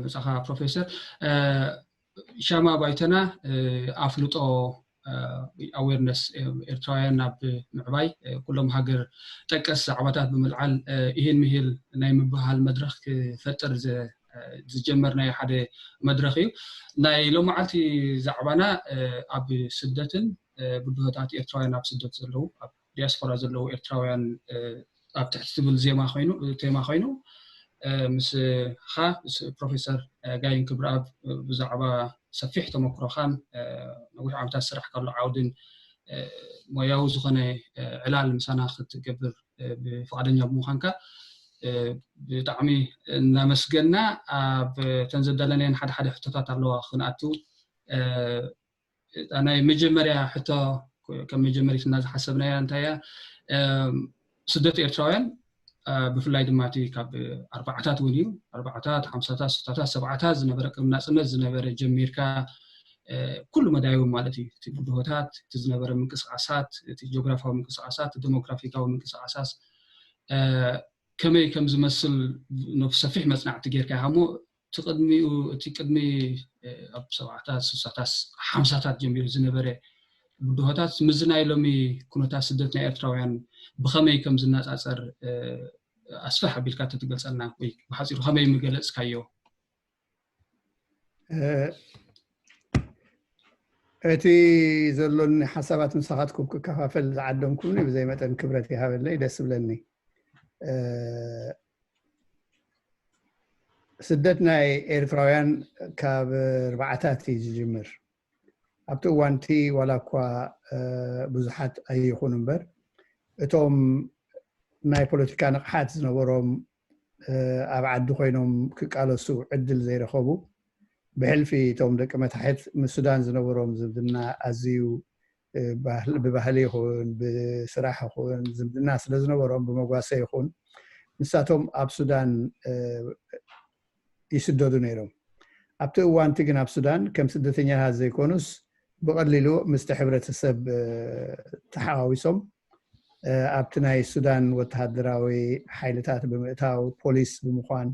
ምጻኻ ፕሮፌሰር። ሻማ ባይቶና ኣፍልጦ፣ ኣዌርነስ ኤርትራውያን ናብ ምዕባይ ኩሎም ሃገር ጠቀስ ዛዕባታት ብምልዓል ይህን ምሂል ናይ ምብሃል መድረኽ ክፈጥር ዝጀመርናዮ ሓደ መድረኽ እዩ። ናይ ሎመዓልቲ ዛዕባና ኣብ ስደትን ብድሆታት ኤርትራውያን ኣብ ስደት ዘለዉ፣ ኣብ ዲያስፖራ ዘለዉ ኤርትራውያን ኣብ ትሕቲ ትብል ዜማ ኮይኑ፣ ቴማ ኮይኑ፣ ምስኻ ምስ ፕሮፌሰር ጋይን ክብረኣብ ብዛዕባ ሰፊሕ ተመክሮኻን ነዊሕ ዓመታት ስራሕ ካሎ ዓውድን ሞያዊ ዝኾነ ዕላል ምሳና ክትገብር ብፍቓደኛ ብምዃንካ ብጣዕሚ እናመስገና፣ ኣብ ተን ዘዳለናየን ሓደ ሓደ ሕቶታት ኣለዋ ክንኣቱ። ናይ መጀመርያ ሕቶ ከም መጀመሪትና ዝሓሰብናያ እንታይ እያ? ስደት ኤርትራውያን ብፍላይ ድማ እቲ ካብ ኣርባዓታት እውን እዩ፣ ኣርባዓታት፣ ሓምሳታት፣ ስሳታት፣ ሰብዓታት ዝነበረ ቅድሚ ናፅነት ዝነበረ ጀሚርካ ኩሉ መዳይዊ ማለት እዩ። እቲ ብድሆታት፣ እቲ ዝነበረ ምንቅስቃሳት፣ እቲ ጂኦግራፊያዊ ምንቅስቃሳት፣ እቲ ዴሞግራፊካዊ ምንቅስቃሳት ከመይ ከም ዝመስል ሰፊሕ መፅናዕቲ ጌርካ ኢኻ እሞ፣ እቲ ቅድሚኡ፣ እቲ ቅድሚ ኣብ ሰብዓታት፣ ስሳታት፣ ሓምሳታት ጀሚሩ ዝነበረ ብድሆታት ምስዚ ናይ ሎሚ ኩነታት ስደት ናይ ኤርትራውያን ብኸመይ ከም ዝነፃፀር ኣስፍሕ ኣቢልካ ተትገልፀልና፣ ወይ ብሓፂሩ ከመይ ምገለፅካዮ? እቲ ዘሎኒ ሓሳባት ምሳኻትኩም ክከፋፈል ዝዓደምኩምኒ ብዘይ መጠን ክብረት ይሃበለይ፣ ደስ ብለኒ። ስደት ናይ ኤርትራውያን ካብ ኣርባዓታት እዩ ዝጅምር። ኣብቲ እዋንቲ ዋላ እኳ ብዙሓት ኣይኹኑ እምበር፣ እቶም ናይ ፖለቲካ ንቕሓት ዝነበሮም ኣብ ዓዲ ኮይኖም ክቃለሱ ዕድል ዘይረኸቡ፣ ብሕልፊ እቶም ደቂ መታሕት ምስ ሱዳን ዝነበሮም ዝምድና ኣዝዩ ብባህሊ ይኹን ብስራሕ ይኹን ዝምድና ስለ ዝነበሮም፣ ብመጓሰ ይኹን ንሳቶም ኣብ ሱዳን ይስደዱ ነይሮም። ኣብቲ እዋንቲ ግን ኣብ ሱዳን ከም ስደተኛታት ዘይኮኑስ ብቐሊሉ ምስቲ ሕብረተሰብ ተሓዋዊሶም ኣብቲ ናይ ሱዳን ወተሃደራዊ ሓይልታት ብምእታው፣ ፖሊስ ብምዃን፣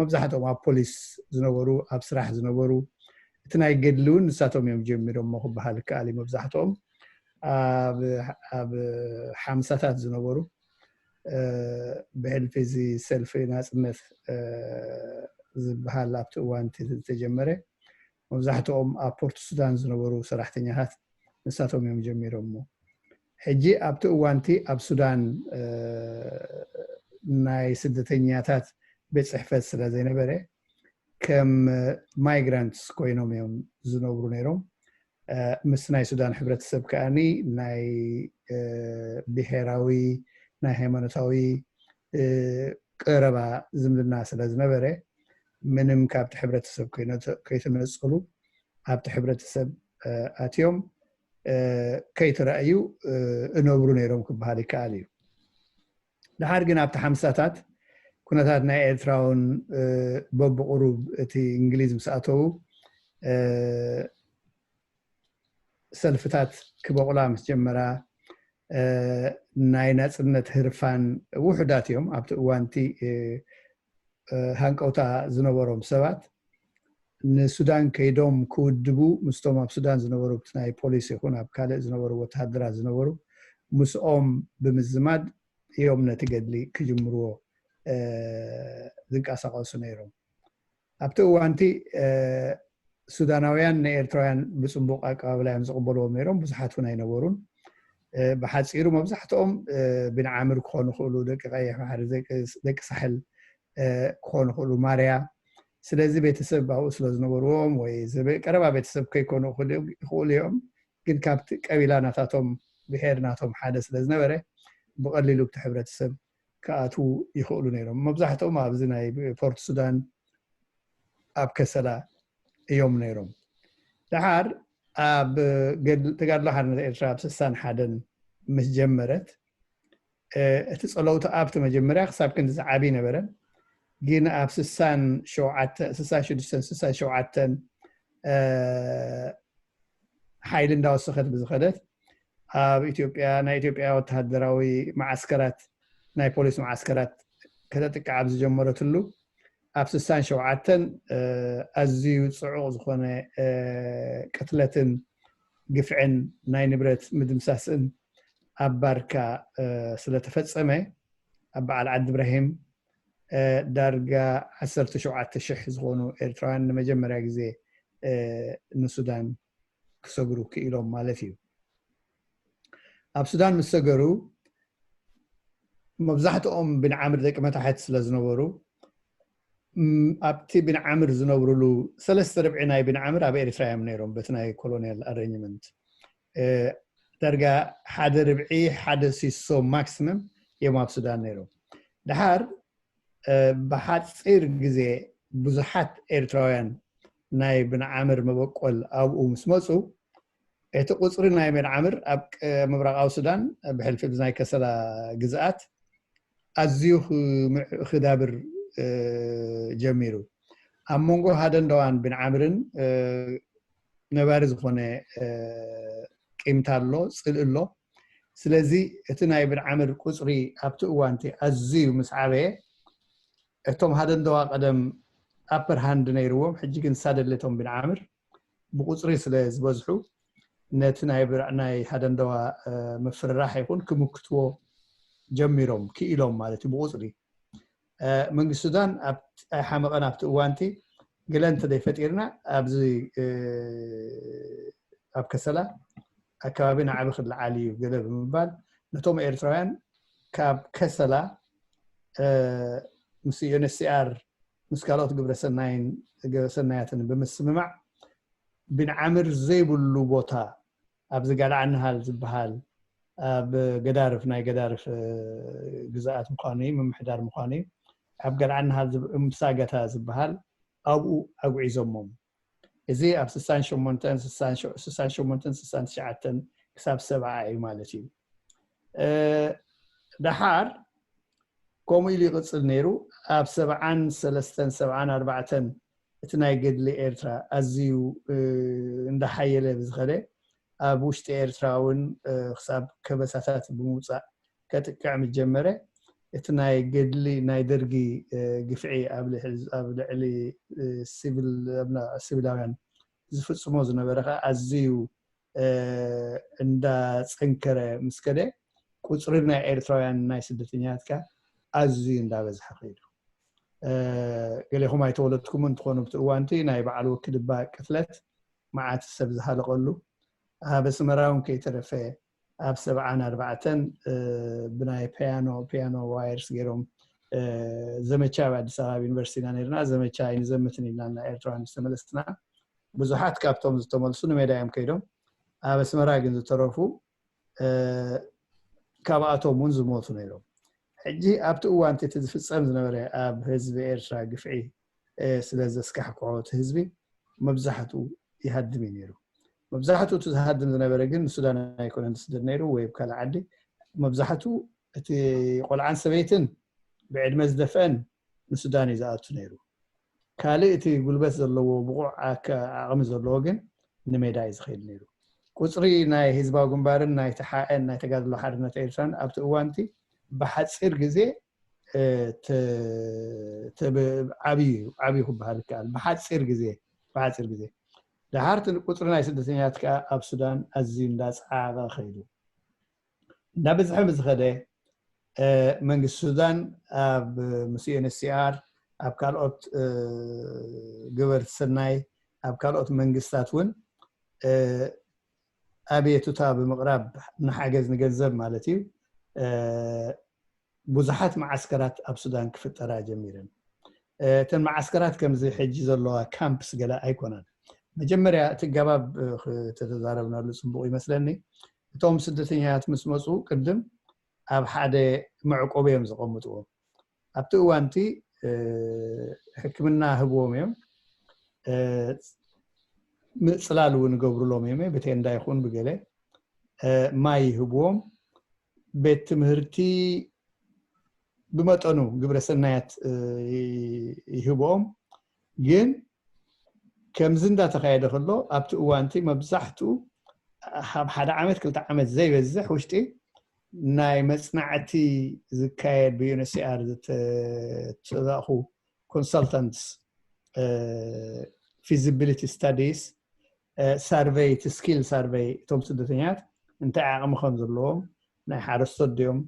መብዛሕትኦም ኣብ ፖሊስ ዝነበሩ፣ ኣብ ስራሕ ዝነበሩ፣ እቲ ናይ ገድሊ እውን ንሳቶም እዮም ጀሚሮሞ ክበሃል ይከኣል እዩ። መብዛሕትኦም ኣብ ሓምሳታት ዝነበሩ፣ ብሕልፊ እዚ ሰልፊ ናፅነት ዝበሃል ኣብቲ እዋን ዝተጀመረ፣ መብዛሕትኦም ኣብ ፖርት ሱዳን ዝነበሩ ሰራሕተኛታት ንሳቶም እዮም ጀሚሮሞ። ሕጂ ኣብቲ እዋንቲ ኣብ ሱዳን ናይ ስደተኛታት ቤት ፅሕፈት ስለ ዘይነበረ፣ ከም ማይግራንትስ ኮይኖም እዮም ዝነብሩ ነይሮም። ምስ ናይ ሱዳን ሕብረተሰብ ከኣኒ ናይ ብሄራዊ፣ ናይ ሃይማኖታዊ ቀረባ ዝምድና ስለ ዝነበረ፣ ምንም ካብቲ ሕብረተሰብ ከይተነፀሉ ኣብቲ ሕብረተሰብ ኣትዮም ከይተረኣዩ እነብሩ ነይሮም ክበሃል ይከኣል እዩ። ድሓር ግን ኣብቲ ሓምሳታት ኩነታት ናይ ኤርትራ እውን በብቁሩብ እቲ እንግሊዝ ምስ ኣተዉ ሰልፍታት ክበቑላ ምስ ጀመራ፣ ናይ ናፅነት ህርፋን ውሑዳት እዮም። ኣብቲ እዋንቲ ሃንቀውታ ዝነበሮም ሰባት ንሱዳን ከይዶም ክውድቡ ምስቶም ኣብ ሱዳን ዝነበሩ ናይ ፖሊስ ይኹን ኣብ ካልእ ዝነበሩ ወተሃደራት ዝነበሩ ምስኦም ብምዝማድ እዮም ነቲ ገድሊ ክጅምርዎ ዝንቀሳቐሱ ነይሮም። ኣብቲ እዋንቲ ሱዳናውያን ንኤርትራውያን ብፅቡቕ ኣቀባብላ እዮም ዝቕበልዎም ነይሮም። ብዙሓት እውን ኣይነበሩን። ብሓፂሩ መብዛሕትኦም ቢንዓምር ክኾኑ ይኽእሉ፣ ደቂ ቀይሕ ባሕሪ፣ ደቂ ሳሕል ክኾኑ ይኽእሉ፣ ማርያ። ስለዚ ቤተሰብ ኣብኡ ስለ ዝነበርዎም ወይ ቀረባ ቤተሰብ ከይኮኑ ይኽእሉ እዮም፣ ግን ካብቲ ቀቢላ ናታቶም ብሄር ናቶም ሓደ ስለ ዝነበረ ብቐሊሉ ብቲ ሕብረተሰብ ክኣትዉ ይኽእሉ ነይሮም። መብዛሕትኦም ኣብዚ ናይ ፖርት ሱዳን ኣብ ከሰላ እዮም ነይሮም። ደሓር ኣብ ተጋድሎ ሓርነት ኤርትራ ኣብ ስሳን ሓደን ምስ ጀመረት እቲ ጸለውቲ ኣብቲ መጀመርያ ክሳብ ክንዲ ዝዓቢ ነበረ። ግን ኣብ ስሳን ሸውዓተ፣ ስሳን ሽዱሽተን፣ ስሳን ሸውዓተን ሓይሊ እንዳወሰኸት ብዝኸደት ኣብ ኢትዮጵያ ናይ ኢትዮጵያ ወተሃደራዊ መዓስከራት ናይ ፖሊስ መዓስከራት ከተጥቅዕ ኣብ ዝጀመረትሉ ኣብ ስሳን ሸውዓተን ኣዝዩ ፅዑቕ ዝኾነ ቅትለትን ግፍዕን ናይ ንብረት ምድምሳስን ኣብ ባርካ ስለተፈፀመ ኣብ በዓል ዓዲ እብራሂም ዳርጋ ዓሰርተ ሸውዓተ ሽሕ ዝኾኑ ኤርትራውያን ንመጀመርያ ግዜ ንሱዳን ክሰግሩ ክኢሎም ማለት እዩ። ኣብ ሱዳን ምስ ሰገሩ መብዛሕትኦም ብንዓምር ደቂ መታሕት ስለ ዝነበሩ ኣብቲ ብንዓምር ዝነብሩሉ ሰለስተ ርብዒ ናይ ብንዓምር ኣብ ኤርትራ እዮም ነይሮም። በቲ ናይ ኮሎኒያል ኣረንጅመንት ዳርጋ ሓደ ርብዒ ሓደ ሲሶ ማክሲመም እዮም ኣብ ሱዳን ነይሮም። ድሓር ብሓፂር ግዜ ብዙሓት ኤርትራውያን ናይ ብንዓምር መበቆል ኣብኡ ምስ መፁ እቲ ቁፅሪ ናይ ብንዓምር ኣብ ምብራቃዊ ሱዳን ብሕልፊ ናይ ከሰላ ግዝኣት ኣዝዩ ክዳብር ጀሚሩ። ኣብ መንጎ ሃደንደዋን ብንዓምርን ነባሪ ዝኾነ ቂምታ ኣሎ፣ ፅልኢ ኣሎ። ስለዚ እቲ ናይ ብንዓምር ቁፅሪ ኣብቲ እዋንቲ ኣዝዩ ምስ ዓበየ እቶም ሃደንደዋ ቀደም ኣፐር ሃንድ ነይርዎም፣ ሕጂ ግን ሳደለቶም ብንዓምር ብቁፅሪ ስለ ዝበዝሑ ነቲ ናይ ሃደንደዋ ምፍርራሕ ይኹን ክምክትዎ ጀሚሮም ክኢሎም ማለት እዩ። ብቁፅሪ መንግስቲ ሱዳን ኣይሓመቐን ኣብቲ እዋንቲ ገለ እንተደይፈጢርና ኣብዚ ኣብ ከሰላ ኣከባቢ ናዕቢ ክለዓል እዩ ገለ ብምባል ነቶም ኤርትራውያን ካብ ከሰላ ምስ ዩኤንኤችሲኣር ምስ ካልኦት ግብረሰናይን ግብረሰናያትን ብምስምማዕ ብንዓምር ዘይብሉ ቦታ ኣብዚ ጋልዓንሃል ዝበሃል ኣብ ገዳርፍ ናይ ገዳርፍ ግዝኣት ምዃኑ እዩ፣ ምምሕዳር ምዃኑ እዩ። ኣብ ጋልዓንሃል እምሳገታ ዝበሃል ኣብኡ ኣጉዒዞሞም። እዚ ኣብ ስሳን ሸሞንተን ስሳን ሸሞንተን ስሳን ትሽዓተን ክሳብ ሰብዓ እዩ ማለት እዩ። ደሓር ከምኡ ኢሉ ይቕፅል ነይሩ። ኣብ ሰብዓን ሰለስተን ሰብዓን ኣርባዕተን እቲ ናይ ገድሊ ኤርትራ ኣዝዩ እንዳሓየለ ብዝኸደ ኣብ ውሽጢ ኤርትራ እውን ክሳብ ከበሳታት ብምውፃእ ከጥቅዕ ምስ ጀመረ እቲ ናይ ገድሊ ናይ ደርጊ ግፍዒ ኣብ ልዕሊ ሲቪላውያን ዝፍፅሞ ዝነበረ ከዓ ኣዝዩ እንዳፀንከረ ምስ ከደ ቁፅሪ ናይ ኤርትራውያን ናይ ስደተኛታት ከዓ ኣዝዩ እንዳበዝሐ ከይዱ። ገሌኹም ኣይተወለድኩምን እንትኾኑ ብቲ እዋንቲ ናይ በዓል ወክድባ ቅትለት መዓት ሰብ ዝሃለቐሉ ኣብ ኣስመራ እውን ከይተረፈ ኣብ ሰብዓን ኣርባዕተን ብናይ ፒያኖ ፒያኖ ዋየርስ ገይሮም ዘመቻ ኣብ ኣዲስ ኣበባ ኣብ ዩኒቨርሲቲና ነርና። ዘመቻ ኣይንዘምትን ኢልና ኤርትራውያን ዝተመለስና ብዙሓት ካብቶም ዝተመልሱ ንሜዳ እዮም ከይዶም። ኣብ ኣስመራ ግን ዝተረፉ ካብኣቶም እውን ዝሞቱ ነይሮም። ሕጂ ኣብቲ እዋን እቲ ዝፍፀም ዝነበረ ኣብ ህዝቢ ኤርትራ ግፍዒ ስለ ዘስካሕክሖ እቲ ህዝቢ መብዛሕትኡ ይሃድም እዩ ነይሩ። መብዛሕትኡ እቲ ዝሃድም ዝነበረ ግን ንሱዳን ኣይኮነን ዝስደድ ነይሩ ወይ ኣብ ካልእ ዓዲ። መብዛሕትኡ እቲ ቆልዓን ሰበይትን ብዕድመ ዝደፍአን ንሱዳን እዩ ዝኣቱ ነይሩ። ካልእ እቲ ጉልበት ዘለዎ ብቑዕ ዓቅሚ ዘለዎ ግን ንሜዳ እዩ ዝኸይድ ነይሩ። ቁፅሪ ናይ ህዝባዊ ግንባርን ናይ ተሓኤን ናይ ተጋድሎ ሓርነት ኤርትራን ኣብቲ እዋንቲ ብሓፂር ግዜ ዓብዩ ዓብዩ ክበሃል ይከኣል። ብሓፂር ግዜ ብሓፂር ግዜ ድሓርቲ ቁፅሪ ናይ ስደተኛት ከዓ ኣብ ሱዳን ኣዝዩ እንዳፀዓቐ ከይዱ። እንዳበዝሐ ብዝኸደ መንግስቲ ሱዳን ኣብ ምስ ዩኤንኤችሲኣር ኣብ ካልኦት ግበርቲ ሰናይ ኣብ ካልኦት መንግስታት እውን ኣቤቱታ ብምቕራብ ንሓገዝ ንገንዘብ ማለት እዩ ብዙሓት መዓስከራት ኣብ ሱዳን ክፍጠራ ጀሚረን። እተን መዓስከራት ከምዚ ሕጂ ዘለዋ ካምፕስ ገለ ኣይኮናን። መጀመርያ እቲ ኣገባብ ተተዛረብናሉ ፅቡቕ ይመስለኒ። እቶም ስደተኛታት ምስ መፁ ቅድም ኣብ ሓደ መዕቆቢ እዮም ዘቐምጥዎም። ኣብቲ እዋንቲ ሕክምና ህብዎም እዮም። ምፅላል እውን ይገብሩሎም እዮም ብቴንዳ ይኹን ብገለ ማይ ይህብዎም። ቤት ትምህርቲ ብመጠኑ ግብረ ሰናያት ይህብኦም። ግን ከምዚ እንዳተካየደ ከሎ ኣብቲ እዋንቲ መብዛሕትኡ ካብ ሓደ ዓመት ክልተ ዓመት ዘይበዝሕ ውሽጢ ናይ መፅናዕቲ ዝካየድ ብዩኤንኤችሲኣር ዝተላእኹ consultants, feasibility studies, survey፣ እቲ skill survey፣ እቶም ስደተኛት እንታይ ዓቕሚ ከም ዘለዎም፣ ናይ ሓረስቶት ድዮም፣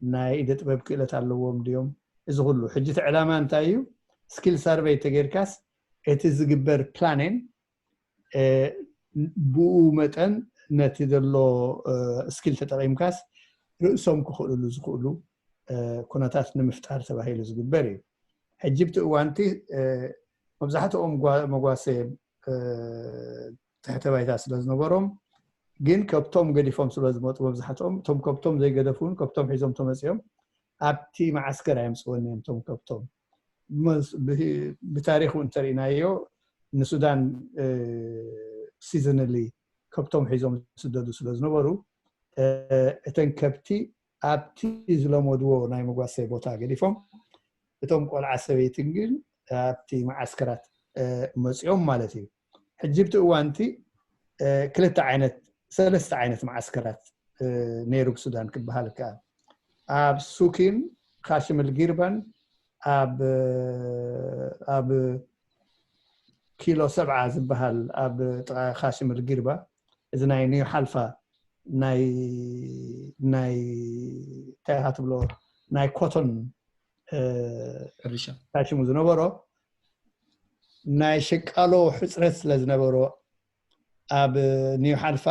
ናይ ኢደ ጥበብ ክእለት ኣለዎም ድዮም፣ እዚ ኩሉ። ሕጂ እቲ ዕላማ እንታይ እዩ? skill survey ተጌርካስ እቲ ዝግበር planning ብኡ መጠን ነቲ ዘሎ skill ተጠቒምካስ ርእሶም ክኽእልሉ ዝኽእሉ ኩነታት ንምፍጣር ተባሂሉ ዝግበር እዩ። ሕጂ ብቲ እዋንቲ መብዛሕትኦም መጓሰ ትሕተ ባይታ ስለ ዝነበሮም፣ ግን ከብቶም ገዲፎም ስለ ዝመጡ መብዛሕትኦም፣ እቶም ከብቶም ዘይገደፉ እውን ከብቶም ሒዞም ተመፂኦም ኣብቲ መዓስከር ኣየምፅወን እዮም። እቶም ከብቶም ብታሪክ እውን እንተርኢናዮ ንሱዳን seasonally ከብቶም ሒዞም ዝስደዱ ስለ ዝነበሩ እተን ከብቲ ኣብቲ ዝለመድዎ ናይ መጓሰ ቦታ ገዲፎም እቶም ቆልዓ ሰበይትን ግን ኣብቲ መዓስከራት መፂኦም ማለት እዩ። ሕጂ ብቲ እዋንቲ ክልተ ዓይነት ሰለስተ ዓይነት መዓስከራት ነይሩ ብሱዳን ክበሃል ይከኣል። ኣብ ሱኪን ካሽምል ጊርባን ኣብ ኣብ ኪሎ ሰብዓ ዝበሃል ኣብ ጥቓ ካሽምል ጊርባ፣ እዚ ናይ ኒው ሓልፋ ናይ ናይ እንታይ ኢኻ ትብሎ ናይ ኮቶን ሕርሻ ታሽሙ ዝነበሮ ናይ ሽቃሎ ሕፅረት ስለ ዝነበሮ ኣብ ኒው ሓልፋ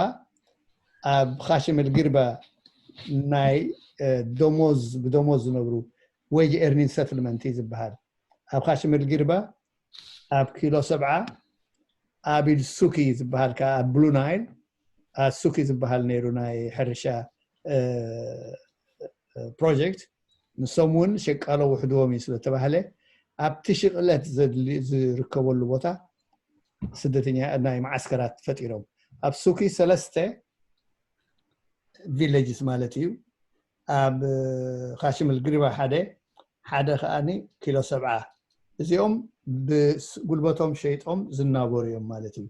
ኣብ ካሽምል ጊርባ ናይ ደሞዝ ብደሞዝ ዝነብሩ wage earning settlement እዩ ዝበሃል። ኣብ ካሽምል ጊርባ ኣብ ኪሎ ሰብዓ ኣብ ኢድ ሱኪ ዝበሃል ከዓ ኣብ ብሉ ናይል ሱኪ ዝበሃል ነይሩ ናይ ሕርሻ ፕሮጀክት። ንሶም እውን ሸቃሎ ውሕድዎም እዩ ስለተባህለ ኣብቲ ሽቕለት ዝርከበሉ ቦታ ስደተኛ ናይ መዓስከራት ፈጢሮም። ኣብ ሱኪ ሰለስተ villages ማለት እዩ። ኣብ ካሽምል ግሪባ ሓደ ሓደ ከዓኒ ኪሎ ሰብዓ። እዚኦም ብጉልበቶም ሸይጦም ዝናበሩ እዮም ማለት እዩ።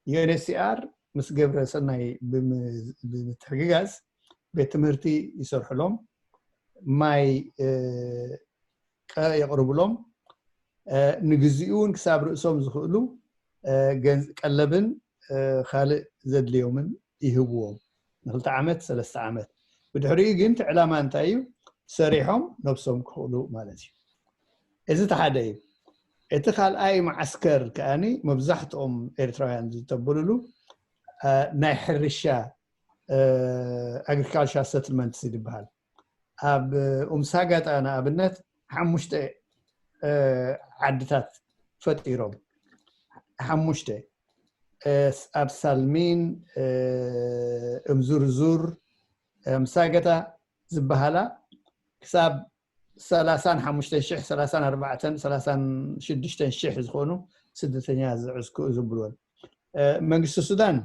ዩኤንኤችሲኣር ምስ ግብረ ሰናይ ብምትሕግጋዝ ቤት ትምህርቲ ይሰርሕሎም፣ ማይ የቕርብሎም፣ ንግዚኡ እውን ክሳብ ርእሶም ዝኽእሉ ቀለብን ካልእ ዘድልዮምን ይህብዎም። ንክልተ ዓመት ሰለስተ ዓመት። ብድሕሪኡ ግን እቲ ዕላማ እንታይ እዩ? ሰሪሖም ነብሶም ክኽእሉ ማለት እዩ። እዚ እቲ ሓደ እዩ። እቲ ካልኣይ መዓስከር ከኣኒ መብዛሕትኦም ኤርትራውያን ዝተበሉሉ ናይ ሕርሻ agriculture settlement ይበሃል። ኣብ ኡምሳጋጣ ንኣብነት ሓሙሽተ ዓድታት ፈጢሮም። ሓሙሽተ ኣብ ሳልሚን፣ እምዙርዙር፣ ምሳገታ ዝበሃላ ክሳብ ሰላሳን ሓሙሽተን ሽሕ፣ ሰላሳን ኣርባዕተን፣ ሰላሳን ሽዱሽተን ሽሕ ዝኾኑ ስደተኛ ዝዕስኩ ዝብልወን። መንግስቲ ሱዳን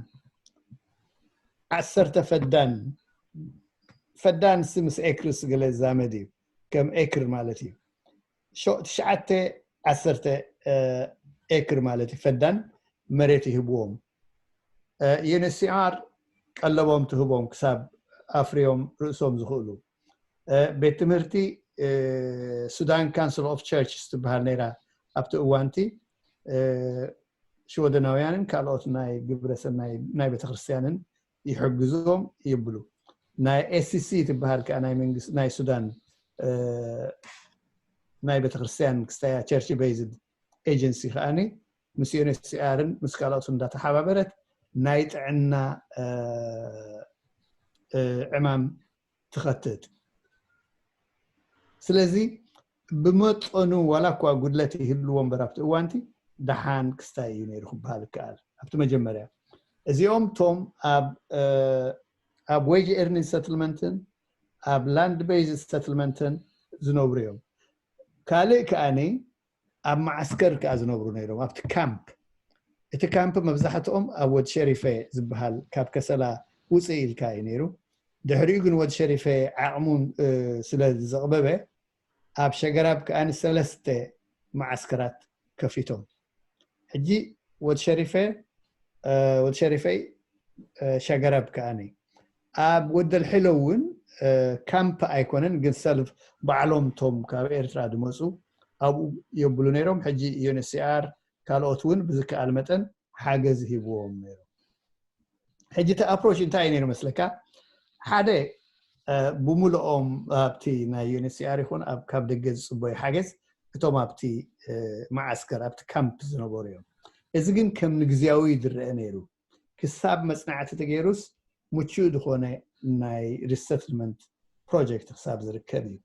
ዓሰርተ ፈዳን፣ ፈዳን ሲ ምስ ኤክርስ ገለ ዛመድ እዩ፣ ከም ኤክር ማለት እዩ። ትሽዓተ ዓሰርተ ኤክር ማለት እዩ፣ ፈዳን መሬት ይህብዎም። ዩኤንኤችሲኣር ቀለቦም ትህቦም ክሳብ ኣፍርዮም ርእሶም ዝኽእሉ። ቤት ትምህርቲ ሱዳን ካንስል ኦፍ ቸርችስ ትበሃል ነይራ ኣብቲ እዋንቲ። ሽወደናውያንን ካልኦት ናይ ግብረ ሰናይ ናይ ቤተክርስትያንን ይሕግዞም ይብሉ። ናይ ኤስሲሲ ትበሃል ከዓ ናይ መንግስቲ ናይ ሱዳን ናይ ቤተክርስትያን ክስታያ ቸርች ቤዝድ ኤጀንሲ ከዓኒ ምስ ዩኤንኤችሲኣርን ምስ ካልኦት እንዳተሓባበረት ናይ ጥዕና ዕማም ትኸትት። ስለዚ ብመጠኑ ዋላ እኳ ጉድለት ይህልዎ እምበር ኣብቲ እዋንቲ ደሓን ክስታይ እዩ ነይሩ ክበሃል ይከኣል። ኣብቲ መጀመርያ እዚኦም ቶም ኣብ wage earning settlement ን ኣብ land based settlement ን ዝነብሩ እዮም። ካልእ ከኣኒ ኣብ መዓስከር ከኣ ዝነብሩ ነይሮም ኣብቲ ካምፕ። እቲ ካምፕ መብዛሕትኦም ኣብ ወድ ሸሪፈ ዝበሃል ካብ ከሰላ ውፅእ ኢልካ እዩ ነይሩ። ድሕሪኡ ግን ወድ ሸሪፈ ዓቕሙን ስለ ዘቕበበ ኣብ ሸገራብ ከኣ ሰለስተ መዓስከራት ከፊቶም። ሕጂ ወድ ሸሪፈ ወድ ሸሪፈይ ሸገራብ ከኣኒ ኣብ ወደል ሕሎ እውን ካምፕ ኣይኮነን፣ ግን ሰልፍ ባዕሎም ቶም ካብ ኤርትራ ዝመፁ ኣብኡ የብሉ ነይሮም። ሕጂ ዩኤንኤችሲኣር ካልኦት እውን ብዝከኣል መጠን ሓገዝ ሂብዎም ነይሮም። ሕጂ እቲ ኣፕሮች እንታይ እዩ ነይሩ መስለካ? ሓደ፣ ብሙሉኦም ኣብቲ ናይ ዩኤንኤችሲኣር ይኹን ካብ ደገ ዝፅበዩ ሓገዝ እቶም ኣብቲ መዓስከር ኣብቲ ካምፕ ዝነበሩ እዮም። እዚ ግን ከም ንግዚያዊ ዝረአ ነይሩ። ክሳብ መፅናዕቲ ተገይሩስ ምቹእ ዝኾነ ናይ ሪሰትልመንት ፕሮጀክት ክሳብ ዝርከብ እዩ።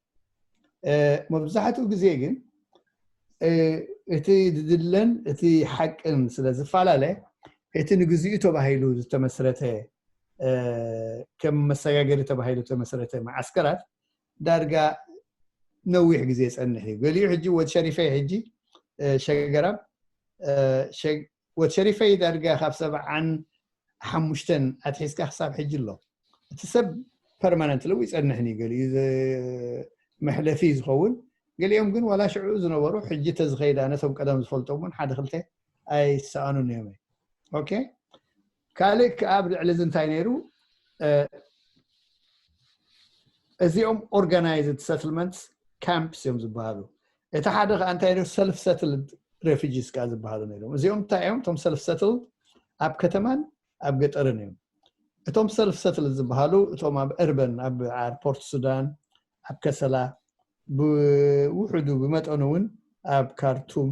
መብዛሕትኡ ግዜ ግን እቲ ዝድለን እቲ ሓቅን ስለ ዝፈላለ፣ እቲ ንግዚኡ ተባሂሉ ዝተመስረተ፣ ከም መሰጋገሪ ተባሂሉ ዝተመስረተ መዓስከራት ዳርጋ ነዊሕ ግዜ ይፀንሕ እዩ። ገሊኡ ሕጂ ወድ ሸሪፈይ ሕጂ ሸገራብ ወድ ሸሪፈይ ዳርጋ ካብ ሰብዓን ሓሙሽተን ኣትሒዝካ ክሳብ ሕጂ ኣሎ። እቲ ሰብ ፐርማነንት ለው ይፀንሕን እዩ። ገሊኡ መሕለፊ ዝኸውን፣ ገሊኦም ግን ዋላ ሽዑ ዝነበሩ ሕጂ ተዝኸይዳ ነቶም ቀደም ዝፈልጦም እውን ሓደ ክልተ ኣይሰኣኑን እዮም። ኦኬ፣ ካልእ ከኣ ኣብ ልዕሊ እዚ እንታይ ነይሩ? እዚኦም ኦርጋናይዝድ ሰትልመንትስ ካምፕስ እዮም ዝበሃሉ። እቲ ሓደ ከዓ እንታይ ሰልፍ ሰትልድ ሬፊጂስ ከዓ ዝበሃሉ ነይሮም። እዚኦም እንታይ እዮም? እቶም ሰልፍ ሰትልድ ኣብ ከተማን ኣብ ገጠርን እዮም። እቶም ሰልፍ ሰትልድ ዝበሃሉ እቶም ኣብ እርበን፣ ኣብ ዓር ፖርት ሱዳን፣ ኣብ ከሰላ፣ ብውሕዱ ብመጠኑ እውን ኣብ ካርቱም፣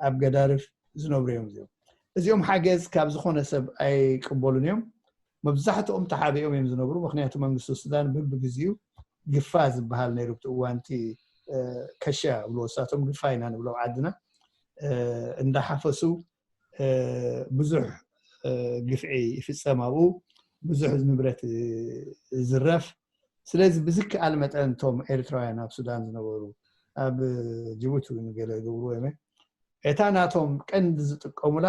ኣብ ገዳርፍ ዝነብሩ እዮም። እዚኦም እዚኦም ሓገዝ ካብ ዝኾነ ሰብ ኣይቅበሉን እዮም። መብዛሕትኦም ተሓቢኦም እዮም ዝነብሩ። ምክንያቱ መንግስቲ ሱዳን ብብግዚኡ ግፋ ዝበሃል ነይሩ። ብቲ እዋንቲ ከሻ ብሎ እሳቶም ግፋ ኢና ንብሎ ዓድና እንዳሓፈሱ ብዙሕ ግፍዒ ይፍፀም ኣብኡ፣ ብዙሕ ንብረት ዝረፍ። ስለዚ ብዝከኣል መጠን እቶም ኤርትራውያን ኣብ ሱዳን ዝነበሩ፣ ኣብ ጅቡቲ እውን ገለ ይገብርዎ እዮም። እታ ናቶም ቀንዲ ዝጥቀሙላ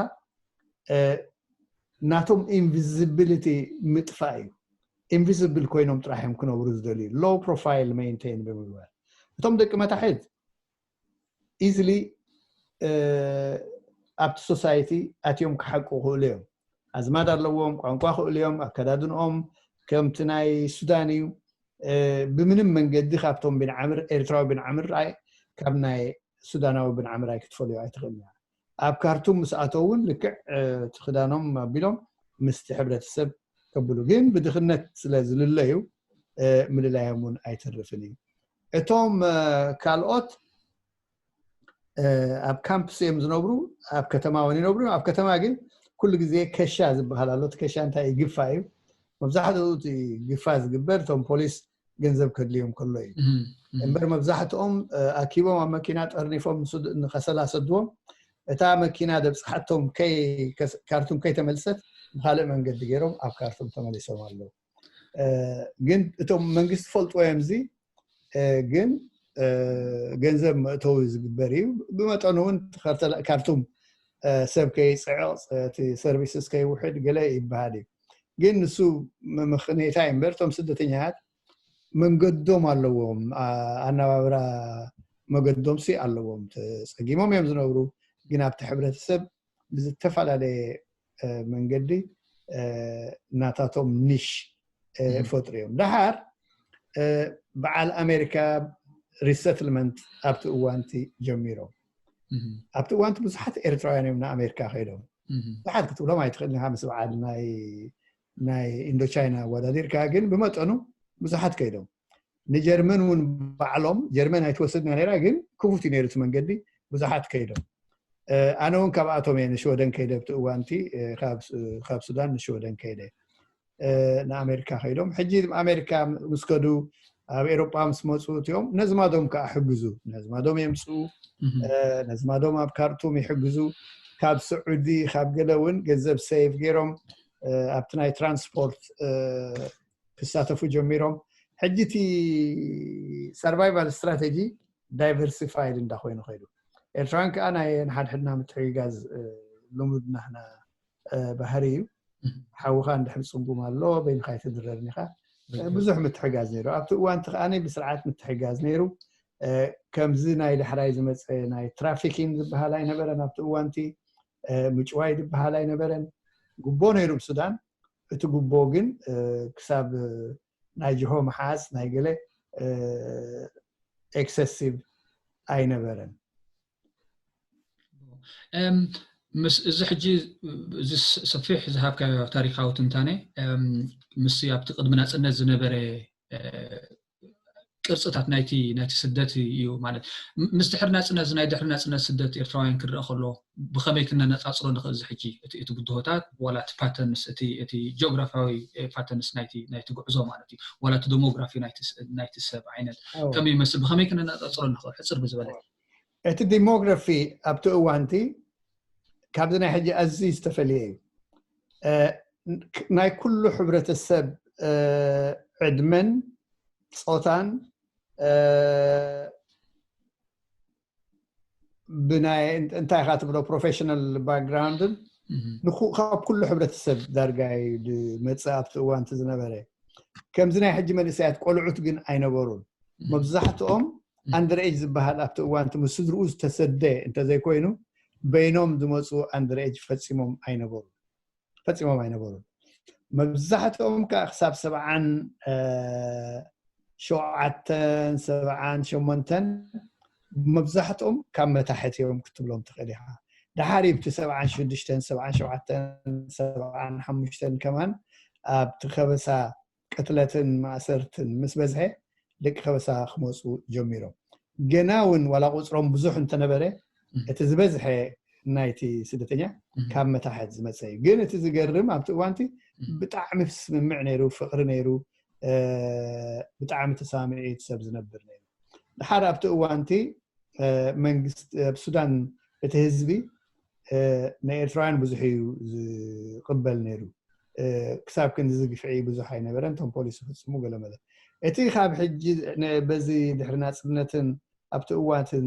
ናቶም ኢንቪዚቢሊቲ ምጥፋእ እዩ። ኢንቪዚብል ኮይኖም ጥራሕ እዮም ክነብሩ ዝደልዩ፣ ሎው ፕሮፋይል ሜንቴን ብምግባር። እቶም ደቂ መታሕት ኢዝሊ ኣብቲ ሶሳይቲ ኣትዮም ክሓቁ ክእሉ እዮም። ኣዝማድ ኣለዎም፣ ቋንቋ ክእሉ እዮም፣ ኣከዳድንኦም ከምቲ ናይ ሱዳን እዩ። ብምንም መንገዲ ካብቶም ቢንዓምር፣ ኤርትራዊ ቢንዓምር ራይ ካብ ናይ ሱዳናዊ ቢንዓምር ኣይክትፈልዮ ኣይትኽእል እያ። ኣብ ካርቱም ምስ ኣተው እውን ልክዕ እቲ ክዳኖም ኣቢሎም ምስቲ ሕብረተሰብ ከብሉ፣ ግን ብድኽነት ስለ ዝልለዩ ምልላዮም እውን ኣይተርፍን እዩ። እቶም ካልኦት ኣብ ካምፕስ እዮም ዝነብሩ፣ ኣብ ከተማ እውን ይነብሩ። ኣብ ከተማ ግን ኩሉ ግዜ ከሻ ዝበሃል ኣሎ። እቲ ከሻ እንታይ እዩ? ግፋ እዩ። መብዛሕትኡ እቲ ግፋ ዝግበር እቶም ፖሊስ ገንዘብ ከድልዮም ከሎ እዩ። እምበር መብዛሕትኦም ኣኪቦም ኣብ መኪና ጠርኒፎም ንከሰላ ሰድዎም። እታ መኪና ደብፅሓቶም ካርቱም ከይተመልሰት ብካልእ መንገዲ ገይሮም ኣብ ካርቱም ተመሊሶም ኣለዉ። ግን እቶም መንግስቲ ፈልጥዎ እዮም። እዚ ግን ገንዘብ መእተዊ ዝግበር እዩ። ብመጠኑ እውን ካርቱም ሰብ ከይፅዕቕ፣ እቲ ሰርቪስስ ከይውሕድ ገለ ይበሃል እዩ። ግን ንሱ መመኽነይታ እዩ እምበር እቶም ስደተኛታት መንገዶም ኣለዎም፣ ኣነባብራ መገዶምሲ ኣለዎም። ተፀጊሞም እዮም ዝነብሩ፣ ግን ኣብቲ ሕብረተሰብ ብዝተፈላለየ መንገዲ ናታቶም ኒሽ ይፈጥሩ እዮም። ደሓር በዓል ኣሜሪካ ሪሰትልመንት ኣብቲ እዋንቲ ጀሚሮም። ኣብቲ እዋንቲ ብዙሓት ኤርትራውያን እዮም ንኣሜሪካ ከይዶም። ብዙሓት ክትብሎም ኣይትኽእልን ኢኻ ምስ በዓል ናይ ኢንዶቻይና ኣወዳዲርካ፣ ግን ብመጠኑ ብዙሓት ከይዶም። ንጀርመን እውን ባዕሎም፣ ጀርመን ኣይትወስድና ነይራ፣ ግን ክፉት እዩ ነይሩ እቲ መንገዲ፣ ብዙሓት ከይዶም። ኣነ እውን ካብኣቶም እየ ንሽወደን ከይደ፣ ኣብቲ እዋንቲ ካብ ሱዳን ንሽወደን ከይደ። ንኣሜሪካ ከይዶም። ሕጂ ኣሜሪካ ምስ ከዱ፣ ኣብ ኤሮጳ ምስ መፁ እቲኦም ነዝማዶም ከዓ ሕግዙ፣ ነዝማዶም የምፅኡ፣ ነዝማዶም ኣብ ካርቱም ይሕግዙ። ካብ ስዑዲ ካብ ገለ እውን ገንዘብ ሴቭ ገይሮም ኣብቲ ናይ ትራንስፖርት ክሳተፉ ጀሚሮም። ሕጂ እቲ ሰርቫይቫል ስትራቴጂ ዳይቨርሲፋይድ እንዳኮይኑ ከይዱ። ኤርትራውያን ከዓ ናይ ንሓድሕድና ምትሕግጋዝ ልሙድ ናህና ባህሪ እዩ። ሓውኻ እንድሕር ፅጉም ኣሎ በይንካ ኣይትድረርን ኢኻ። ብዙሕ ምትሕጋዝ ነይሩ ኣብቲ እዋንቲ ከዓኒ ብስርዓት ምትሕጋዝ ነይሩ። ከምዚ ናይ ዳሕራይ ዝመፀ ናይ ትራፊኪን ዝበሃል ኣይነበረን ኣብቲ እዋንቲ። ምጭዋይ ዝበሃል ኣይነበረን። ጉቦ ነይሩ ብሱዳን። እቲ ጉቦ ግን ክሳብ ናይ ጅሆ መሓዝ ናይ ገለ ኤክሰሲቭ ኣይነበረን። ምስ እዚ ሕጂ እዚ ሰፊሕ ዝሃብካዮ ታሪካዊ ትንታነ ምስ ኣብቲ ቅድሚ ናፅነት ዝነበረ ቅርፅታት ናይቲ ናይቲ ስደት እዩ ማለት። ምስ ድሕሪ ናፅነት፣ ናይ ድሕሪ ናፅነት ስደት ኤርትራውያን ክረአ ከሎ ብኸመይ ክነነፃፅሮ ንኽእል? እዚ ሕጂ እቲ ብድሆታት ዋላ እቲ ፓተርንስ፣ እቲ ጂኦግራፊያዊ ፓተርንስ ናይቲ ናይቲ ጉዕዞ ማለት እዩ፣ ዋላ እቲ ዴሞግራፊ ናይቲ ሰብ ዓይነት ከመይ ይመስል፣ ብኸመይ ክነነፃፅሮ ንኽእል? ሕፅር ብዝበለ። እቲ ዲሞግራፊ ኣብቲ እዋንቲ ካብዚ ናይ ሕጂ ኣዝዩ ዝተፈለየ እዩ። ናይ ኩሉ ሕብረተሰብ ዕድመን ፆታን ብናይ እንታይ ኢኻ ትብሎ ፕሮፌሽናል ባክግራውንድን ካብ ኩሉ ሕብረተሰብ ዳርጋ እዩ ዝመፅእ ኣብቲ እዋንቲ ዝነበረ። ከምዚ ናይ ሕጂ መንእሰያት ቆልዑት ግን ኣይነበሩን። መብዛሕትኦም ኣንደርኤጅ ዝበሃል ኣብቲ እዋንቲ ምስ ስድርኡ ዝተሰደ እንተዘይኮይኑ በይኖም ዝመፁ ኣንደርኤጅ ፈፂሞም ኣይነበሩን ፈፂሞም ኣይነበሩን። መብዛሕትኦም ከዓ ክሳብ ሰብዓን ሸውዓተን ሰብዓን ሸሞንተን መብዛሕትኦም ካብ መታሕት እዮም ክትብሎም ትኽእል ኢኻ። ድሓር ብቲ ሰብዓን ሽዱሽተን ሰብዓን ሸውዓተን ሰብዓን ሓሙሽተን ከማን ኣብቲ ከበሳ ቅትለትን ማእሰርትን ምስ በዝሐ ደቂ ከበሳ ክመፁ ጀሚሮም። ገና እውን ዋላ ቁፅሮም ብዙሕ እንተነበረ እቲ ዝበዝሐ ናይቲ ስደተኛ ካብ መታሕት ዝመፀ እዩ። ግን እቲ ዝገርም ኣብቲ እዋንቲ ብጣዕሚ ስምምዕ ነይሩ፣ ፍቕሪ ነይሩ፣ ብጣዕሚ ተሳሚዑ ሰብ ዝነብር ነይሩ። ድሓር ኣብቲ እዋንቲ መንግስቲ ኣብ ሱዳን እቲ ህዝቢ ንኤርትራውያን ብዙሕ እዩ ዝቕበል ነይሩ። ክሳብ ክንዚ ግፍዒ ብዙሕ ኣይነበረን። እቶም ፖሊስ ይፍፅሙ ገለመለ። እቲ ካብ ሕጂ በዚ ድሕሪ ናፅነትን ኣብቲ እዋንትን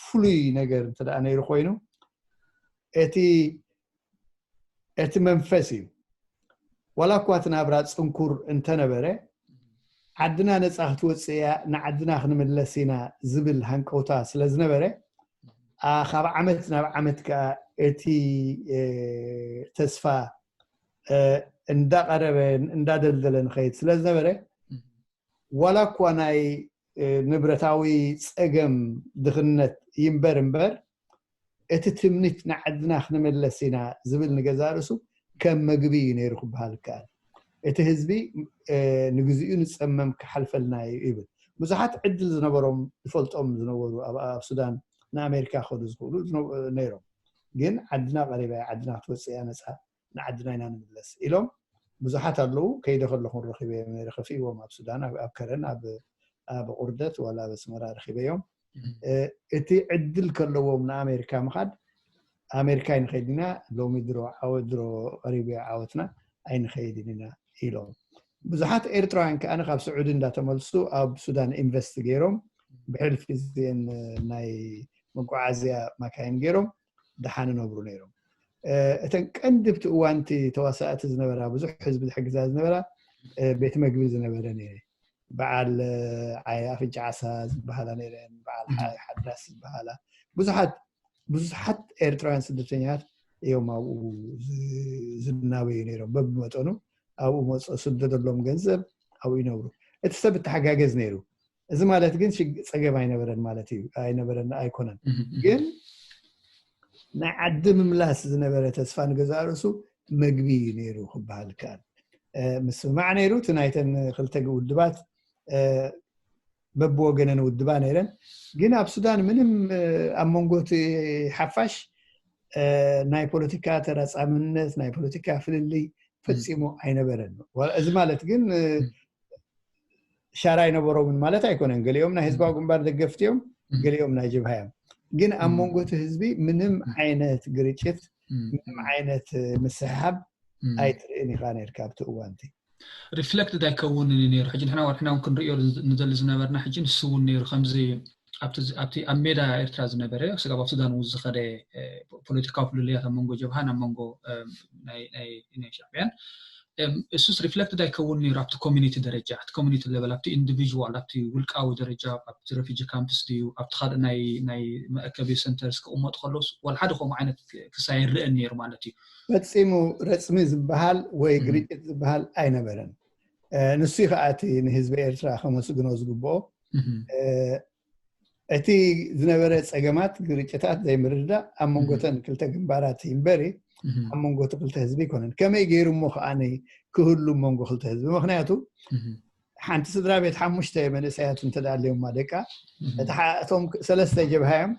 ፍሉይ ነገር እንተ ነይሩ ኮይኑ እቲ እቲ መንፈስ እዩ። ዋላ እኳ እቲ ናብራ ፅንኩር እንተነበረ ዓድና ነፃ ክትወፅእ እያ፣ ንዓድና ክንምለስ ኢና ዝብል ሃንቀውታ ስለ ዝነበረ ካብ ዓመት ናብ ዓመት ከዓ እቲ ተስፋ እንዳቐረበ እንዳደልደለ ንኸይድ ስለ ዝነበረ ዋላ እኳ ናይ ንብረታዊ ፀገም ድኽነት ይንበር እምበር እቲ ትምኒት ንዓድና ክንምለስ ኢና ዝብል ንገዛእ ርእሱ ከም መግቢ እዩ ነይሩ ክበሃል ይከኣል። እቲ ህዝቢ ንግዚኡ ንፀመም ክሓልፈልና እዩ ይብል። ብዙሓት ዕድል ዝነበሮም ዝፈልጦም ዝነበሩ ኣብ ሱዳን ንኣሜሪካ ክኸዱ ዝኽእሉ ነይሮም። ግን ዓድና ቀሪባ እያ፣ ዓድና ክትወፅእ እያ ነፃ፣ ንዓድና ኢና ንምለስ ኢሎም ብዙሓት ኣለዉ። ከይደ ከለኹ ረኺበዮም ነይረ፣ ከፊእዎም ኣብ ሱዳን ኣብ ከረን ኣብ ቁርደት ዋላ ኣብ ኣስመራ ረኺበዮም። እቲ ዕድል ከለዎም ንኣሜሪካ ምኻድ ኣሜሪካ ኣይንኸይድን ኢና፣ ሎሚ ድሮ ዓወት ድሮ ቀሪቡ ዓወትና ኣይንኸይድን ኢና ኢሎም። ብዙሓት ኤርትራውያን ከኣ ካብ ስዑዲ እንዳተመልሱ ኣብ ሱዳን ኢንቨስት ገይሮም ብሕልፊ እዚአን ናይ መጓዓዝያ ማካይን ገይሮም ደሓን ነብሩ ነይሮም። እተን ቀንዲ ብቲ እዋንቲ ተዋሳእቲ ዝነበራ ብዙሕ ህዝቢ ዝሕግዛ ዝነበራ ቤት መግቢ ዝነበረ ነይረ። በዓል ኣፍንጫ ዓሳ ዝበሃላ ነይረን፣ በዓል ሓዳስ ዝበሃላ ብዙሓት ብዙሓት ኤርትራውያን ስደተኛታት እዮም ኣብኡ ዝናበዩ ነይሮም። በብመጠኑ ኣብኡ መፅኦ ስደደሎም ገንዘብ ኣብኡ ይነብሩ። እቲ ሰብ እተሓጋገዝ ነይሩ። እዚ ማለት ግን ጸገም ኣይነበረን ማለት እዩ ኣይነበረን ኣይኮነን። ግን ናይ ዓዲ ምምላስ ዝነበረ ተስፋ ንገዛእ ርእሱ መግቢ እዩ ነይሩ ክበሃል ይከኣል። ምስማዕ ነይሩ እቲ ናይተን ክልተ ውድባት በብወገነን ውድባ ነይረን። ግን ኣብ ሱዳን ምንም ኣብ መንጎ እቲ ሓፋሽ ናይ ፖለቲካ ተራጻምነት ናይ ፖለቲካ ፍልልይ ፈጺሙ ኣይነበረን። እዚ ማለት ግን ሻራ ኣይነበሮምን ማለት ኣይኮነን። ገሊኦም ናይ ህዝባዊ ግንባር ደገፍቲ እዮም፣ ገሊኦም ናይ ጀብሃ እዮም። ግን ኣብ መንጎ እቲ ህዝቢ ምንም ዓይነት ግርጭት ምንም ዓይነት ምስሕሓብ ኣይትርእን ኢኻ ነርካ ኣብቲ እዋንቲ። ሪፍለክትድ ኣይከውንን እዩ ነይሩ። ሕጂ ንሕና ንሕና እውን ክንርእዮ ንደሊ ዝነበርና ሕጂ ንሱ እውን ነይሩ ከምዚ ኣብቲ ኣብ ሜዳ ኤርትራ ዝነበረ ስጋብ ኣብ ሱዳን እውን ዝኸደ ፖለቲካዊ ፍልልያት ኣብ መንጎ ጀብሃን ኣብ መንጎ ናይ ሻዕብያን እሱስ ሪፍለክትድ ኣይከውን ነይሩ ኣብቲ ኮሚኒቲ ደረጃ ኣብቲ ኮሚኒቲ ለቨል ኣብቲ ኢንዲቪዥዋል ኣብቲ ውልቃዊ ደረጃ ኣብቲ ረፊጂ ካምፕስ ድዩ ኣብቲ ካልእ ናይ ናይ መእከቢ ሰንተርስ ክቕመጡ ከለውስ ዋላ ሓደ ከምኡ ዓይነት ክሳይ ይርአን ነይሩ ማለት እዩ። ፈጺሙ ረጽሚ ዝበሃል ወይ ግርጭት ዝበሃል ኣይነበረን። ንሱ ከዓ እቲ ንህዝቢ ኤርትራ ከመስግኖ ዝግብኦ እቲ ዝነበረ ጸገማት፣ ግርጭታት፣ ዘይምርድዳእ ኣብ መንጎ እተን ክልተ ግንባራት እዩ እምበሪ ኣብ መንጎ እቲ ክልተ ህዝቢ ኣይኮነን። ከመይ ገይሩ እሞ ከኣ ክህሉ ኣብ መንጎ ክልተ ህዝቢ? ምኽንያቱ ሓንቲ ስድራ ቤት ሓሙሽተ መንእሰያት እንተ ደኣ ኣለዮማ ደቃ፣ እቶም ሰለስተ ጀብሃ እዮም፣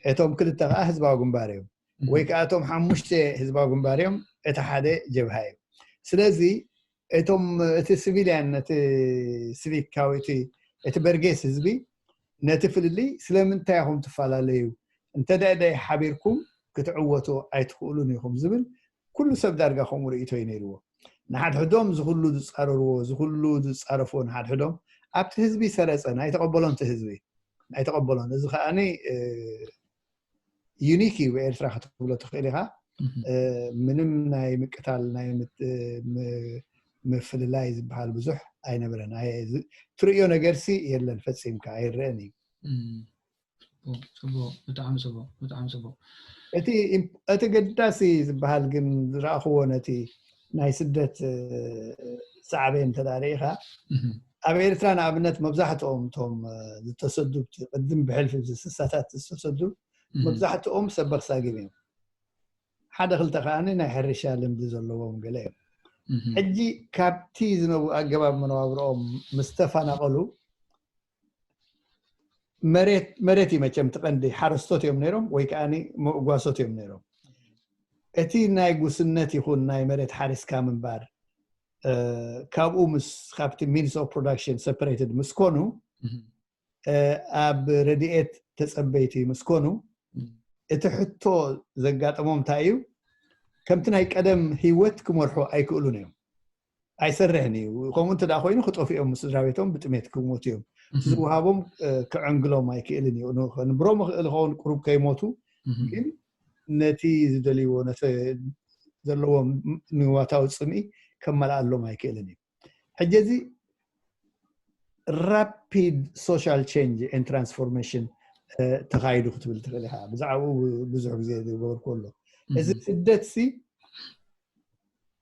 እቶም ክልተ ከኣ ህዝባዊ ግንባር እዮም። ወይ ከኣ እቶም ሓሙሽተ ህዝባዊ ግንባር እዮም፣ እቲ ሓደ ጀብሃ እዩ። ስለዚ እቶም፣ እቲ ሲቪልያን፣ እቲ ሲቪካዊ፣ እቲ፣ እቲ በርጌስ ህዝቢ ነቲ ፍልልይ ስለምንታይ ኢኹም ትፈላለዩ? እንተ ደኣ ደይ ሓቢርኩም ክትዕወቱ ኣይትኽእሉን ኢኹም ዝብል ኩሉ ሰብ ዳርጋ ከምኡ ርእይቶ እዩ ነይርዎ። ንሓድሕዶም ዝኹሉ ዝጻረርዎ፣ ዝኹሉ ዝጻረፍዎ ንሓድሕዶም ኣብቲ ህዝቢ ሰረጸን ኣይተቐበሎን። እቲ ህዝቢ ኣይተቐበሎን። እዚ ከኣኒ፣ እ፣ ዩኒክ እዩ ብኤርትራ ክትብሎ ትኽእል ኢኻ። ምንም ናይ ምቅታል፣ ናይ ምት-፣ ም-፣ ምፍልላይ ዝበሃል ብዙሕ ኣይነበረን። ኣይ-፣ ዝ-፣ ትርእዮ ነገርሲ የለን ፈጺምካ፣ ኣይረአን እዩ። እም፣ ጽቡቕ፣ ጽቡቕ፣ ብጣዕሚ ጽቡቕ፣ ብጣዕሚ ጽቡቕ። እቲ ኢም-፣ እቲ ገዳሲ ዝበሃል ግን ዝረኣኽዎ ነቲ ናይ ስደት፣ እ፣ ሳዕቤን እንተ ደኣ ርኢኻ፣ ኣብ ኤርትራ ንኣብነት መብዛሕትኦም እቶም፣ እ፣ ዝተሰዱ፣ እቲ ቅድም ብሕልፊ ኣብዚ ስሳታት ዝተሰዱ፣ መብዛሕትኦም ሰበኽ ሳግም እዮም። ሓደ ክልተ ከኣ ናይ ሕርሻ ልምዲ ዘለዎም ገለ እዮም። ሕጂ ካብቲ ዝነቡ ኣገባብ መነባብሮኦም ምስ ተፈናቐሉ፣ መሬት፣ መሬት እዩ መቸም እቲ ቀንዲ። ሓረስቶት እዮም ነይሮም ወይ ከኣ መጓሶት እዮም ነይሮም። እቲ ናይ ጉስነት ይኹን ናይ መሬት ሓሪስካ ምንባር፣ እ፣ ካብኡ ምስ፣ ካብቲ ሚንስ ኦፍ ፕሮዳክሽን ሰፐሬትድ ምስ ኮኑ፣ እ፣ ኣብ ረድኤት ተጸበይቲ ምስ ኮኑ፣ እቲ ሕቶ ዘጋጠሞም እንታይ እዩ? ከምቲ ናይ ቀደም ህይወት ክመርሑ ኣይክእሉን እዮም። ኣይሰርሕን እዩ። ከምኡ እንተ ደኣ ኮይኑ ክጠፍኡ እዮም፣ ምስ ስድራ ቤቶም ብጥሜት ክሞቱ እዮም። እቲ ዝወሃቦም፣ እ፣ ክዕንግሎም ኣይክእልን እዩ። ን-፣ ከንብሮም ይኽእል ይኸውን ቁሩብ ከይሞቱ፣ ግን ነቲ ዝደልይዎ፣ ነቲ ዘለዎም ንዋታዊ ጽምኢ ከመልኣሎም ኣይክእልን እዩ። ሕጂ እዚ ራፒድ ሶሻል ቼንጅ ኤንድ ትራንስፎርሜሽን፣ እ፣ ተኻይዱ ክትብል ትኽእል ኢኻ። ብዛዕባኡ ብዙሕ ግዜ ዝገበርኩዎ ኣሎ። እዚ ስደት ሲ፣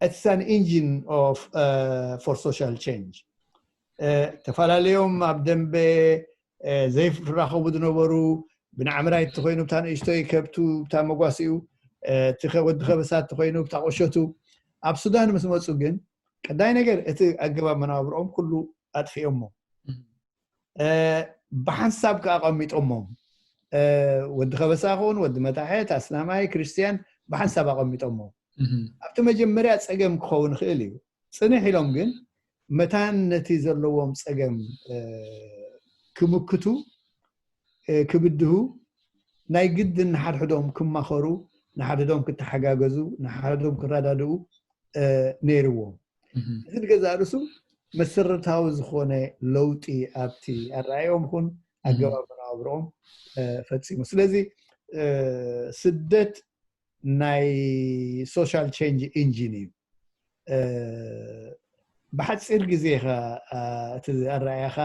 it's an engine of, uh, for social change። እ፣ ተፈላለዮም ኣብ ደንበ፣ እ፣ ዘይራኸቡ ዝነበሩ፣ ብናዕምራይ እንተኾይኑ ብታ ንእሽቶይ ከብቱ፣ ብታ መጓሲኡ፣ እ፣ እቲ ከ-፣ ወዲ ከበሳ እንተኾይኑ ብታ ቁሸቱ፣ ኣብ ሱዳን ምስ መጹ ግን ቀዳይ ነገር እቲ ኣገባብ መነባብሮኦም ኩሉ ኣጥፊኦሞ። እ፣ ብሓንሳብ ከኣ ኣቐሚጦሞም። እ፣ ወዲ ከበሳ ኹን፣ ወዲ መታሕት፣ ኣስላማይ፣ ክርስትያን ብሓንሳብ ኣቐሚጦሞ። ኣብቲ መጀመርያ ጸገም ክኸውን ይኽእል እዩ። ጽንሕ ኢሎም ግን መታን ነቲ ዘለዎም ጸገም፣ እ፣ ክምክቱ፣ እ፣ ክብድሁ፣ ናይ ግድን ንሓድሕዶም ክማኸሩ፣ ንሓድሕዶም ክተሓጋገዙ፣ ንሓድሕዶም ክረዳድኡ፣ እ፣ ነይርዎም። እዚ ንገዛእ ርእሱ መሰረታዊ ዝኾነ ለውጢ ኣብቲ ኣረኣእዮም ኹን ኣገባብ መነባብሮኦም፣ እ፣ ፈጺሙ። ስለዚ፣ እ፣ ስደት ናይ ሶሻል ቼንጅ ኢንጂን እዩ። እ፣ ብሓጺር ግዜ ኢኻ፣ እ፣ እቲ ኣረኣእያኻ፣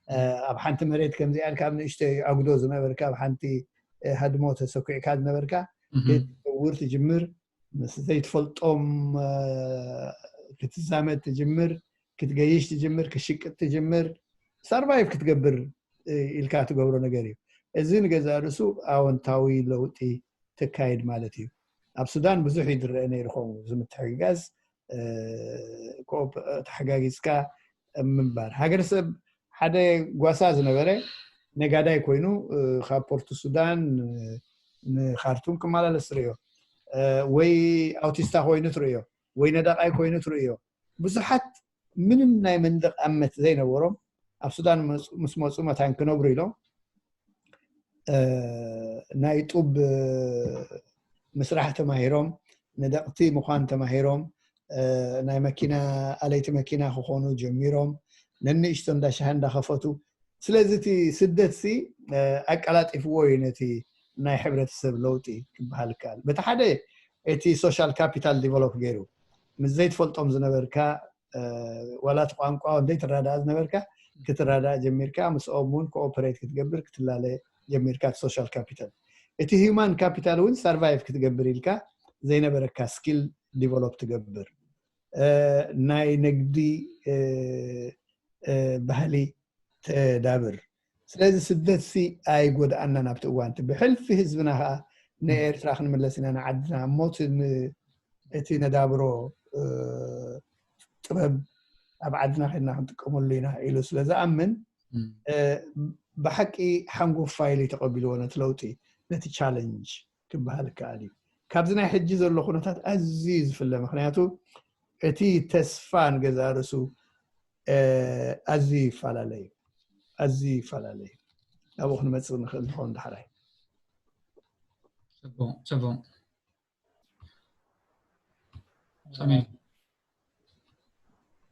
እ፣ ኣብ ሓንቲ መሬት ከምዚኣ ኢልካ ኣብ ንእሽተይ ኣጉዶ ዝነበርካ፣ ኣብ ሓንቲ፣ እ፣ ሃድሞ ተሰኲዕካ ዝነበርካ፣ ክትዘውር ትጅምር፣ ምስ ዘይትፈልጦም፣ እ፣ ክትዛመድ ትጅምር፣ ክትገይሽ ትጅምር፣ ክሽቅጥ ትጅምር፣ ሰርቫይቭ ክትገብር፣ እ፣ ኢልካ ትገብሮ ነገር እዩ። እዚ ንገዛእ ርእሱ ኣወንታዊ ለውጢ ተካይድ ማለት እዩ። ኣብ ሱዳን ብዙሕ እዩ ዝረአ ነይሩ ከምኡ፣ እዚ ምትሕግጋዝ፣ እ፣ ኮኦፕ-፣ ተሓጋጊዝካ ምንባር። ሃገረሰብ ሓደ ጓሳ ዝነበረ ነጋዳይ ኮይኑ፣ እ፣ ካብ ፖርት ሱዳን፣ እ፣ ንኻርቱም ክመላለስ ትርእዮ። እ፣ ወይ ኣውቲስታ ኮይኑ ትርእዮ፣ ወይ ነዳቓይ ኮይኑ ትርእዮ። ብዙሓት ምንም ናይ መንደቕ ኣመት ዘይነበሮም ኣብ ሱዳን መጽ-፣ ምስ መጹ መታን ክነብሩ ኢሎም፣ እ፣ ናይ ጡብ፣ እ፣ ምስራሕ ተማሂሮም፣ ነደቕቲ ምዃን ተማሂሮም፣ እ፣ ናይ መኪና፣ ኣለይቲ መኪና ክኾኑ ጀሚሮም፣ ነንእሽቶ እንዳ ሻሂ እንዳኸፈቱ። ስለዚ እቲ ስደትሲ፣ እ፣ ኣቀላጢፍዎ እዩ ነቲ ናይ ሕብረተሰብ ለውጢ ክበሃል ይከኣል። በቲ ሓደ እቲ ሶሻል ካፒታል ዲቨሎፕ ገይሩ፣ ምስ ዘይትፈልጦም ዝነበርካ፣ እ፣ ዋላ እቲ ቋንቋ ዘይትረዳእ ዝነበርካ ክትረዳእ ጀሚርካ፣ ምስኦም እውን ኮኦፐሬት ክትገብር ክትላለ ጀሚርካ፣ እቲ ሶሻል ካፒታል። እቲ ሂውማን ካፒታል እውን ሰርቫይቭ ክትገብር ኢልካ ዘይነበረካ ስኪል ዲቨሎፕ ትገብር። እ፣ ናይ ንግዲ፣ እ፣ እ፣ ባህሊ ተዳብር። ስለዚ ስደትሲ ኣይጎድኣናን ኣብቲ እዋንቲ። ብሕልፊ ህዝብና ከዓ ንኤርትራ ክንምለስ ኢና ንዓድና፣ እሞ እቲ ን-፣ እቲ ነዳብሮ፣ እ፣ ጥበብ ኣብ ዓድና ከድና ክንጥቀመሉ ኢና ኢሉ ስለ ዝኣምን፣ እ፣ ብሓቂ ሓንጎፋ ኢሉ ተቐቢልዎ ነቲ ለውጢ፣ ነቲ ቻለንጅ ክበሃል ይከኣል እዩ። ካብዚ ናይ ሕጂ ዘሎ ኩነታት ኣዝዩ ዝፍለ፣ ምኽንያቱ እቲ ተስፋ ንገዛእ ርእሱ፣ እ፣ ኣዝዩ ይፈላለ እዩ። ኣዝዩ ይፈላለ እዩ። ናብኡ ክንመጽእ ንኽእል ንኸውን ዳሕራይ። ጽቡቕ፣ ጽቡቕ። ሰሜን።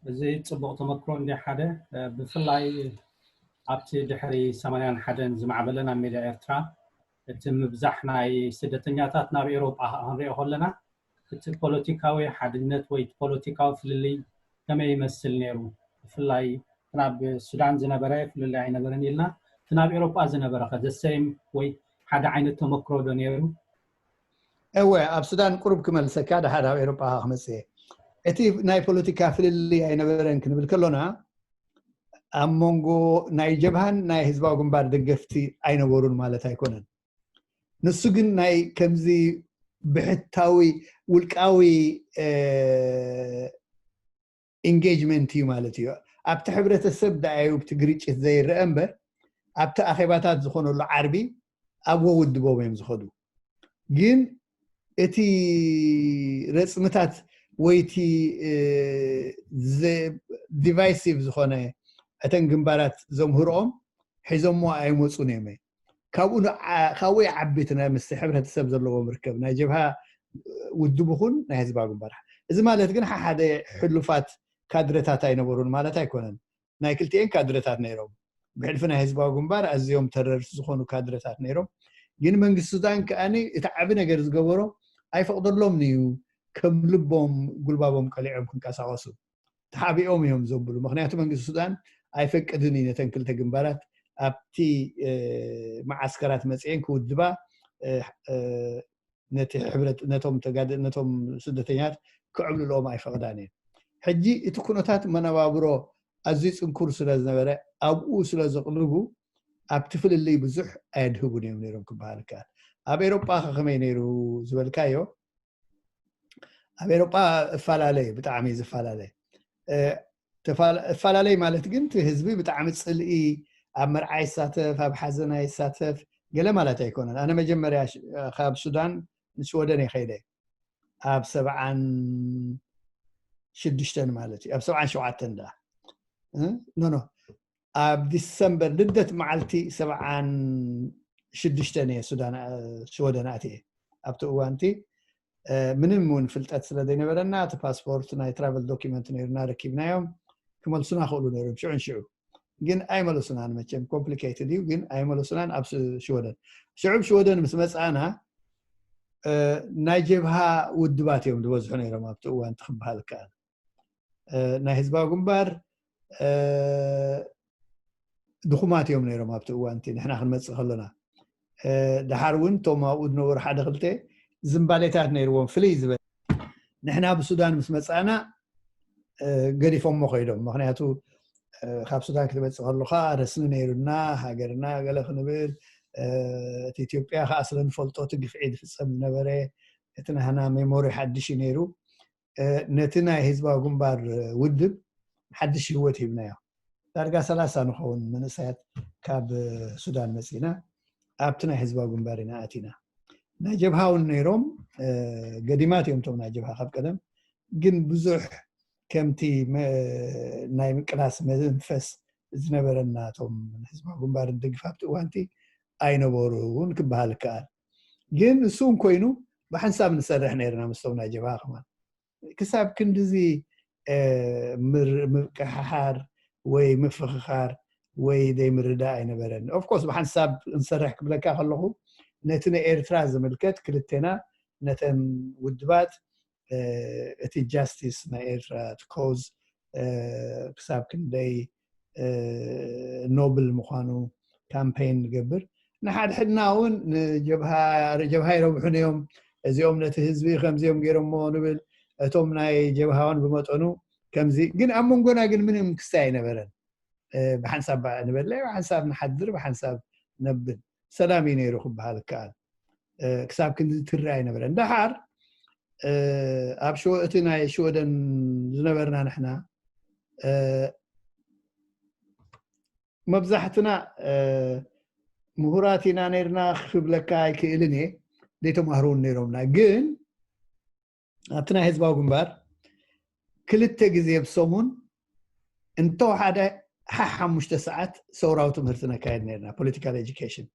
እዚ ጽቡቕ ተመክሮ እንዲ ሓደ፣ እ፣ ብፍላይ ኣብቲ ድሕሪ ሰማንያን ሓደን ዝማዕበለ ናብ ሜዳ ኤርትራ፣ እቲ ምብዛሕ ናይ ስደተኛታት ናብ ኤውሮጳ ክንሪኦ ከለና፣ እቲ ፖለቲካዊ ሓድነት ወይ እቲ ፖለቲካዊ ፍልልይ ከመይ ይመስል ነይሩ? ብፍላይ ናብ ሱዳን ዝነበረ ፍልልይ ኣይነበረን ኢልና፣ እቲ ናብ ኤውሮጳ ዝነበረ ከ ዘሰይም ወይ ሓደ ዓይነት ተመክሮ ዶ ነይሩ? እወ፣ ኣብ ሱዳን ቁሩብ ክመልሰካ፣ ድሓር ኣብ ኤውሮጳ ክመጽእ እየ። እቲ ናይ ፖለቲካ ፍልልይ ኣይነበረን ክንብል ከሎና፣ ኣብ መንጎ ናይ ጀብሃን ናይ ህዝባዊ ግንባር ደገፍቲ ኣይነበሩን ማለት ኣይኮነን። ንሱ ግን ናይ ከምዚ ብሕታዊ ውልቃዊ፣ እ፣ ኢንጌጅመንት እዩ ማለት እዩ። ኣብቲ ሕብረተሰብ ደኣዩ ኣብቲ ግርጭት ዘይረአ እምበር፣ ኣብቲ ኣኼባታት ዝኾነሉ ዓርቢ ኣብዎ ውድቦም እዮም ዝኸዱ። ግን እቲ ረጽምታት ወይ እቲ፣ እ፣ ዘ-፣ ዲቫይሲቭ ዝኾነ እተን ግንባራት ዘምህርኦም ሒዞሞ ኣይመጹን እዮም። ካብኡ ንዓ-፣ ካብኡ ይዓቢ እቲ ናይ ምስ ሕብረተሰብ ዘለዎም ርከብ፣ ናይ ጀብሃ ውድብ ይኹን ናይ ህዝባዊ ግንባር። እዚ ማለት ግን ሓደ ሕሉፋት ካድረታት ኣይነበሩን ማለት ኣይኮነን። ናይ ክልቲኤን ካድረታት ነይሮም። ብሕልፊ ናይ ህዝባዊ ግንባር ኣዝዮም ተረርቲ ዝኾኑ ካድረታት ነይሮም። ግን መንግስቲ ሱዳን ከኣኒ እቲ ዓቢ ነገር ዝገበሮ ኣይፈቕደሎምን እዩ ከም ልቦም ጉልባቦም ቀሊዖም ክንቀሳቐሱ። ተሓቢኦም እዮም ዘብሉ። ምኽንያቱ መንግስቲ ሱዳን ኣይፈቅድን እዩ ነተን ክልተ ግንባራት ኣብቲ፣ እ፣ መዓስከራት መጽኤን ክውድባ፣ እ፣ እ፣ ነቲ ሕብረት፣ ነቶም ተጋደ-፣ ነቶም ስደተኛታት ክዕብልልኦም ኣይፈቕዳን እየን። ሕጂ እቲ ኩነታት መነባብሮ ኣዝዩ ጽንኩር ስለ ዝነበረ ኣብኡ ስለ ዘቕልቡ ኣብቲ ፍልልይ ብዙሕ ኣየድህቡን እዮም ነይሮም ክበሃል ይከኣል። ኣብ ኤውሮጳ ከ ከመይ ነይሩ ዝበልካዮ፣ ኣብ ኤውሮጳ እፈላለ እዩ፣ ብጣዕሚ እዩ ዝፈላለ። እ፣ ተፋላ-፣ እፈላለይ ማለት ግን እቲ ህዝቢ ብጣዕሚ ጽልኢ፣ ኣብ መርዓ ይሳተፍ፣ ኣብ ሓዘን ኣይሳተፍ፣ ገለ ማለት ኣይኮነን። ኣነ መጀመርያ ሽ-፣ ካብ ሱዳን ንሽወደን እየ ከይደ። ኣብ ሰብዓን ሽዱሽተን ማለት እዩ፣ ኣብ ሰብዓን ሸውዓተን ደኣ። እ? ኖ፣ ኖ። ኣብ ዲሰምበር ልደት መዓልቲ ሰብዓን ሽዱሽተን እየ ሱዳን፣ እ፣ ሽወደን ኣትየ። ኣብቲ እዋንቲ፣ እ፣ ምንም እውን ፍልጠት ስለ ዘይነበረና፣ እቲ ፓስፖርት ናይ ትራቨል ዶኪመንት ነይሩና፣ ረኪብናዮም። ክመልሱና ክእሉ ነይሮም ሽዑን ሽዑ። ግን ኣይመለሱናን። መቸም ኮምፕሊኬትድ እዩ፣ ግን ኣይመለሱናን። ኣብ ስ-፣ ሽወደን፣ ሽዑ ኣብ ሽወደን ምስ መጻና፣ እ፣ ናይ ጀብሃ ውድባት እዮም ዝበዝሑ ነይሮም ኣብቲ እዋን፣ እቲ ክበሃል ይከኣል። እ፣ ናይ ህዝባዊ ግንባር፣ እ፣ ድኹማት እዮም ነይሮም ኣብቲ እዋን እቲ ንሕና ክንመጽእ ከለና። እ፣ ደሓር እውን እቶም ኣብኡ ዝነበሩ ሓደ ክልተ ዝምባሌታት ነይርዎም፣ ፍልይ ዝበለ። ንሕና ብሱዳን ምስ መጻእና፣ እ፣ ገዲፎሞ ከይዶም። ምኽንያቱ፣ እ፣ ካብ ሱዳን ክትመጽእ ከለኻ ረስኒ ነይሩና፣ ሃገርና ገለ ክንብል፣ እ፣ እቲ ኢትዮጵያ ከኣ ስለ ንፈልጦ እቲ ግፍዒ ዝፍጸም ዝነበረ፣ እቲ ናህና ሜሞሪ ሓድሽ እዩ ነይሩ። እ፣ ነቲ ናይ ህዝባዊ ግንባር ውድብ ሓድሽ ህይወት ሂብናዮ። ዳርጋ ሰላሳ ንኸውን መንእሰያት ካብ ሱዳን መጺና ኣብቲ ናይ ህዝባዊ ግንባር ኢና ኣቲና። ናይ ጀብሃ እውን ነይሮም፣ እ፣ ገዲማት እዮም እቶም ናይ ጀብሃ ካብ ቀደም፣ ግን ብዙሕ ከምቲ መ-፣ ናይ ምቅላስ መንፈስ ዝነበረና እቶም ህዝባዊ ግንባር ንደግፍ ኣብቲ እዋንቲ ኣይነበሩን ክበሃል ይከኣል። ግን እሱ እውን ኮይኑ ብሓንሳብ ንሰርሕ ነይርና ምስቶም ናይ ጀብሃ ከማን። ክሳብ ክንድዚ፣ እ፣ ምር-፣ ምቅሕሓር ወይ ምፍኽኻር ወይ ዘይምርዳእ ኣይነበረን። ኦፍኮርስ ብሓንሳብ እንሰርሕ ክብለካ ከለኹ ነቲ ንኤርትራ ዝምልከት ክልቴና ነተን ውድባት፣ እ፣ እቲ ጃስቲስ ናይ ኤርትራ፣ እቲ ኮዝ፣ እ፣ ክሳብ ክንደይ፣ እ፣ ኖብል ምዃኑ ካምፔን ንገብር። ንሓድሕድና እውን ንጀብሃ፣ ጀብሃ ይረብሑን እዮም፣ እዚኦም ነቲ ህዝቢ ከምዚኦም ገይሮሞ ንብል። እቶም ናይ ጀብሃ እውን ብመጠኑ ከምዚ፣ ግን ኣብ መንጎና ግን ምንም ክስታይ ኣይነበረን። ብሓንሳብ ንበልዕ፣ ብሓንሳብ ንሓድር፣ ብሓንሳብ ነብል። ሰላም እዩ ነይሩ ክበሃል ይከኣል። ክሳብ ክንዲ ትሪ ኣይነበረን። ደሓር ኣብ ሽወ እቲ ናይ ሽወደን ዝነበርና ንሕና መብዛሕትና ምሁራት ኢና ነርና ክብለካ ኣይክእልን እየ። ዘይተማህሩ እውን ነይሮምና። ግን ኣብቲ ናይ ህዝባዊ ግንባር ክልተ ግዜ ብሰሙን እንተወሓደ ሓ ሓሙሽተ ሰዓት ሰውራዊ ትምህርቲ ነካየድ ነርና፣ ፖለቲካል ኤጁኬሽን።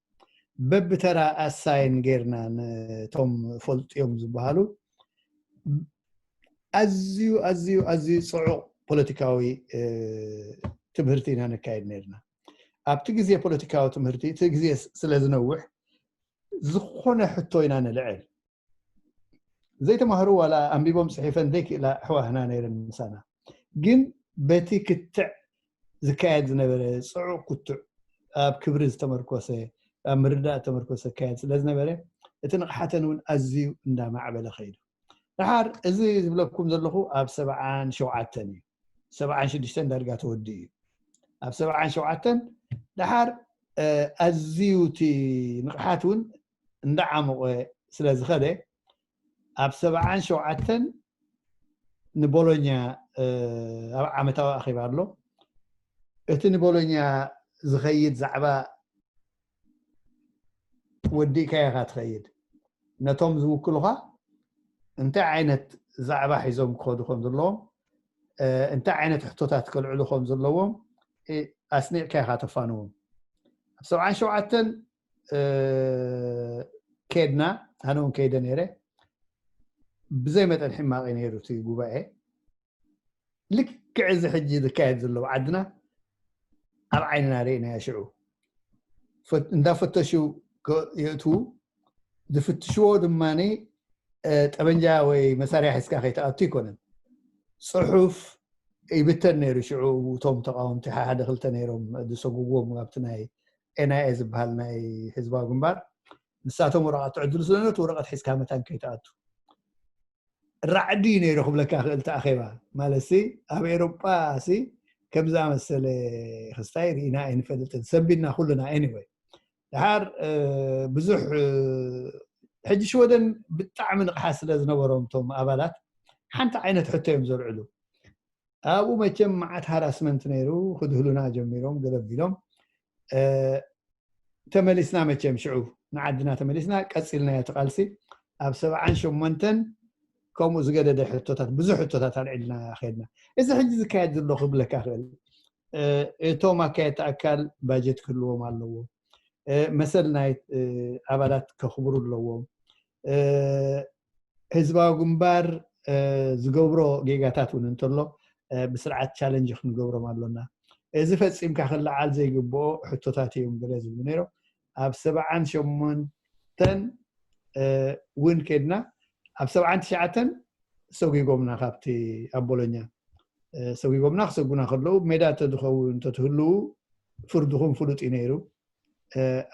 በብተራ ኣሳይን ጌርና ነቶም ፈልጥዮም ዝበሃሉ ኣዝዩ ኣዝዩ ኣዝዩ ፅዑቕ ፖለቲካዊ ትምህርቲ ኢና ነካየድ ነርና። ኣብቲ ግዜ ፖለቲካዊ ትምህርቲ እቲ ግዜ ስለ ዝነውሕ ዝኾነ ሕቶ ኢና ንልዕል። ዘይተማህሩ ዋላ ኣንቢቦም ፅሒፈን ዘይክእላ ኣሕዋትና ነይረን ምሳና። ግን በቲ ክትዕ ዝካየድ ዝነበረ ፅዑቕ ክትዕ ኣብ ክብሪ ዝተመርኮሰ ኣብ ምርዳእ ዝተመርኮሰ ዝካየድ ስለ ዝነበረ እቲ ንቕሓተን እውን ኣዝዩ እንዳማዕበለ ከይዱ። ደሓር እዚ ዝብለኩም ዘለኹ ኣብ ሰብዓን ሸውዓተን እዩ። ሰብዓን ሽዱሽተን ዳርጋ ተወዲ እዩ። ኣብ ሰብዓን ሸውዓተን ደሓር ኣዝዩ እቲ ንቕሓት እውን እንዳዓሞቐ ስለ ዝኸደ ኣብ ሰብዓን ሸውዓተን ንቦሎኛ ኣብ ዓመታዊ ኣኼባ ኣሎ። እቲ ንቦሎኛ ዝኸይድ ዛዕባ ወዲእካ ኢኻ ትኸይድ። ነቶም ዝውክሉኻ እንታይ ዓይነት ዛዕባ ሒዞም ክኸዱ ከም ዘለዎም፣ እንታይ ዓይነት ሕቶታት ከልዕሉ ከም ዘለዎም ኣስኒቕካ ኢኻ ተፋንዎም። ኣብ ሰብዓን ሸውዓተን ከድና፣ ኣነ እውን ከይደ ነይረ። ብዘይ መጠን ሕማቕ እዩ ነይሩ እቲ ጉባኤ። ልክዕ እዚ ሕጂ ዝካየድ ዘሎ ዓድና ኣብ ዓይንና ርኢናዮ። ሽዑ እንዳፈተሹ የእትዉ። ዝፍትሽዎ ድማ ጠበንጃ ወይ መሳርያ ሒዝካ ከይትኣቱ ኣይኮነን። ፅሑፍ ይብተን ነይሩ። ሽዑ እቶም ተቃወምቲ ሓደ ክልተ ነይሮም ዝሰጉግዎም ኣብቲ ናይ ኤንኣይኤ ዝበሃል ናይ ህዝባዊ ግንባር። ንሳቶም ወረቐት ትዕድሉ ስለነቱ ወረቐት ሒዝካ መታን ከይትኣቱ። ራዕዲ እዩ ነይሩ ክብለካ ክእል እቲ ኣኼባ። ማለት ሲ ኣብ ኤሮጳ ሲ ከም ዝኣመሰለ ክስታይ ርኢና ኣይንፈልጥን። ሰንቢድና ኩልና። Anyway፣ ደሓር ብዙሕ ሕጂ ሽወደን ብጣዕሚ ንቕሓት ስለ ዝነበሮም እቶም ኣባላት ሓንቲ ዓይነት ሕቶ እዮም ዘልዕሉ። ኣብኡ መቸም መዓት ሃራስመንት ነይሩ። ክድህሉና ጀሚሮም ገለ ቢሎም። ተመሊስና መቸም ሽዑ ንዓድና ተመሊስና ቀፂልናዮ እቲ ቃልሲ። ኣብ ሰብዓን ሸሞንተን ከምኡ ዝገደደ ሕቶታት ብዙሕ ሕቶታት ኣልዒልና ከድና። እዚ ሕጂ ዝካየድ ዘሎ ክብለካ ክእል እቶም ኣካየድቲ ኣካል ባጀት ክህልዎም ኣለዎ። መሰል ናይ ኣባላት ከኽብሩ ኣለዎም። ህዝባዊ ግንባር ዝገብሮ ጌጋታት እውን እንተሎ ብስርዓት ቻለንጅ ክንገብሮም ኣሎና። እዚ ፈፂምካ ክለዓል ዘይግብኦ ሕቶታት እዮም ገለ ዝብሉ ነይሮም። ኣብ ሰብዓን ሸሞንተን እውን ከድና ኣብ ሰብዓን ትሽዓተን ሰጒጎምና ካብቲ ኣብ ቦሎኛ ሰጒጎምና ክሰጉና ከለዉ ሜዳ ተዝኸውን እንተትህልዉ ፍርድኹም ፍሉጥ እዩ ነይሩ።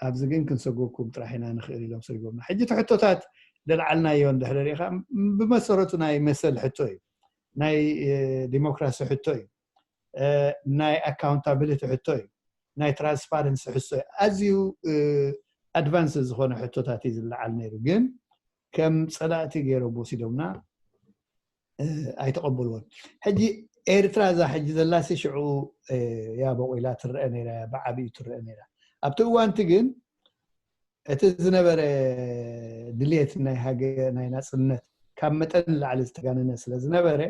ኣብዚ ግን ክንሰጎኩም ጥራሕ ኢና ንኽእል ኢሎም ሰሪጎምና። ሕጂ እቲ ሕቶታት ደልዓልናዮ እንድሕር ሪኢኻ ብመሰረቱ ናይ መሰል ሕቶ እዩ፣ ናይ ዲሞክራሲ ሕቶ እዩ፣ ናይ ኣካውንታብሊቲ ሕቶ እዩ፣ ናይ ትራንስፓረንሲ ሕቶ እዩ። ኣዝዩ ኣድቫንስ ዝኾነ ሕቶታት እዩ ዝለዓል ነይሩ፣ ግን ከም ፀላእቲ ገይሮም ወሲዶምና ኣይተቐበልዎን። ሕጂ ኤርትራ እዛ ሕጂ ዘላሲ ሽዑ እያ በቑላ ትረአ ነይራ፣ ብዓብዩ ትረአ ነይራ። ኣብቲ እዋንቲ ግን እቲ ዝነበረ ድልየት ናይ ሃገር ናይ ናፅነት ካብ መጠን ንላዕሊ ዝተጋነነ ስለ ዝነበረ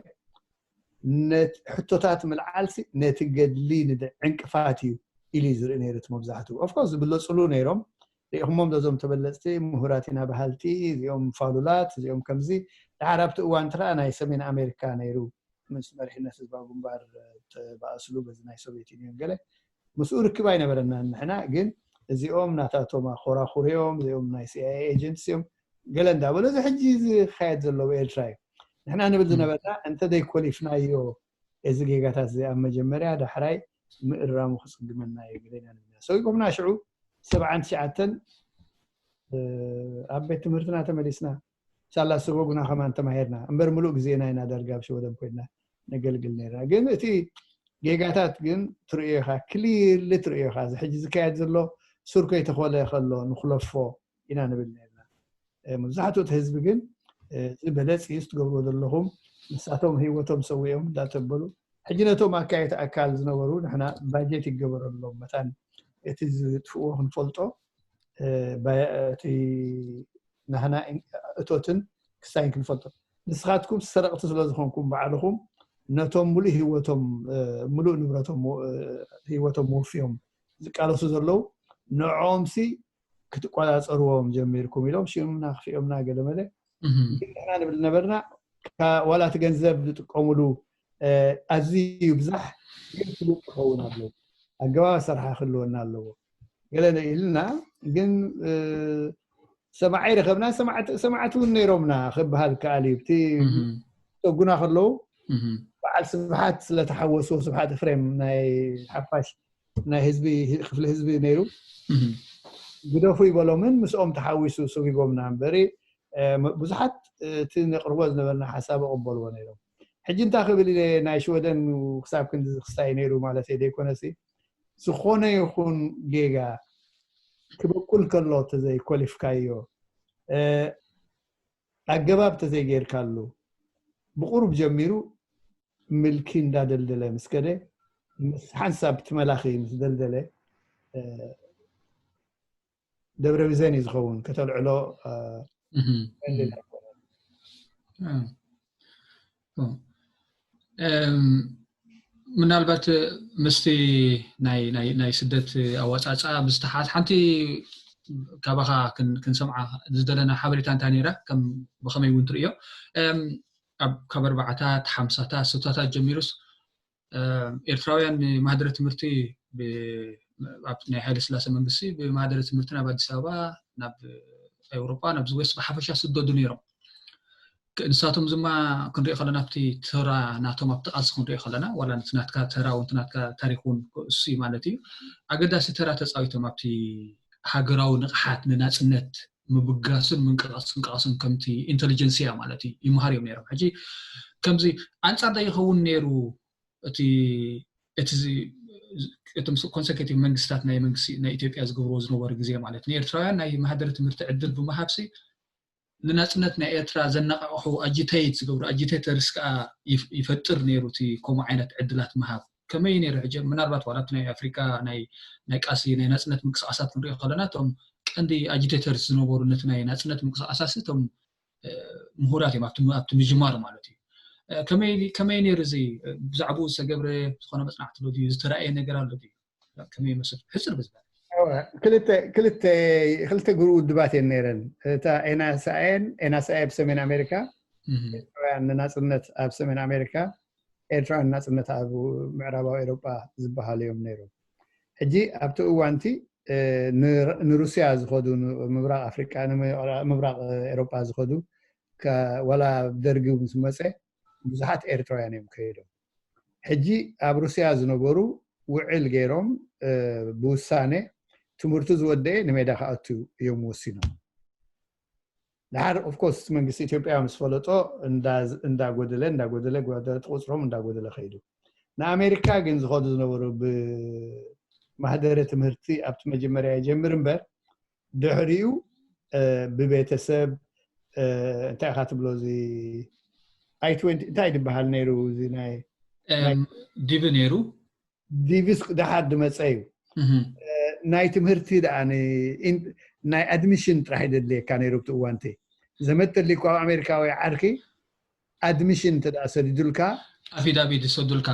ሕቶታት ምልዓልሲ ነቲ ገድሊ ዕንቅፋት እዩ ኢሉ እዩ ዝርኢ ነይሩ እቲ መብዛሕትኡ። ኦፍኮርስ ዝብለፅሉ ነይሮም፣ ሪኢኹሞም ዶ እዞም ተበለፅቲ ምሁራት ኢና በሃልቲ፣ እዚኦም ፋሉላት፣ እዚኦም ከምዚ። ደሓር ኣብቲ እዋን ትረኣ ናይ ሰሜን ኣሜሪካ ነይሩ ምስ መሪሕነት ህዝባዊ ግንባር ተባእስሉ በዚ ናይ ሶቪየት ዩኒየን ገለ ምስኡ ርክብ ኣይነበረናን። ንሕና ግን እዚኦም ናታቶም ኣኮራኹር እዮም፣ እዚኦም ናይ ሲኣይኤ ኤጀንትስ እዮም ገለ እንዳበሉ እዚ ሕጂ ዝካየድ ዘሎ ኤርትራ እዩ። ንሕና ንብል ዝነበርና እንተ ዘይኮሊፍናዮ እዚ ጌጋታት እዚ ኣብ መጀመርያ ዳሕራይ ምእራሙ ክፅግመና እዩ ገለና ንብልና። ሰጊጎምና ሽዑ ሰብዓን ትሽዓተን ኣብ ቤት ትምህርትና ተመሊስና ሳላ ሰጎጉና ከማን ተማሂርና እምበር ምሉእ ግዜና ኢና ዳርጋ ኣብ ሽወደን ኮይና ነገልግል ነርና። ግን እቲ ጌጋታት ግን ትርእዮ ኢኻ፣ ክሊርሊ ትርእዮ ኢኻ። እዚ ሕጂ ዝካየድ ዘሎ ሱር ከይተኾለ ከሎ ንኹለፎ ኢና ንብል ነርና። መብዛሕትኡ እቲ ህዝቢ ግን እዚ በለፅ እዩ ትገብርዎ ዘለኹም፣ ንሳቶም ህይወቶም ሰዊኦም እንዳተበሉ ሕጂ ነቶም ኣካየቲ ኣካል ዝነበሩ ንሕና ባጀት ይገበረሎም መታን እቲ ዝጥፍዎ ክንፈልጦ እቲ ናህና እቶትን ክሳይን ክንፈልጦ። ንስኻትኩም ሰረቕቲ ስለ ዝኾንኩም ባዕልኹም ነቶም ሙሉእ ህይወቶም ሙሉእ ንብረቶም ህይወቶም ወፍዮም ዝቃለሱ ዘለዉ ንዕኦምሲ ክትቆፃፀርዎም ጀሚርኩም ኢሎም ሽምና ክፍዮምና ገለመለ ንሕና ንብል ነበርና። ዋላ እቲ ገንዘብ ዝጥቀሙሉ ኣዝዩ ብዛሕ ግን ፍሉጥ ክኸውን ኣለዎ። ኣገባብ ኣሰራርሓ ክህልወና ኣለዎ ገለ ኢልና ግን ሰማዓይ ረኸብና። ሰማዕቲ እውን ነይሮምና ክበሃል ከኣል እዩ። እቲ ሰጉና ከለዉ በዓል ስብሓት ስለተሓወሱ ስብሓት እፍሬም ናይ ሓፋሽ ናይ ህዝቢ ክፍሊ ህዝቢ ነይሩ ግደፉ ይበሎምን ምስኦም ተሓዊሱ ሰጒጎምና እምበሪ ብዙሓት እቲ ነቕርቦ ዝነበርና ሓሳብ ኣቕበልዎ ነይሮም። ሕጂ እንታይ ክብል ኢለ ናይ ሽወደን ክሳብ ክንዲ ክስታይ ነይሩ ማለት እየ ዘይኮነሲ ዝኾነ ይኹን ጌጋ ክበቁል ከሎ ተዘይኮሊፍካዮ ኣገባብ ተዘይጌርካሉ ብቁሩብ ጀሚሩ ምልኪ እንዳደልደለ ምስ ከደ ምስ ሓንሳብ እቲ መላኺ ምስ ደልደለ ደብረ ብዘን እዩ ዝኸውን ከተልዕሎ ምናልባት ምስቲ ናይ ስደት ኣወፃፃ ምስተሓት ሓንቲ ካባኻ ክንሰምዓ ዝደለና ሓበሬታ እንታይ ነይራ ከም ብኸመይ እውን ትርእዮ ካብ ኣርባዓታት ሓምሳታት ስታታት ጀሚሩስ ኤርትራውያን ማህደረ ትምህርቲ ናይ ሃይለ ስላሴ መንግስቲ ብማህደረ ትምህርቲ ናብ ኣዲስ ኣበባ ናብ ኤውሮጳ ናብ ዝወስ ብሓፈሻ ስደዱ ነይሮም። ንሳቶም ድማ ክንሪኦ ከለና ኣብቲ ተራ ናቶም ኣብቲ ቃልሲ ክንሪኦ ከለና ዋላ ናትካ ተራ እውን ናትካ ታሪክ እውን እሱ ማለት እዩ ኣገዳሲ ተራ ተፃዊቶም ኣብቲ ሃገራዊ ንቕሓት ንናፅነት ምብጋስን ምንቅቃስን ከምቲ ኢንቴሊጀንስያ ማለት እዩ ይመሃር እዮም ነይሮም። ሕጂ ከምዚ ኣንፃር ዶ ይኸውን ነይሩ እቲ እቲ እቶም ኮንሰኪቲቭ መንግስታት ናይ መንግስቲ ናይ ኢትዮጵያ ዝገብርዎ ዝነበሩ ግዜ ማለት ንኤርትራውያን ናይ ማህደር ትምህርቲ ዕድል ብምሃብሲ ንናፅነት ናይ ኤርትራ ዘነቃቕሑ ኣጂቴት ዝገብሩ ኣጂቴተርስ ከዓ ይፈጥር ነይሩ እቲ ከምኡ ዓይነት ዕድላት ምሃብ ከመይ ነይሩ ሕጂ ምናልባት ዋላ ናይ ኣፍሪካ ናይ ቃሲ ናይ ናፅነት ምንቅስቃሳት ክንሪኦ ከለና እቶም ቀንዲ ኣጂቴተርስ ዝነበሩ ነቲ ናይ ናፅነት ምንቅስቃሳት እቶም ምሁራት እዮም ኣብቲ ምጅማሩ ማለት እዩ ከመይ ነይሩ እዚ ብዛዕባኡ ዝተገብረ ዝኾነ መፅናዕቲ ኣሎ ድዩ ዝተረኣየ ነገር ኣሎ ድዩ ከመይ ይመስል ሕፅር ብዝበለ ክልተ ክልተ ክልተ ግሩ ውድባት እየን ነይረን እታ ኤናስኣኤን ኤናስኣኤ ብሰሜን ኣሜሪካ ኤርትራውያን ንናፅነት ኣብ ሰሜን ኣሜሪካ ኤርትራውያን ናፅነት ኣብ ምዕራባዊ ኤሮጳ ዝበሃሉ እዮም ነይሮም ሕጂ ኣብቲ እዋንቲ ንሩስያ ዝኸዱ ምብራቅ ኣፍሪቃ ምብራቅ ኤሮጳ ዝኸዱ ዋላ ደርጊ ምስ መፀ ብዙሓት ኤርትራውያን እዮም ከይዶም ሕጂ ኣብ ሩስያ ዝነበሩ ውዕል ገይሮም ብውሳነ ትምህርቱ ዝወደአ ንሜዳ ክኣቱ እዮም ወሲኖም ድሓር ኦፍኮርስ መንግስቲ ኢትዮጵያ ምስ ፈለጦ እንዳጎደለ እንዳጎደለ ተቁፅሮም እንዳጎደለ ከይዱ ንኣሜሪካ ግን ዝኸዱ ዝነበሩ ብማህደረ ትምህርቲ ኣብቲ መጀመርያ ይጀምር እምበር ድሕሪኡ ብቤተሰብ እንታይ ኢካ ትብሎ እዚ ኣይ እንታይ ዝበሃል ነይሩ እዚ ናይ ዲቪ ነይሩ ዲቪስ ድሓር ዝመፀ እዩ ናይ ትምህርቲ ደኣ ናይ ኣድሚሽን ጥራሕ ይደድልየካ ነይሩ ብቲ እዋንቲ ዘመድ ተሊኩ ኣብ ኣሜሪካዊ ዓርኪ ኣድሚሽን እንተ ሰዲዱልካ ኣፊዳቪት ዝሰዱልካ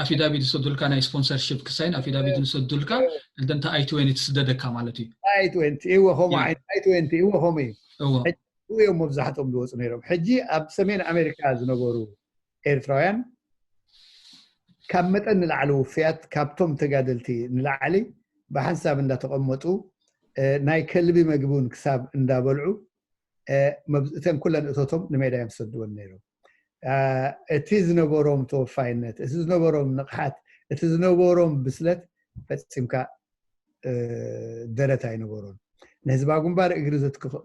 ኣፊዳቪት ዝሰዱልካ ናይ ስፖንሰርሽፕ ክሳይን ኣፊዳቪት ዝሰዱልካ እንተ ኣይ ትወኒ ትስደደካ ማለት እዩ ኣይ ትወንቲ እዎ ከምኡ ዓይነት ኣይ ትወንቲ እዎ ከምኡ እዩ እዮም መብዛሕትኦም ዝወፁ ነይሮም ሕጂ ኣብ ሰሜን ኣሜሪካ ዝነበሩ ኤርትራውያን ካብ መጠን ንላዕሊ ውፍያት ካብቶም ተጋደልቲ ንላዕሊ ብሓንሳብ እንዳተቐመጡ ናይ ከልቢ መግቢ እውን ክሳብ እንዳበልዑ እተን ኩለን እቶቶም ንሜዳ እዮም ዝሰድወን ነይሮም እቲ ዝነበሮም ተወፋይነት እቲ ዝነበሮም ንቕሓት እቲ ዝነበሮም ብስለት ፈፂምካ ደረት ኣይነበሮን ንህዝባ ግንባር እግሪ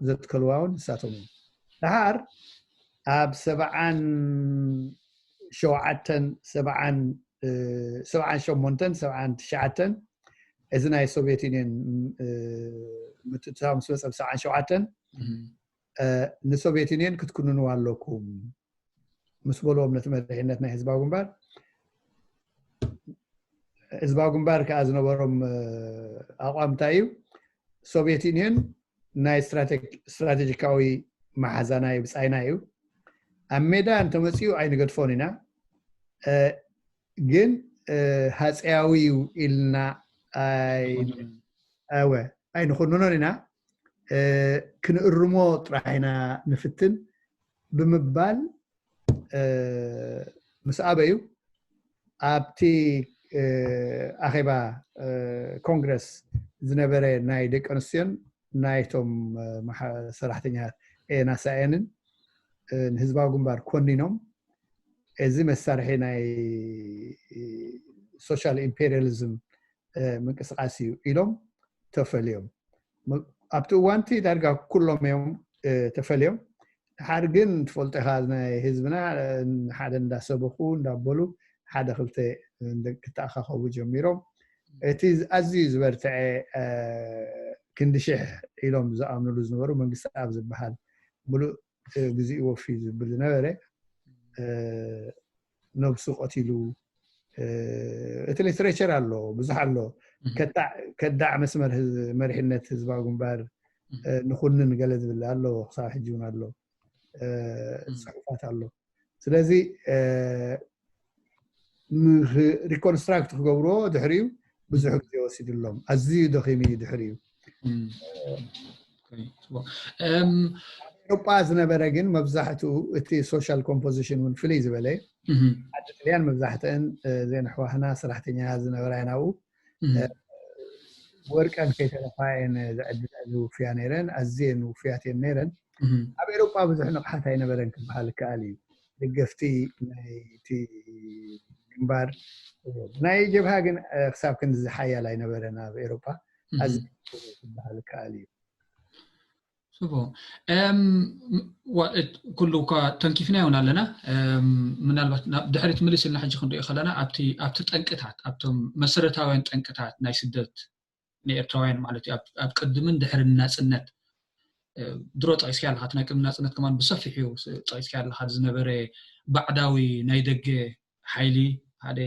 ዘትከልዋ እውን ንሳቶም እዮም ድሓር ኣብ ሰብዓን ሸውዓተን ሰብዓን ሰብዓን ሸሞንተን ሰብዓን ትሽዓተን፣ እዚ ናይ ሶቪየት ዩኒየን ምትእትታው ምስ መፀ ብ ሰብዓን ሸውዓተን፣ ንሶቪየት ዩኒየን ክትኩንንዋ ኣለኩም ምስ በልዎም ነቲ መሪሕነት ናይ ህዝባዊ ግንባር፣ ህዝባዊ ግንባር ከዓ ዝነበሮም ኣቋም እንታይ እዩ? ሶቪየት ዩኒየን ናይ ስትራቴጂካዊ መሓዛና እዩ፣ ብፃይና እዩ። ኣብ ሜዳ እንተመፅኡ ኣይንገድፎን ኢና፣ ግን ሃፀያዊ እዩ ኢልና እወ ኣይንኹንኖን ኢና፣ ክንእርሞ ጥራሕ ኢና ንፍትን ብምባል ምስ ኣበዩ፣ ኣብቲ ኣኼባ ኮንግረስ ዝነበረ ናይ ደቂ ኣንስትዮን ናይቶም ሰራሕተኛታት ኤንኤስኤንን ንህዝባዊ ግንባር ኮኒኖም፣ እዚ መሳርሒ ናይ ሶሻል ኢምፔሪያሊዝም ምንቅስቃስ እዩ ኢሎም ተፈልዮም። ኣብቲ እዋንቲ ዳርጋ ኩሎም እዮም ተፈልዮም። ድሓር ግን ትፈልጦ ኢኻ፣ ናይ ህዝብና ሓደ እንዳሰበኹ እንዳበሉ ሓደ ክልተ ክተኣኻኸቡ ጀሚሮም። እቲ ኣዝዩ ዝበርትዐ ክንዲ ሽሕ ኢሎም ዝኣምንሉ ዝነበሩ መንግስቲ ኣብ ዝበሃል ሙሉእ ግዜኡ ወፊ ዝብል ዝነበረ ነብሱ ቀቲሉ፣ እቲ ሊትሬቸር ኣሎ፣ ብዙሕ ኣሎ። ከዳዕ መስመር መሪሕነት ህዝባዊ ግንባር ንኹንን ገለ ዝብል ኣሎ፣ ክሳብ ሕጂ እውን ኣሎ፣ ፅሑፋት ኣሎ። ስለዚ ሪኮንስትራክት ክገብርዎ ድሕሪኡ ብዙሕ ግዜ ወሲድሎም፣ ኣዝዩ ደኺሙ እዩ ድሕሪኡ። ኤሮጳ ዝነበረ ግን መብዛሕትኡ እቲ ሶሻል ኮምፖዚሽን እውን ፍልይ ዝበለ፣ ዓዲ ጥልያን መብዛሕትአን ዜን ኣሕዋህና ሰራሕተኛ ዝነበራ እየን ኣብኡ። ወርቀን ከይተረፋ እየን ዝዕድላ ዝውፍያ ነይረን፣ ኣዝየን ውፍያት እየን ነይረን። ኣብ ኤሮጳ ብዙሕ ንቕሓት ኣይነበረን ክበሃል ይከኣል እዩ። ደገፍቲ ናይቲ ግንባር ናይ ጀብሃ ግን ክሳብ ክንዚ ሓያል ኣይነበረን ኣብ ኤሮጳ፣ ኣዝዩ ክበሃል ይከኣል እዩ። ጽቡቕ። ኩሉ እኳ ተንኪፍና ይሆን ኣለና፣ ምናልባት ናብ ድሕሪት ምልስ ኢልና ሕጂ ክንሪኦ ከለና ኣብቲ ጠንቅታት፣ ኣብቶም መሰረታውያን ጠንቅታት ናይ ስደት ንኤርትራውያን ማለት እዩ፣ ኣብ ቅድምን ድሕርን ናጽነት ድሮ ጠቂስካ ኣለካ። ናይ ቅድሚ ናጽነት ከማን ብሰፊሕ እዩ ጠቂስካ ኣለካ፣ ዝነበረ ባዕዳዊ ናይ ደገ ሓይሊ ሓደ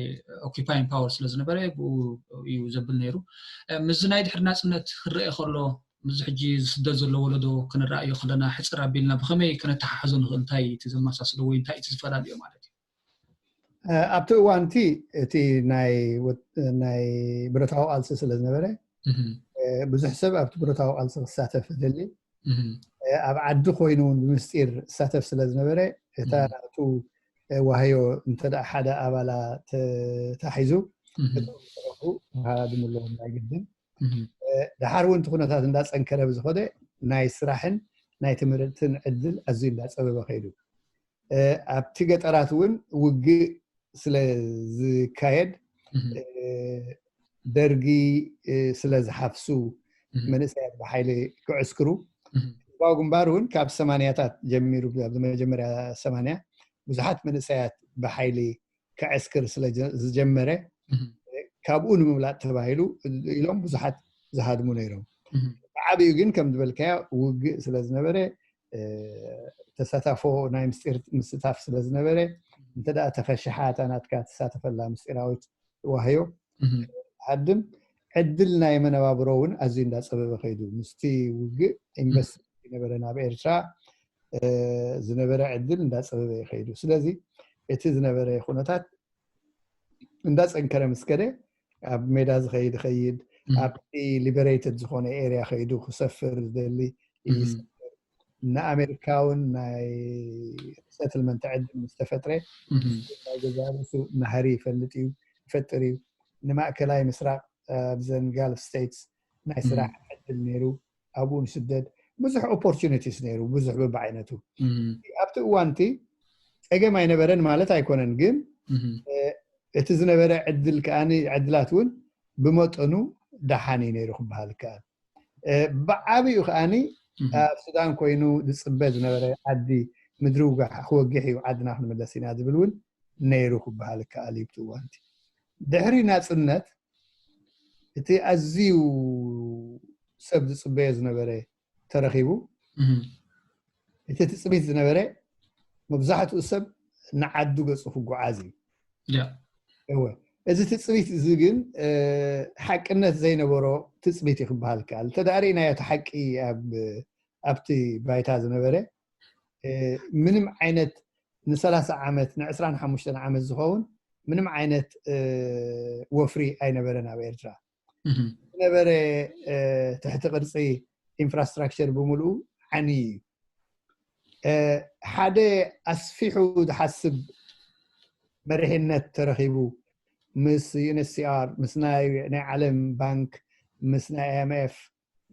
ኦኪፓይን ፓወር ስለ ዝነበረ ብኡ እዩ ዘብል ነይሩ። ምስዚ ናይ ድሕሪ ናጽነት ክረአ ከሎ ምስዚ ሕጂ ዝስደድ ዘሎ ወለዶ ክንረኣዮ ከለና ሕፅር ኣቢልና ብኸመይ ከነተሓሕዞ ንኽእል? እንታይ እቲ ዘመሳስሎ ወይ እንታይ እቲ ዝፈላለዮ ማለት እዩ? ኣብቲ እዋንቲ እቲ ናይ ብረታዊ ቃልሲ ስለ ዝነበረ ብዙሕ ሰብ ኣብቲ ብረታዊ ቃልሲ ክሳተፍ ይደሊ። ኣብ ዓዲ ኮይኑ እውን ብምስጢር ዝሳተፍ ስለ ዝነበረ እታ ናቱ ዋህዮ እንተ ሓደ ኣባላ ተታሒዙ እቶም ዝረፉ ሃድሙ ኣለዎም ናይ ግድን። ድሓር እውን እቲ ኩነታት እንዳፀንከረ ብዝኸደ ናይ ስራሕን ናይ ትምህርትን ዕድል ኣዝዩ እንዳፀበበ ከይዱ። ኣብቲ ገጠራት እውን ውግእ ስለ ዝካየድ ደርጊ ስለ ዝሓፍሱ መንእሰያት ብሓይሊ ክዕስክሩ ህዝባዊ ግንባር እውን ካብ ሰማንያታት ጀሚሩ ኣብ መጀመርያ ሰማንያ ብዙሓት መንእሰያት ብሓይሊ ክዕስክር ስለ ዝጀመረ ካብኡ ንምምላጥ ተባሂሉ ኢሎም ብዙሓት ዝሃድሙ ነይሮም። ብዓብዩ ግን ከም ዝበልካዮ ውግእ ስለ ዝነበረ ተሳታፎ ናይ ምስጢር ምስታፍ ስለ ዝነበረ እንተ ተፈሽሓ እታ ናትካ ትሳተፈላ ምስጢራዊት ዋህዮ ሃድም ዕድል ናይ መነባብሮ እውን ኣዝዩ እንዳፀበበ ከይዱ ምስቲ ውግእ ኢንቨስት ዝነበረ ናብ ኤርትራ ዝነበረ ዕድል እንዳፀበበ ከይዱ። ስለዚ እቲ ዝነበረ ኩነታት እንዳፀንከረ ምስ ከደ ኣብ ሜዳ ዝኸይድ ይኸይድ፣ ኣብቲ ሊበሬትድ ዝኾነ ኤርያ ከይዱ ክሰፍር ዝደሊ ይሰፍር። ንኣሜሪካ እውን ናይ ሰትልመንት ዕድል ምስ ተፈጥረ ናይ ገዛእ ርእሱ ናህሪ ይፈልጥ እዩ ይፈጥር እዩ። ንማእከላይ ምስራቅ ኣብዘን ጋልፍ ስቴትስ ናይ ስራሕ ዕድል ነይሩ፣ ኣብኡ ንስደድ ብዙሕ ኦፖርቹኒቲስ ነይሩ፣ ብዙሕ በብዓይነቱ። ኣብቲ እዋንቲ ፀገም ኣይነበረን ማለት ኣይኮነን፣ ግን እቲ ዝነበረ ዕድል ከኣ ዕድላት እውን ብመጠኑ ደሓን እዩ ነይሩ ክበሃል ይከኣል። ብዓብኡ ከኣ ኣብ ሱዳን ኮይኑ ዝፅበ ዝነበረ ዓዲ ምድሪ ውጋሕ ክወግሕ እዩ ዓድና ክንምለስ ኢና ዝብል እውን ነይሩ ክበሃል ይከኣል እዩ ኣብቲ እዋንቲ። ድሕሪ ናፅነት እቲ ኣዝዩ ሰብ ዝፅበዮ ዝነበረ ተረኺቡ። እቲ ትፅቢት ዝነበረ መብዛሕትኡ ሰብ ንዓዱ ገፁ ክጓዓዝ እዩ። እወ፣ እዚ ትፅቢት እዚ ግን ሓቅነት ዘይነበሮ ትፅቢት እዩ ክበሃል ይከኣል። እንተ ደኣ ርኢናዮ እቲ ሓቂ ኣብቲ ባይታ ዝነበረ ምንም ዓይነት ንሰላሳ ዓመት ንዕስራን ሓሙሽተን ዓመት ዝኸውን ምንም ዓይነት ወፍሪ ኣይነበረን ኣብ ኤርትራ። ዝነበረ ትሕቲ ቅርፂ ኢንፍራስትራክቸር ብምልኡ ዓንዩ እዩ። ሓደ ኣስፊሑ ዝሓስብ መሪሕነት ተረኺቡ ምስ ዩኤንኤችሲኣር፣ ምስ ናይ ዓለም ባንክ፣ ምስ ናይ ኣይኤምኤፍ፣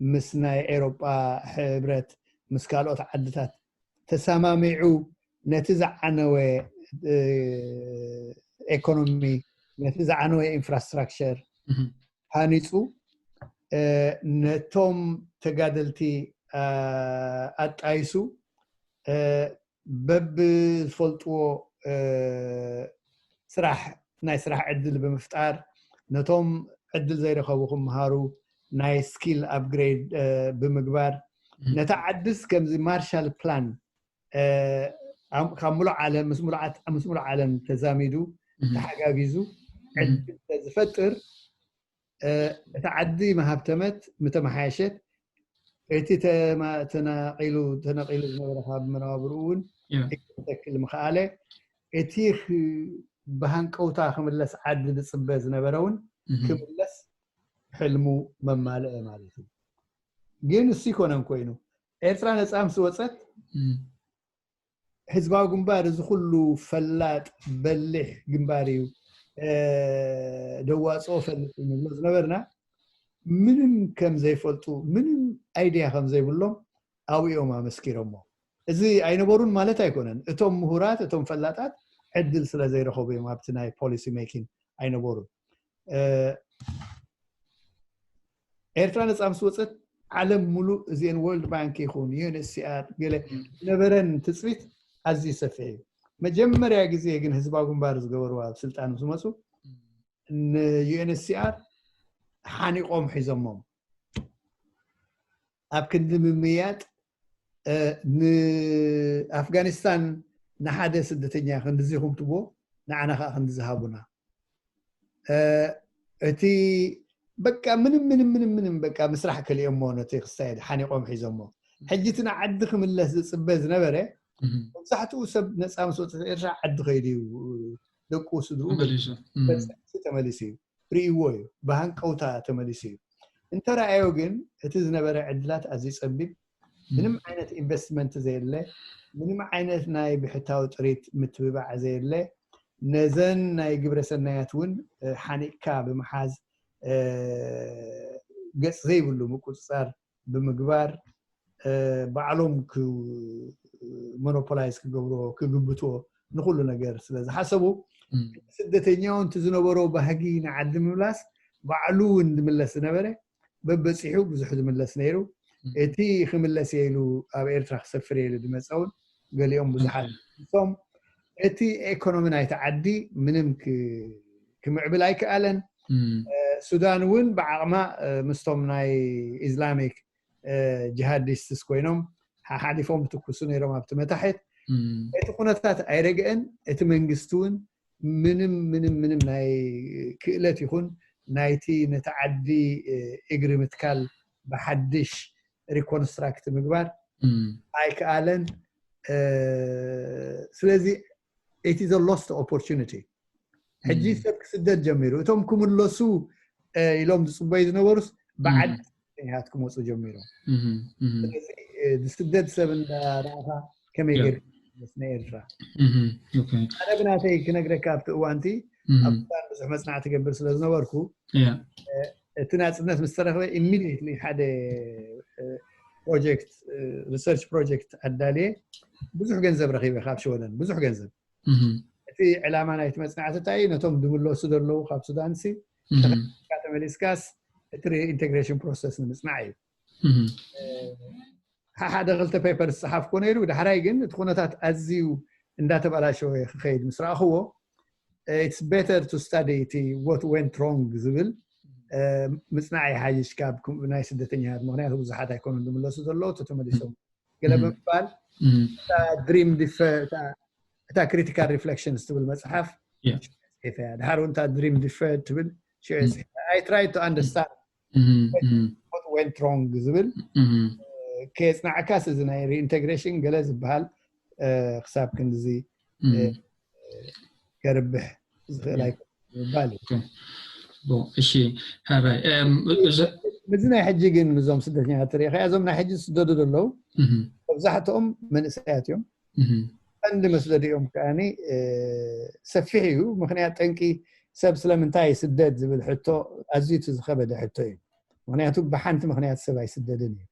ምስ ናይ ኤሮጳ ሕብረት፣ ምስ ካልኦት ዓድታት ተሰማሚዑ ነቲ ዝዓነወ ኢኮኖሚ፣ ነቲ ዝዓነወ ኢንፍራስትራክቸር ሃኒፁ፣ ነቶም ተጋደልቲ ኣጣይሱ፣ በብዝፈልጥዎ ስራሕ፣ ናይ ስራሕ ዕድል ብምፍጣር፣ ነቶም ዕድል ዘይረኸቡ ክምሃሩ ናይ ስኪል ኣፕግሬድ ብምግባር፣ ነታ ዓድስ ከምዚ ማርሻል ፕላን ካብ ሙሉእ ዓለም ምስ ሙሉእ ዓለም ተዛሚዱ ተሓጋጊዙ ዕድል ዝፈጥር፣ እታ ዓዲ ምሃብተመት ምተመሓየሸት፣ እቲ ተናቂሉ ተነቂሉ ዝነበረ ካብ መነባብርኡ እውን ክተክል ምኽኣለ፣ እቲ ብሃንቀውታ ክምለስ ዓዲ ዝፅበ ዝነበረ እውን ክምለስ ሕልሙ መማልአ ማለት እዩ። ግን እሱ ይኮነን ኮይኑ፣ ኤርትራ ነፃ ምስ ወፀት ህዝባዊ ግንባር እዚ ኩሉ ፈላጥ በሊሕ ግንባር እዩ፣ ደዋፅኦ ፈልጥ ንብሎ ዝነበርና፣ ምንም ከም ዘይፈልጡ፣ ምንም ኣይድያ ከም ዘይብሎም ኣብኡ እዮም ኣመስኪሮሞ። እዚ ኣይነበሩን ማለት ኣይኮነን። እቶም ምሁራት፣ እቶም ፈላጣት ዕድል ስለ ዘይረኸቡ እዮም ኣብቲ ናይ ፖሊሲ ሜኪንግ ኣይነበሩን። ኤርትራ ነፃ ምስ ወፀት ዓለም ሙሉእ እዚአን ወርልድ ባንክ ይኹን ዩኤንኤችሲኣር ገለ ዝነበረን ትፅቢት ኣዝዩ ሰፊሕ እዩ። መጀመርያ ግዜ ግን ህዝባዊ ግንባር ዝገበሩ ኣብ ስልጣን ምስ መፁ ንዩኤንኤችሲኣር ሓኒቆም ሒዞሞም ኣብ ክንዲ ምምያጥ ንኣፍጋኒስታን ንሓደ ስደተኛ ክንድዚ ኹም ትቦ ንዓና ከዓ ክንድዚ ሃቡና። እቲ በቃ ምንም ምንም ምንም ምንም በቃ ምስራሕ ከሊኦሞ ነቲ ክስታይ ሓኒቆም ሒዞሞ። ሕጂ እቲ ንዓዲ ክምለስ ዝፅበ ዝነበረ መብዛሕትኡ ሰብ ነፃ ምስ ወፅእ ኤርትራ ዓዲ ከይዱ እዩ ደቁ ስድርኡ ተመሊሱ እዩ ርእይዎ እዩ ብሃንቀውታ ተመሊሱ እዩ። እንተረኣዮ ግን እቲ ዝነበረ ዕድላት ኣዝዩ ፀቢብ፣ ምንም ዓይነት ኢንቨስትመንት ዘየለ፣ ምንም ዓይነት ናይ ብሕታዊ ጥሪት ምትብባዕ ዘየለ፣ ነዘን ናይ ግብረ ሰናያት እውን ሓኒቅካ ብምሓዝ ገፅ ዘይብሉ ምቁፅፃር ብምግባር ባዕሎም ሞኖፖላይዝ ክገብርዎ ክግብትዎ ንኩሉ ነገር ስለ ዝሓሰቡ ስደተኛ እውን ዝነበሮ ባህጊ ንዓዲ ምምላስ ባዕሉ እውን ዝምለስ ዝነበረ በበፂሑ ብዙሕ ዝምለስ ነይሩ። እቲ ክምለስ እየ ኢሉ ኣብ ኤርትራ ክሰፍር እየ ኢሉ ዝመፀ እውን ገሊኦም ብዙሓት እቶም እቲ ኤኮኖሚ ናይቲ ዓዲ ምንም ክምዕብል ኣይከኣለን። ሱዳን እውን ብዓቕማ ምስቶም ናይ ኢስላሚክ ጂሃዲስትስ ኮይኖም ሓሓሊፎም ትኩሱ ነይሮም ኣብቲ መታሕት። እቲ ኩነታት ኣይረግአን። እቲ መንግስቲ እውን ምንም ምንም ምንም ናይ ክእለት ይኹን ናይቲ ነቲ ዓዲ እግሪ ምትካል ብሓድሽ ሪኮንስትራክት ምግባር ኣይከኣለን። ስለዚ it is a lost opportunity። ሕጂ ሰብ ክስደድ ጀሚሩ። እቶም ክምለሱ ኢሎም ዝፅበዩ ዝነበሩስ ብዓዲ ስደተኛታት ክመፁ ጀሚሮም። ስለዚ ዝስደድ ሰብ እንዳረኣኻ ከመይ ገይርካ ትምለስ ንኤርትራ? ሓደ ብናተይ ክነግረካ ኣብቲ እዋንቲ ኣብ ሱዳን ብዙሕ መፅናዕቲ ገብር ስለ ዝነበርኩ እቲ ናፅነት ምስ ተረኽበ ኢሚድየትሊ ሓደ ፕሮጀክት ሪሰርች ፕሮጀክት ኣዳልየ ብዙሕ ገንዘብ ረኺበ ካብ ሽወደን ብዙሕ ገንዘብ። እቲ ዕላማ ናይቲ መፅናዕቲ እንታይ እዩ? ነቶም ዝምለሱ ዘለዉ ካብ ሱዳንሲ ተመሊስካስ እቲ ሪኢንቴግሬሽን ፕሮሰስ ንምፅናዕ እዩ። ሓደ ክልተ ፔፐር ዝፀሓፍኮ ነይሩ። ዳሕራይ ግን እቲ ኩነታት ኣዝዩ እንዳተበላሸወ ክኸይድ ምስ ረኣኽዎ it's better to study እቲ what went wrong ዝብል ምፅናዕ ይሓይሽ ካብ ናይ ስደተኛታት። ምክንያቱ ብዙሓት ኣይኮኑን ዝምለሱ ዘለዉ፣ ተመሊሶም ገለ ብምባል እታ ድሪም እታ ክሪቲካል ሪፍሌክሽንስ ትብል መፅሓፍ ጽሒፈያ። ድሓር እውን እታ ድሪም ዲፈርድ ትብል ሽዑ ጽሒፈያ። I try to understand what went wrong ዝብል ከየፅናዕካስ እዚ ናይ ሪኢንቴግሬሽን ገለ ዝበሃል ክሳብ ክንድዚ ከርብሕ ዝኽእል ኣይኮን ምባል እዩ። እሺ፣ ሓራይ እዚ ናይ ሕጂ ግን ምዞም ስደተኛታት ትሪኢኻ፣ እዞም ናይ ሕጂ ዝስደዱ ዘለዉ መብዛሕትኦም መንእሰያት እዮም። ቀንዲ መስደዲኦም ከዓኒ ሰፊሕ እዩ። ምክንያት ጠንቂ ሰብ ስለምንታይ ስደድ ዝብል ሕቶ ኣዝዩ እቲ ዝኸበደ ሕቶ እዩ። ምክንያቱ ብሓንቲ ምክንያት ሰብ ኣይስደድን እዩ።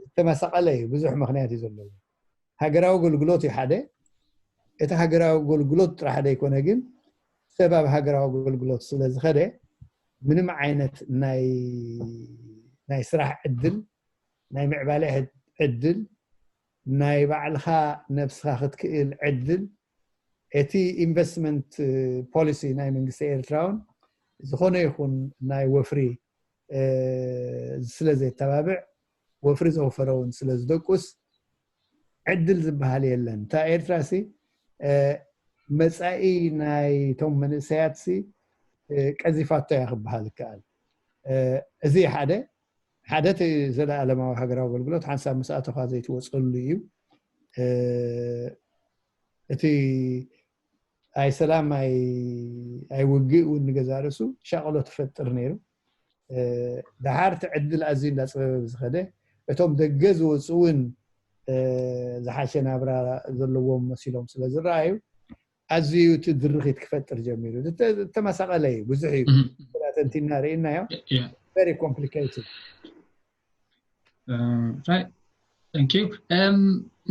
ዝተመሳቐለ እዩ። ብዙሕ ምክንያት እዩ ዘለዎ። ሃገራዊ ኣገልግሎት እዩ ሓደ። እቲ ሃገራዊ ኣገልግሎት ጥራሕ ዘይኮነ ግን ሰብ ኣብ ሃገራዊ ኣገልግሎት ስለ ዝኸደ ምንም ዓይነት ናይ ናይ ስራሕ ዕድል፣ ናይ ምዕባለ ዕድል፣ ናይ ባዕልኻ ነብስኻ ክትክእል ዕድል፣ እቲ ኢንቨስትመንት ፖሊሲ ናይ መንግስቲ ኤርትራ እውን ዝኾነ ይኹን ናይ ወፍሪ ስለ ዘየተባብዕ፣ ወፍሪ ዘውፈረ እውን ስለ ዝደቁስ ዕድል ዝበሃል የለን። እታ ኤርትራ ሲ መፃኢ ናይቶም መንእሰያት ሲ ቀዚፋቶ እያ ክበሃል ይከኣል። እዚ ሓደ ሓደ እቲ ዘለኣለማዊ ሃገራዊ ኣገልግሎት ሓንሳብ ምስ ኣተኻ ዘይትወፀሉ እዩ። እቲ ኣይ ሰላም ኣይ ውግእ እውን ንገዛ ርእሱ ሻቕሎት ይፈጥር ነይሩ። ደሓር እቲ ዕድል ኣዝዩ እንዳፀበበ ዝኸደ፣ እቶም ደገ ዝወፁ እውን ዝሓሸ ናብራ ዘለዎም መሲሎም ስለ ዝረኣዩ ኣዝዩ እቲ ድርኺት ክፈጥር ጀሚሩ። ዝተመሳቐለ እዩ፣ ብዙሕ እዩ። ተንቲና ርኢናዮ። Very complicated።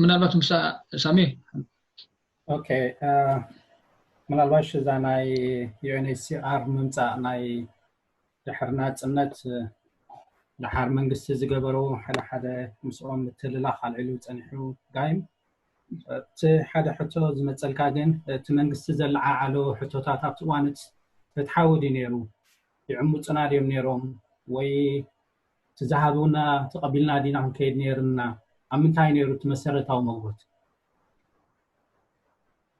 ምናልባት ምሳ ሳሚ ኦኬ፣ ምናልባሽ እዛ ናይ ዩኤንኤችሲኣር ምምፃእ ናይ ድሕሪ ናፅነት ድሓር መንግስቲ ዝገበሩ ሓደ ሓደ ምስኦም ምትልላኽ ኣልዒሉ ፀኒሑ ጋይም። እቲ ሓደ ሕቶ ዝመፀልካ ግን እቲ መንግስቲ ዘለዓዓሎ ሕቶታት ኣብቲ እዋን እቲ ፍትሓዊ ድዩ ነይሩ? ይዕምፁና ድዮም ነይሮም? ወይ እቲ ዝሃቡና ተቐቢልና ዲና ክንከይድ ነይርና? ኣብ ምንታይ ነይሩ እቲ መሰረታዊ መጎት?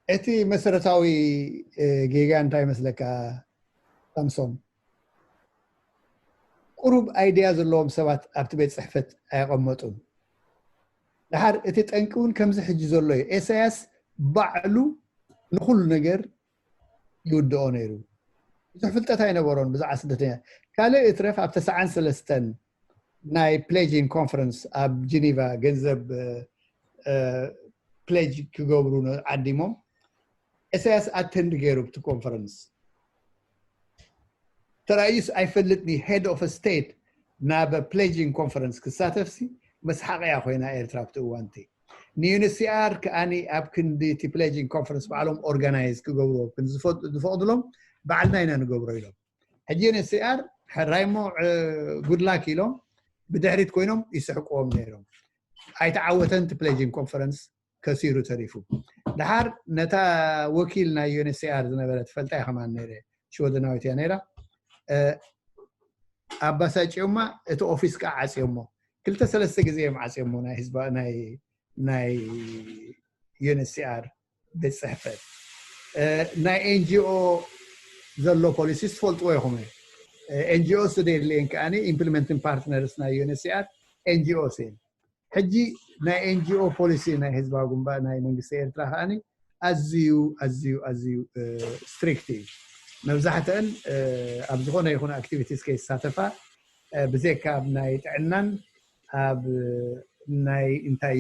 እቲ መሰረታዊ ጌጋ እንታይ መስለካ ሳምሶን? ቁሩብ ኣይድያ ዘለዎም ሰባት ኣብቲ ቤት ፅሕፈት ኣየቐመጡን። ድሓር እቲ ጠንቂ እውን ከምዚ ሕጂ ዘሎ እዩ። ኤሳያስ ባዕሉ ንኩሉ ነገር ይውድኦ ነይሩ። ብዙሕ ፍልጠት ኣይነበሮን ብዛዕባ ስደተኛ። ካልእ እትረፍ ኣብ ተስዓን ሰለስተን ናይ ፕሌጂንግ ኮንፈረንስ ኣብ ጂኒቫ ገንዘብ ፕሌጅ ክገብሩ ዓዲሞም። ኤሳያስ ኣተንድ ገይሩ ብቲ ኮንፈረንስ ተራእዩስ ኣይፈልጥኒ። ሄድ ኦፍ ስቴት ናብ ፕሌጂንግ ኮንፈረንስ ክሳተፍሲ መስሓቕያ ኮይና ኤርትራ ኣብቲ እዋንቲ። ንዩንሲኣር ከኣኒ ኣብ ክንዲ እቲ ፕሌጂንግ ኮንፈረንስ ባዕሎም ኦርጋናይዝ ክገብርዎ ዝፈቕድሎም ባዕልና ኢና ንገብሮ ኢሎም። ሕጂ ዩንሲኣር ሕራይ ሞ ጉድላክ ኢሎም ብድሕሪት ኮይኖም ይስሕቅዎም ነይሮም። ኣይተዓወተን እቲ ፕሌጂንግ ኮንፈረንስ ከሲሩ ተሪፉ። ድሓር ነታ ወኪል ናይ ዩንሲኣር ዝነበረ ትፈልጣ ከማን ነይረ ሽወደናዊት እያ ነይራ። ኣባሳጭዮማ እቲ ኦፊስ ከዓ ዓፅዮሞ። ክልተ ሰለስተ ግዜ እዮም ዓፅዮሞ ናይ ህዝባ ናይ ናይ ዩንሲኣር ቤት ፅሕፈት። ናይ ኤንጂኦ ዘሎ ፖሊሲ ትፈልጥዎ ኢኹም። ኤንጂኦ ስደድልየን ከዓ ኢምፕሊመንቲንግ ፓርትነርስ ናይ ዩንሲኣር ኤንጂኦ ስን ሕጂ ናይ ኤንጂኦ ፖሊሲ ናይ ህዝባዊ ግንባር ናይ መንግስቲ ኤርትራ ከዓ ኣዝዩ ኣዝዩ ኣዝዩ ስትሪክት እዩ። መብዛሕተን ኣብ ዝኾነ ይኹን ኣክቲቪቲስ ከይሳተፋ ብዘካ ኣብ ናይ ጥዕናን ኣብ ናይ እንታይ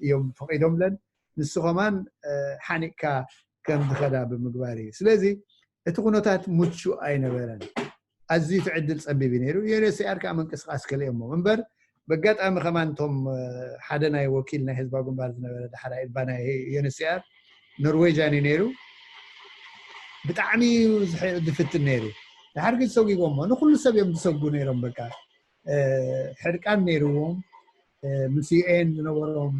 እዮም ፈቂዶምለን ንሱ ከማን ሓኒቅካ ከም ዝኸዳ ብምግባር እዩ። ስለዚ እቲ ኩነታት ምቹእ ኣይነበረን። ኣዝዩ እቲ ዕድል ፀቢብ እዩ ነይሩ። ዩኤንኤችሲኣር ከዓ ምንቅስቃስ ከሊኦሞ እምበር በጋጣሚ ከማን እቶም ሓደ ናይ ወኪል ናይ ህዝባዊ ግንባር ዝነበረ ዳሕራይ እባ ናይ ዩኤንኤችሲኣር ኖርዌጃን እዩ ነይሩ። ብጣዕሚ እዩ ዝፍትን ነይሩ። ድሓር ግን ሰጒጎሞ ንኩሉ ሰብ እዮም ዝሰጉ ነይሮም። በቃ ሕርቃን ነይርዎም። ምስ ዩኤን ዝነበሮም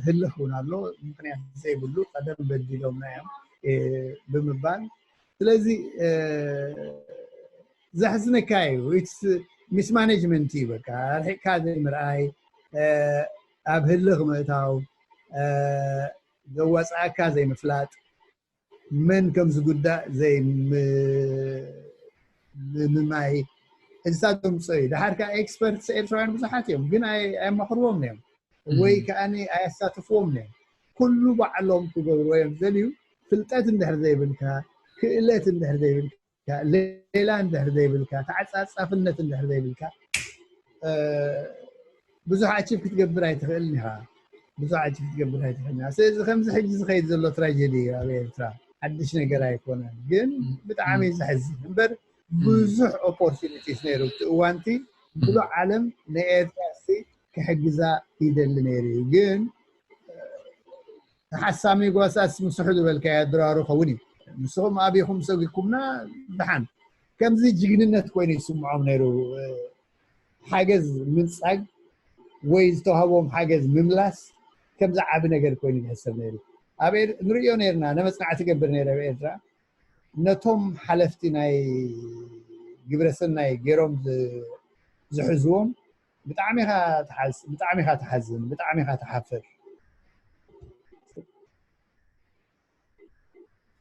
ህልኽ እውን ኣሎ። ምክንያት ዘይብሉ ቀደም በዲሎምና እዮም። ብምባል። ስለዚ ዘሕዝነካ እዩ። ሚስማኔጅመንት እዩ። በቃ ኣርሒቅካ ዘይምርኣይ፣ ኣብ ህልኽ ምእታው፣ ዘዋፅኣካ ዘይምፍላጥ፣ መን ከም ዝጉዳእ ዘይምምማይ፣ እዛ ተምፅኦ እዩ። ድሓር ከዓ ኤክስፐርትስ ኤርትራውያን ብዙሓት እዮም፣ ግን ኣየማኽርዎም እዮም ወይ ከዓ ኣያሳትፍዎም እዮም። ኩሉ ባዕሎም ክገብርዎ እዮም ዘልዩ። ፍልጠት እንድሕር ዘይብልካ፣ ክእለት እንድሕር ዘይብልካ፣ ሌላ እንድሕር ዘይብልካ፣ ተዓፃፃፍነት እንድሕር ዘይብልካ፣ ብዙሕ ኣቺቭ ክትገብር ኣይትኽእልን ኢኻ። ብዙሕ ኣቺቭ ክትገብር ኣይትኽእልን ኢኻ። ስለዚ ከምዚ ሕጂ ዝኸይድ ዘሎ ትራጀዲ እዩ ኣብ ኤርትራ። ሓድሽ ነገር ኣይኮነን፣ ግን ብጣዕሚ እዩ ዘሕዝን እምበር ብዙሕ ኦፖርቹኒቲስ ነይሩ። እቲ እዋንቲ ሙሉእ ዓለም ንኤርትራ ሲ ክሕግዛ ይደሊ ነይሩ እዩ። ግን ተሓሳሚ ጓሳስ ምስሑ ዝበልካዮ ድራሩ ኸውን እዩ። ንስኹም ኣቢኹም ሰጊኩምና ደሓን። ከምዚ ጅግንነት ኮይኑ ይስምዖም ነይሩ። ሓገዝ ምንጻግ ወይ ዝተዋህቦም ሓገዝ ምምላስ ከምዚ ዓቢ ነገር ኮይኑ ይሕሰብ ነይሩ። ኣብ ንርእዮ ነርና፣ ነመጽናዕቲ ገብር ነይረ ኣብ ኤርትራ። ነቶም ሓለፍቲ ናይ ግብረሰናይ ገይሮም ዝሕዝዎም ብጣዕሚ ኢኻ ትሓዝን፣ ብጣዕሚ ኢኻ ትሓፍር።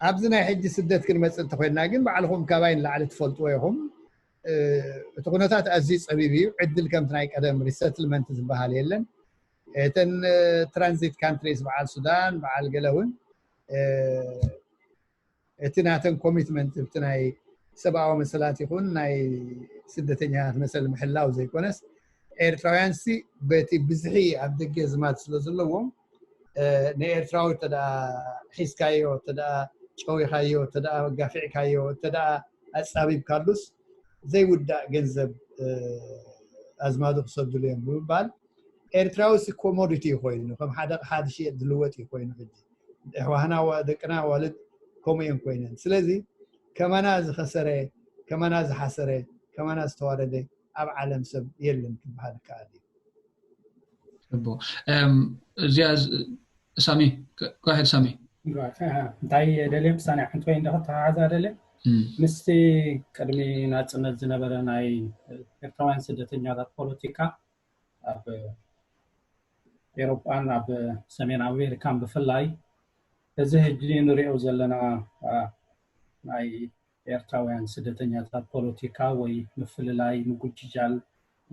ኣብዚ ናይ ሕጂ ስደት ክንመጽእ እንተኮይንና ግን ባዕልኹም ካባይ ንላዕሊ ትፈልጥዎ ኢኹም። እቲ ኩነታት ኣዝዩ ጸቢብ እዩ። ዕድል ከምቲ ናይ ቀደም ሪሰትልመንት ዝበሃል የለን። እተን ትራንዚት ካንትሪስ በዓል ሱዳን፣ በዓል ገለ እውን እቲ ናተን ኮሚትመንት እቲ ናይ ሰብኣዊ መሰላት ይኹን ናይ ስደተኛታት መሰል ምሕላው ዘይኮነስ ኤርትራውያን ሲ በቲ ብዝሒ ኣብ ደገ ዝማት ስለ ዘለዎም ንኤርትራዊ እተደኣ ሒዝካዮ እተደኣ ጨዊኻዮ እተደኣ ጋፊዕካዮ እተደኣ ኣጻቢብካሉስ ዘይውዳእ ገንዘብ ኣዝማዱ ክሰድሉ እዮም ብምባል ኤርትራዊ ሲ ኮሞዲቲ እዩ ኮይኑ ከም ሓደ ሓድሽ ዝልወጥ እዩ ኮይኑ ሕጂ ኣሕዋህና ደቅና ዋልድ ከምኡ እየን ኮይነን ስለዚ ከማና ዝኸሰረ ከማና ዝሓሰረ ከማና ዝተዋረደ ኣብ ዓለም ሰብ የለን ክበሃል ይከኣል እዩ። እዚኣ ሳሚ ጓሄድ ሳሚ እንታይ ደልየ ምሳኒ ሓንቲ ወይ እንደ ከተሓሓዛ ደልየ ምስቲ ቅድሚ ናፅነት ዝነበረ ናይ ኤርትራውያን ስደተኛታት ፖለቲካ ኣብ ኤሮጳን ኣብ ሰሜን ኣሜሪካን ብፍላይ እዚ ሕጂ ንሪኦ ዘለና ናይ ኤርትራውያን ስደተኛታት ፖለቲካ ወይ ምፍልላይ ምጉጅጃል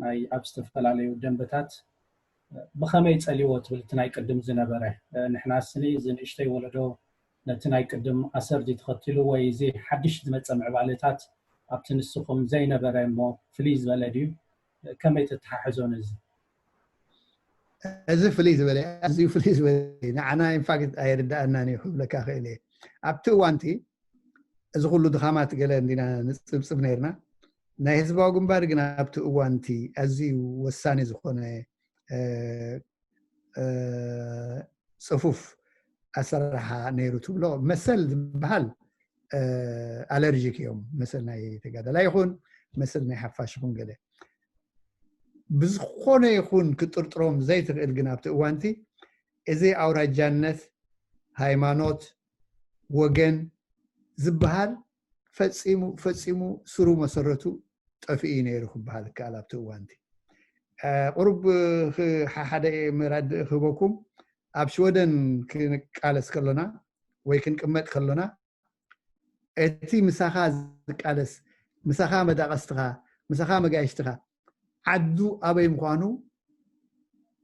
ናይ ኣብ ዝተፈላለዩ ደንበታት ብኸመይ ፀሊዎ ትብል እቲ ናይ ቅድም ዝነበረ ንሕና ስኒ እዚ ንእሽተይ ወለዶ ነቲ ናይ ቅድም ኣሰርዲ ተኸቲሉ ወይ እዚ ሓድሽ ዝመፀ ምዕባለታት ኣብቲ ንስኹም ዘይነበረ እሞ ፍልይ ዝበለ ድዩ ከመይ ተተሓሕዞ ነዚ እዚ ፍልይ ዝበለ ኣዝዩ ፍልይ ዝበለ ንዓና ኢንፋክት ኣይርዳኣናን እዩ ክብለካ ክእል እየ ኣብቲ እዋንቲ እዚ ኩሉ ድኻማት ገለ እንዲና ንፅብፅብ ነርና ናይ ህዝባዊ ግንባር ግን ኣብቲ እዋንቲ ኣዝዩ ወሳኒ ዝኾነ ፅፉፍ ኣሰራርሓ ነይሩ ትብሎ መሰል ዝበሃል ኣለርጂክ እዮም መሰል ናይ ተጋዳላይ ይኹን መሰል ናይ ሓፋሽ ይኹን ገለ ብዝኾነ ይኹን ክጥርጥሮም ዘይትኽእል ግን ኣብቲ እዋንቲ እዚ ኣውራጃነት ሃይማኖት ወገን ዝበሃል ፈፂሙ ፈፂሙ ስሩ መሰረቱ ጠፍኡ እዩ ነይሩ ክበሃል ይከኣል ኣብቲ እዋንቲ ቁሩብ ሓደ መራድእ ክህበኩም ኣብ ሽወደን ክንቃለስ ከሎና ወይ ክንቅመጥ ከሎና እቲ ምሳኻ ዝቃለስ ምሳኻ መዳቐስትኻ ምሳኻ መጋየሽትኻ ዓዱ ኣበይ ምዃኑ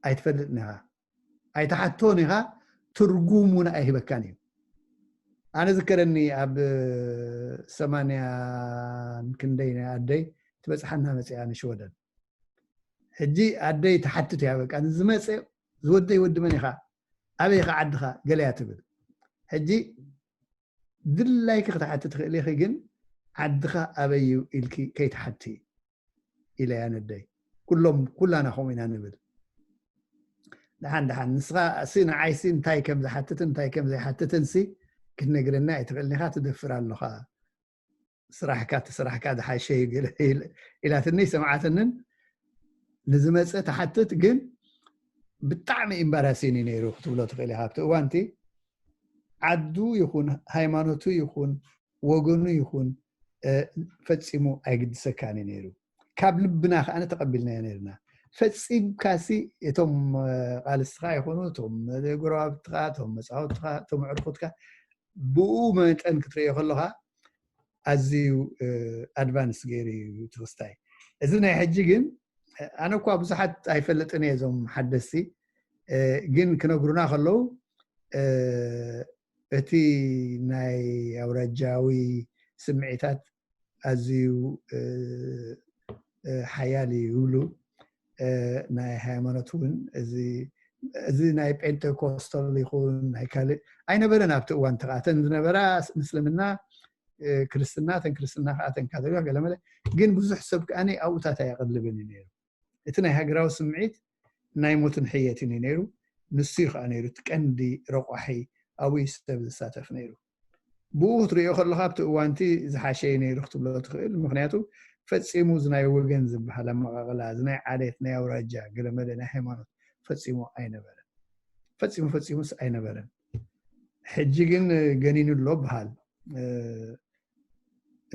ኣይትፈልጥን ኢኻ ኣይትሓቶን ኢኻ ትርጉም እውን ኣይህበካን እዩ ኣነ ዝከረኒ ኣብ ሰማንያን ክንደይ ናይ ኣደይ ትበፅሓና መፅኣ ንሽወደን ሕጂ ኣደይ ትሓትት እያ በቃ ዝመፀ ዝወደይ ወዲ መን ኢኻ ኣበይ ኢኻ ዓድኻ ገለያ ትብል ሕጂ ድላይኪ ክትሓቲ ትኽእል ኢኺ ግን ዓድኻ ኣበይ እዩ ኢልኪ ከይትሓቲ ኢለያ ነደይ ኩሎም ኩላና ከምኡ ኢና ንብል ደሓን ደሓን ንስኻ እሲ ንዓይሲ እንታይ ከም ዝሓትትን እንታይ ከም ዘይሓትትን ሲ ክትነግረኒ ኣይትኽእልን ኢኻ ትደፍር ኣለኻ ስራሕካ እቲ ስራሕካ ዝሓሸ እዩ ኢላትኒ ሰምዓትንን ንዝመፀ ትሓትት ግን ብጣዕሚ ኢምባራሲን እዩ ነይሩ ክትብሎ ትኽእል ኢኻ ኣብቲ እዋንቲ ዓዱ ይኹን ሃይማኖቱ ይኹን ወገኑ ይኹን ፈፂሙ ኣይግድሰካን እዩ ነይሩ። ካብ ልብና ከዓ ተቐቢልናዮ ነርና። ፈፂምካሲ እቶም ቃልስትኻ ይኹኑ እቶም ጎረባብትኻ እቶም መፃወትካ እቶም ዕርኩትካ ብኡ መጠን ክትርእዮ ከለኻ ኣዝዩ ኣድቫንስ ገይሩ እዩ ትኽስታይ። እዚ ናይ ሕጂ ግን ኣነ እኳ ብዙሓት ኣይፈልጥን እየ እዞም ሓደስቲ ግን ክነግሩና ከለዉ እቲ ናይ ኣውራጃዊ ስምዒታት ኣዝዩ ሓያል እዩ ይብሉ። ናይ ሃይማኖት እውን እዚ ናይ ጴንቴኮስታል ይኹን ናይ ካልእ ኣይነበረን ኣብቲ እዋን ተቃተን ዝነበራ ምስልምና ክርስትና ተን ክርስትና ከዓ ተን ካቶሊካ ገለመለ ግን ብዙሕ ሰብ ከዓ ኣብኡታት ኣየቀልብን እዩ ነይሩ። እቲ ናይ ሃገራዊ ስምዒት ናይ ሞትን ሕየትን እዩ ነይሩ። ንሱ እዩ ከዓ ነይሩ እቲ ቀንዲ ረቋሒ ኣብኡ ሰብ ዝሳተፍ ነይሩ። ብኡ ክትሪኦ ከለካ ኣብቲ እዋንቲ ዝሓሸ እዩ ነይሩ ክትብሎ ትኽእል። ምክንያቱ ፈፂሙ እዚ ናይ ወገን ዝበሃል ኣመቃቅላ እዚ ናይ ዓሌት ናይ ኣውራጃ ገለመለ ናይ ሃይማኖት ፈፂሙ ኣይነበረን። ፈፂሙ ፈፂሙስ ኣይነበረን። ሕጂ ግን ገኒኑ ኣሎ በሃል።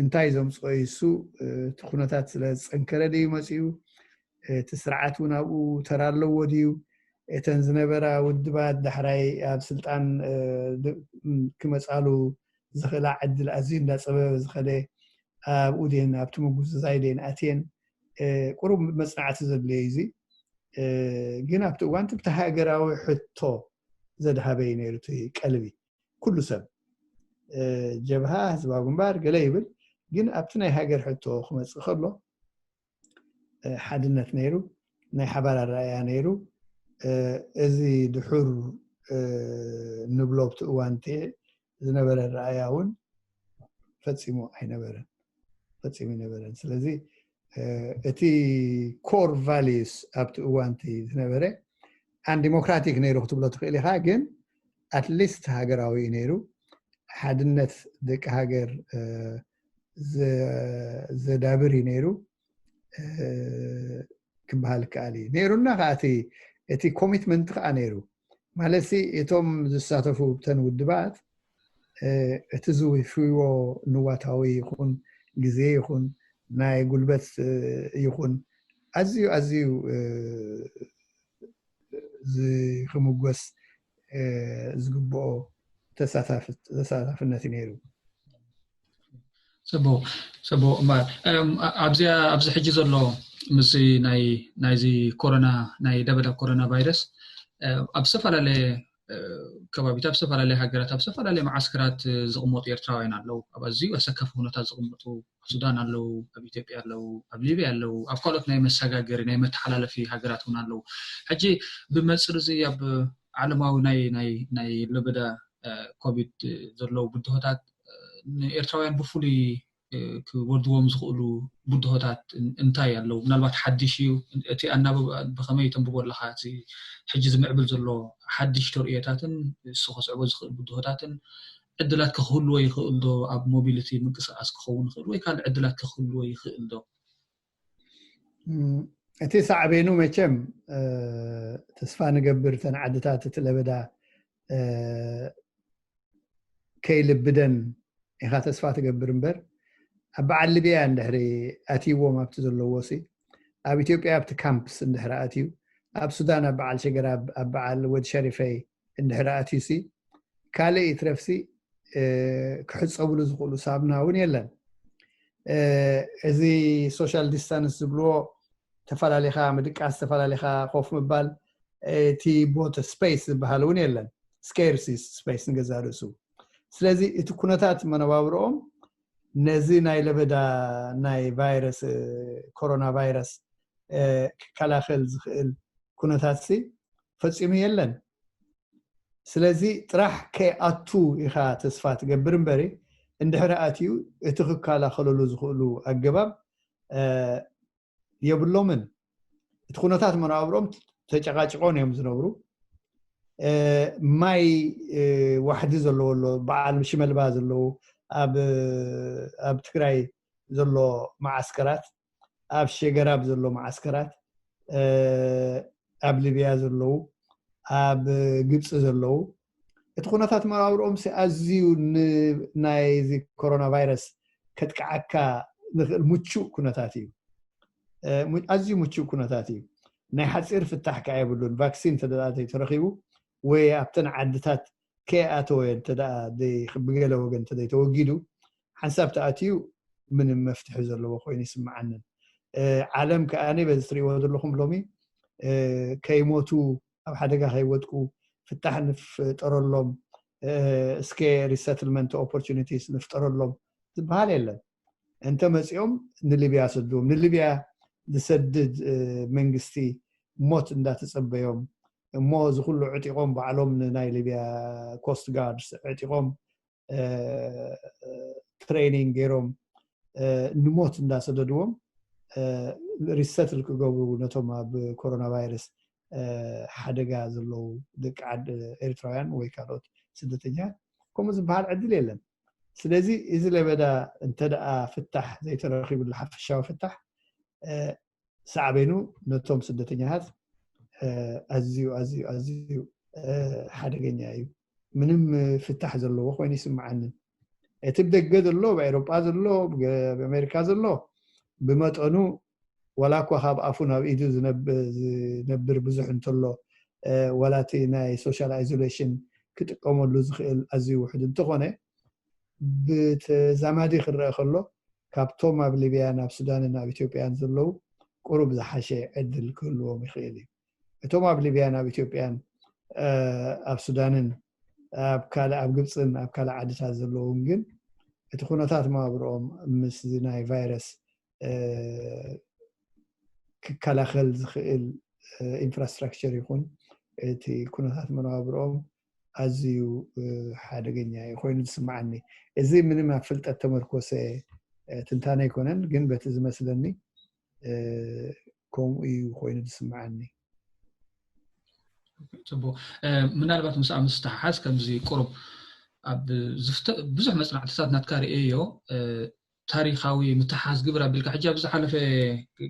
እንታይ ዘምፅኦ እዩ እሱ? እቲ ኩነታት ስለ ዝፀንከረ ድዩ መፅኡ? እቲ ስርዓት እውን ኣብኡ ተራ ኣለዎ ድዩ? እተን ዝነበራ ውድባት ዳሕራይ ኣብ ስልጣን ክመፃሉ ዝኽእላ ዕድል ኣዝዩ እንዳፀበበ ዝኸደ ኣብኡ ድን ኣብቲ ምጉዝዛይ ድን ኣትየን ቁሩብ መፅናዕቲ ዘድለየ እዚ ግን ኣብቲ እዋን ብቲ ሃገራዊ ሕቶ ዘድሃበ እዩ ነይሩ እቲ ቀልቢ ኩሉ ሰብ ጀብሃ ህዝባዊ ግንባር ገለ ይብል ግን ኣብቲ ናይ ሃገር ሕቶ ክመፅእ ከሎ ሓድነት ነይሩ ናይ ሓባር ኣረኣያ ነይሩ እዚ ድሑር ንብሎ ኣብቲ እዋን ዝነበረ ኣረኣያ እውን ፈፂሙ ኣይነበረን ፈፂሙ ኣይነበረን ስለዚ እቲ core values ኣብቲ እዋንቲ ዝነበረ and democratic ነይሩ ክትብሎ ትኽእል ኢኻ ግን at least ሃገራዊ እዩ ነይሩ ሓድነት ደቂ ሃገር ዘዳብር እዩ ነይሩ ክበሃል ይከኣል እዩ ነይሩና ከዓ እቲ commitment ከዓ ነይሩ ማለት እቶም ዝሳተፉ ብተን ውድባት እቲ ዝውፍዎ ንዋታዊ ይኹን ግዜ ይኹን ናይ ጉልበት ይኹን ኣዝዩ ኣዝዩ ክምጎስ ዝግብኦ ተሳታፍነት እዩ ነይሩ። ሰቦ ሰቦ እምበኣር ኣብዚኣ ኣብዚ ሕጂ ዘሎ ምስ ናይ ናይዚ ኮሮና ናይ ደበዳ ኮሮና ቫይረስ ኣብ ዝተፈላለየ ከባቢታት ኣብ ዝተፈላለየ ሃገራት ኣብ ዝተፈላለየ መዓስከራት ዝቕመጡ ኤርትራውያን ኣለዉ ኣብ ኣዝዩ ኣሰካፊ ኩነታት ዝቕመጡ ኣብ ሱዳን ኣለዉ ኣብ ኢትዮጵያ ኣለዉ ኣብ ሊብያ ኣለዉ ኣብ ካልኦት ናይ መሰጋገሪ ናይ መተሓላለፊ ሃገራት እውን ኣለዉ ሕጂ ብመፅር እዚ ኣብ ዓለማዊ ናይ ናይ ናይ ለበዳ ኮቪድ ዘለዉ ብድሆታት ንኤርትራውያን ብፍሉይ ክወድዎም ዝኽእሉ ብድሆታት እንታይ ኣለዉ ምናልባት ሓድሽ እዩ እቲ ኣናብባ ብኸመይ ተንብቦ ኣለኻ እቲ ሕጂ ዝምዕብል ዘሎ ሓድሽ ተርእዮታትን እሱ ከስዕቦ ዝኽእል ብድሆታትን ዕድላት ክህልዎ ይኽእል ዶ ኣብ ሞቢሊቲ ምንቅስቃስ ክኸውን ይኽእል ወይ ካልእ ዕድላት ክህልዎ ይኽእል ዶ እቲ ሳዕቤኑ መቸም ተስፋ ንገብር ተን ዓድታት እቲ ለበዳ ከይልብደን ኢኻ ተስፋ ትገብር እምበር ኣብ በዓል ሊብያ እንድሕሪ ኣትይዎም ኣብቲ ዘለዎ ሲ ኣብ ኢትዮጵያ ኣብቲ ካምፕስ እንድሕሪ ኣትዩ ኣብ ሱዳን ኣብ በዓል ሸገራብ ኣብ በዓል ወድ ሸሪፈይ እንድሕሪ ኣትዩ ሲ ካልእ ይትረፍሲ ክሕፀብሉ ዝኽእሉ ሳብና እውን የለን እዚ social distance ዝብልዎ ተፈላለኻ ምድቃስ ተፈላለኻ ኮፍ ምባል እቲ ቦታ space ዝበሃል እውን የለን scarce space ንገዛ ርእሱ ስለዚ እቲ ኩነታት መነባብርኦም ነዚ ናይ ለበዳ ናይ ቫይረስ ኮሮና ቫይረስ ክከላኸል ዝኽእል ኩነታት ሲ ፈፂሙ የለን ስለዚ ጥራሕ ከይኣቱ ኢኻ ተስፋ ትገብር እምበሪ እንድሕሪ ኣትዩ እቲ ክከላኸለሉ ዝኽእሉ ኣገባብ የብሎምን እቲ ኩነታት መነባብሮም ተጨቃጭቆን እዮም ዝነብሩ ማይ ዋሕዲ ዘለዎ ኣሎ በዓል ሽመልባ ዘለዉ ኣብ ትግራይ ዘሎ መዓስከራት ኣብ ሸገራብ ዘሎ መዓስከራት ኣብ ሊብያ ዘለዉ ኣብ ግብፂ ዘለዉ እቲ ኩነታት መነባብርኦም ኣዝዩ ናይዚ ኮሮና ቫይረስ ከጥቅዓካ ንኽእል ምቹእ ኩነታት እዩ። ኣዝዩ ምቹእ ኩነታት እዩ። ናይ ሓፂር ፍታሕ ከዓ የብሉን። ቫክሲን ተደኣ ተረኺቡ ወይ ኣብተን ዓድታት ከይኣተወ እንተ ብገለ ወገን እንተ ተወጊዱ ሓንሳብ ተኣትዩ ምንም መፍትሒ ዘለዎ ኮይኑ ይስምዓንን። ዓለም ከዓ በዚ ትሪእዎ ዘለኹም ሎሚ ከይሞቱ ኣብ ሓደጋ ከይወድቁ ፍታሕ ንፍጠረሎም፣ እስከ resettlement opportunities ንፍጠረሎም ዝበሃል የለን። እንተ መፂኦም ንሊብያ ሰድዎም። ንሊብያ ዝሰድድ መንግስቲ ሞት እንዳተፀበዮም እሞ እዚ ኩሉ ዕጢቆም ባዕሎም ንናይ ሊብያ coast guards ዕጢቆም training ገይሮም ንሞት እንዳሰደድዎም resettle ክገብሩ ነቶም ኣብ ኮሮና ቫይረስ ሓደጋ ዘለዉ ደቂ ዓዲ ኤርትራውያን ወይ ካልኦት ስደተኛ ከምኡ ዝበሃል ዕድል የለን። ስለዚ እዚ ለበዳ እንተ ደኣ ፍታሕ ዘይተረኺብሉ ሓፈሻዊ ፍታሕ ሳዕቤኑ ነቶም ስደተኛታት ኣዝዩ ኣዝዩ ኣዝዩ ሓደገኛ እዩ። ምንም ፍታሕ ዘለዎ ኮይኑ ይስምዓንን። እቲ ብደገ ዘሎ፣ ብኤውሮጳ ዘሎ፣ ብኣሜሪካ ዘሎ ብመጠኑ ዋላ እኳ ካብ ኣፉ ናብ ኢዱ ዝነብር ብዙሕ እንተሎ ዋላ እቲ ናይ social isolation ክጥቀመሉ ዝኽእል ኣዝዩ ውሕድ እንተኾነ ብተዛማዲ ክረአ ከሎ ካብቶም ኣብ ሊብያን ኣብ ሱዳንን ኣብ ኢትዮጵያን ዘለዉ ቁሩብ ዝሓሸ ዕድል ክህልዎም ይኽእል እዩ። እቶም ኣብ ሊብያን ኣብ ኢትዮጵያን ኣብ ሱዳንን ኣብ ካልእ ኣብ ግብፅን ኣብ ካልእ ዓድታት ዘለዎም ግን እቲ ኩነታት መናብርኦም ምስዚ ናይ ቫይረስ ክከላኸል ዝኽእል infrastructure ይኹን እቲ ኩነታት መነባብርኦም ኣዝዩ ሓደገኛ እዩ ኮይኑ ዝስምዓኒ። እዚ ምንም ኣብ ፍልጠት ተመርኮሰ ትንታነ ኣይኮነን፣ ግን በቲ ዝመስለኒ ከምኡ እዩ ኮይኑ ዝስምዓኒ። ፅቡቅ። ምናልባት ምስኣ ምስተሓሓዝ ከምዚ ቁሩብ ኣብ ብዙሕ መፅናዕትታት ናትካ ርእየዮ ታሪካዊ ምትሓዝ ግብር ኣቢልካ ሕጂ ኣብ ዝሓለፈ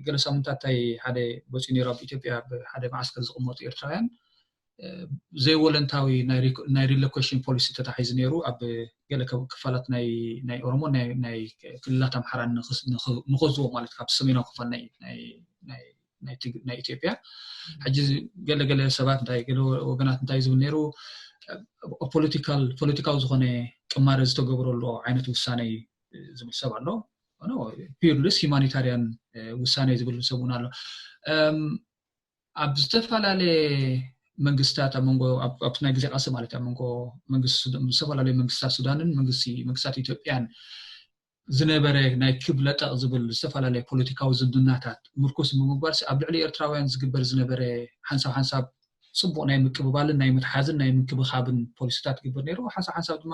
ገለ ሳምንታት እንታይ ሓደ ወፂኡ ነይሩ ኣብ ኢትዮጵያ ሓደ መዓስከር ዝቕመጡ ኤርትራውያን ዘይወለንታዊ ናይ relocation policy ተታሒዙ ነይሩ ኣብ ገለ ክፋላት ናይ ኦሮሞ ናይ ክልላት ኣምሓራ ንኸዝዎ ማለት ካብቲ ሰሜናዊ ክፋል ናይ ኢትዮጵያ ሕጂ ገለገለ ሰባት እንታይ ገለ ወገናት እንታይ ዝብል ነይሩ ፖለቲካዊ ዝኾነ ቅማረ ዝተገብረሉ ዓይነት ውሳነ ዝብል ሰብ ኣሎ። ፒርልስ ሂማኒታሪያን ውሳኔ ዝብል ሰብ እውን ኣሎ። ኣብ ዝተፈላለየ መንግስታት ኣብ መንጎ ኣብቲ ናይ ግዜ ቃልሲ ማለት ኣብ መንጎ ዝተፈላለዩ መንግስታት ሱዳንን መንግስታት ኢትዮጵያን ዝነበረ ናይ ክብ ለጠቕ ዝብል ዝተፈላለየ ፖለቲካዊ ዝምድናታት ምርኩስ ብምግባር ኣብ ልዕሊ ኤርትራውያን ዝግበር ዝነበረ ሓንሳብ ሓንሳብ ፅቡቕ ናይ ምቅብባልን ናይ ምትሓዝን ናይ ምንክብኻብን ፖሊሲታት ይግበር ነይሩ። ሓንሳብ ሓንሳብ ድማ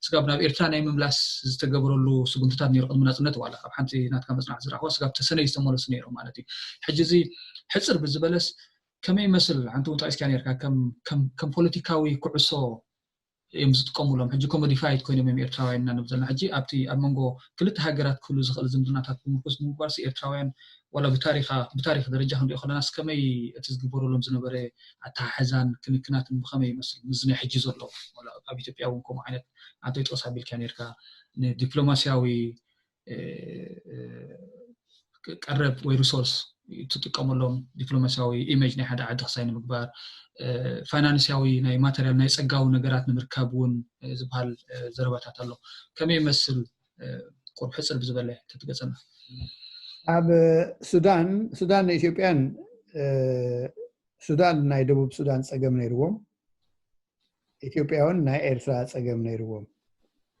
ስጋብ ናብ ኤርትራ ናይ ምምላስ ዝተገበረሉ ስጉምትታት ነይሩ ቅድሚ ናፅነት ዋላ ኣብ ሓንቲ ናትካ መፅናዕቲ ዝረኣኽዋ ስጋብ ተሰነይ ዝተመለሱ ነይሩ ማለት እዩ። ሕጂ እዚ ሕፅር ብዝበለስ ከመይ ይመስል ሓንቲ እውን ጠቂስካ ነርካ ከም ፖለቲካዊ ኩዕሶ እዮም ዝጥቀሙሎም ሕጂ ኮሞዲፋይድ ኮይኖም እዮም ኤርትራውያን ኢና ንብል ዘለና ሕጂ ኣብቲ ኣብ መንጎ ክልተ ሃገራት ክህሉ ዝኽእል ዝምድናታት ብምርኩስ ብምግባርሲ ኤርትራውያን ዋላ ብታሪኻ ብታሪክ ደረጃ ክንሪኦ ከለናስ ከመይ እቲ ዝግበረሎም ዝነበረ ኣተሓሕዛን ክንክናትን ብኸመይ ይመስል ምስዚ ናይ ሕጂ ዘሎ ኣብ ኢትዮጵያ እውን ከምኡ ዓይነት ኣንተ ይጠቕስ ኣቢልካ ነርካ ንዲፕሎማስያዊ ቀረብ ወይ ሪሶርስ ትጥቀመሎም ዲፕሎማሲያዊ ኢሜጅ ናይ ሓደ ዓዲ ክሳይ ንምግባር ፋይናንስያዊ ናይ ማተሪያል ናይ ፀጋዊ ነገራት ንምርካብ እውን ዝበሃል ዘረባታት ኣሎ። ከመይ ይመስል ቁርብ ሕፅር ብዝበለ ተትገፀና። ኣብ ሱዳን ሱዳን ንኢትዮጵያን ሱዳን ናይ ደቡብ ሱዳን ፀገም ነይርዎም ኢትዮጵያውን ናይ ኤርትራ ፀገም ነይርዎም።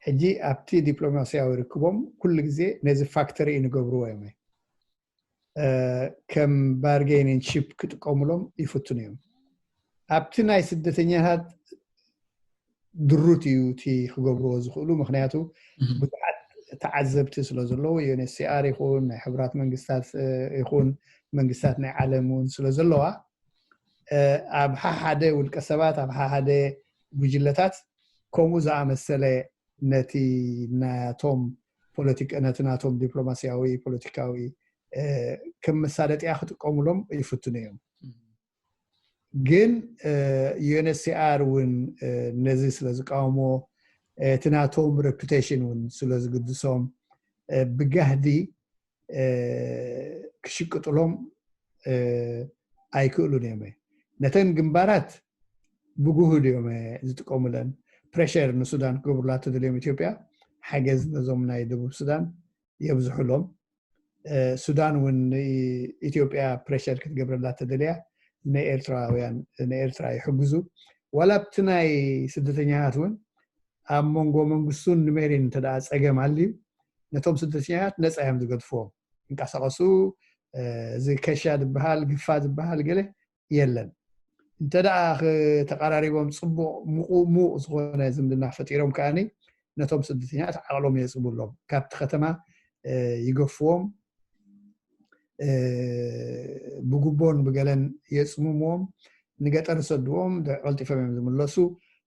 ሕጂ ኣብቲ ዲፕሎማሲያዊ ርክቦም ኩሉ ግዜ ነዚ ፋክተሪ ንገብርዎ እዮም። ከም ባርጌኒን ቺፕ ክጥቀሙሎም ይፍትኑ እዮም። ኣብቲ ናይ ስደተኛታት ድሩት እዩ እቲ ክገብርዎ ዝኽእሉ፣ ምክንያቱ ብዙሓት ተዓዘብቲ ስለ ዘለዉ፣ ዩኤንኤችሲኣር ይኹን ናይ ሕቡራት መንግስታት ይኹን መንግስታት ናይ ዓለም እውን ስለ ዘለዋ ኣብ ሓሓደ ውልቀ ሰባት ኣብ ሓሓደ ጉጅለታት ከምኡ ዝኣመሰለ ነቲ ናቶም ፖለቲካ ነቲ ናቶም ዲፕሎማሲያዊ ፖለቲካዊ ከም መሳለጥያ ክጥቀሙሎም ይፍትኑ እዮም። ግን ዩኤንኤችሲኣር እውን ነዚ ስለ ዝቃወሞ፣ እቲ ናቶም ሬፑቴሽን እውን ስለ ዝግድሶም፣ ብጋህዲ ክሽቅጥሎም ኣይክእሉን እዮም። ነተን ግንባራት ብጉህድ እዮም ዝጥቀሙለን። ፕሬሸር ንሱዳን ክገብሩላ ተደልዮም፣ ኢትዮጵያ ሓገዝ ነዞም ናይ ደቡብ ሱዳን የብዝሑሎም። ሱዳን እውን ንኢትዮጵያ ፕሬሸር ክትገብረላ ተደልያ፣ ንኤርትራውያን ንኤርትራ ይሕግዙ። ዋላ ኣብቲ ናይ ስደተኛታት እውን ኣብ መንጎ መንግስቱን ኑሜሪን እንተ ደኣ ጸገም ኣልዩ፣ ነቶም ስደተኛታት ነጻ እዮም ዝገድፍዎም። ይንቀሳቐሱ፣ እዚ ከሻ ዝበሃል፣ ግፋ ዝበሃል ገለ የለን። እንተ ደኣ ተቐራሪቦም ጽቡቕ ምቑ-፣ ምዉቕ ዝኾነ ዝምድና ፈጢሮም ከኣኒ፣ ነቶም ስደተኛታት ዓቕሎም የጽብሎም። ካብቲ ከተማ ይገፍዎም፣ ብጉቦን ብገለን የጽምምዎም፣ ንገጠር ይሰድዎም፣ ቀልጢፎም እዮም ዝምለሱ።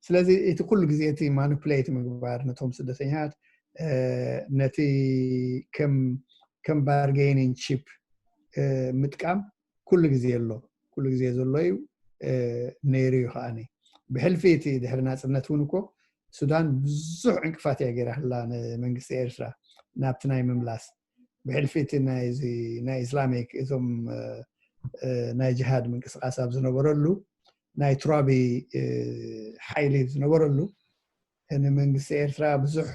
ስለዚ እቲ ኩሉ ግዜ እቲ ማኒፕሌት ምግባር ነቶም ስደተኛታት፣ ነቲ ከም ከም ባርጌኒን ቺፕ ምጥቃም ኩሉ ግዜ ኣሎ፣ ኩሉ ግዜ ዘሎ እዩ፣ ነይሩ እዩ ከዓኒ። ብሕልፊ እቲ ድሕሪ ናጽነት እውን እኮ ሱዳን ብዙሕ ዕንቅፋት እያ ገይራ ህላ ንመንግስቲ ኤርትራ ናብቲ ናይ ምምላስ። ብሕልፊ እቲ ናይዚ ናይ ኢስላሚክ እዞም ናይ ጅሃድ ምንቅስቃስ ኣብ ዝነበረሉ፣ ናይ ቱራቢ ሓይሊ ዝነበረሉ፣ ንመንግስቲ ኤርትራ ብዙሕ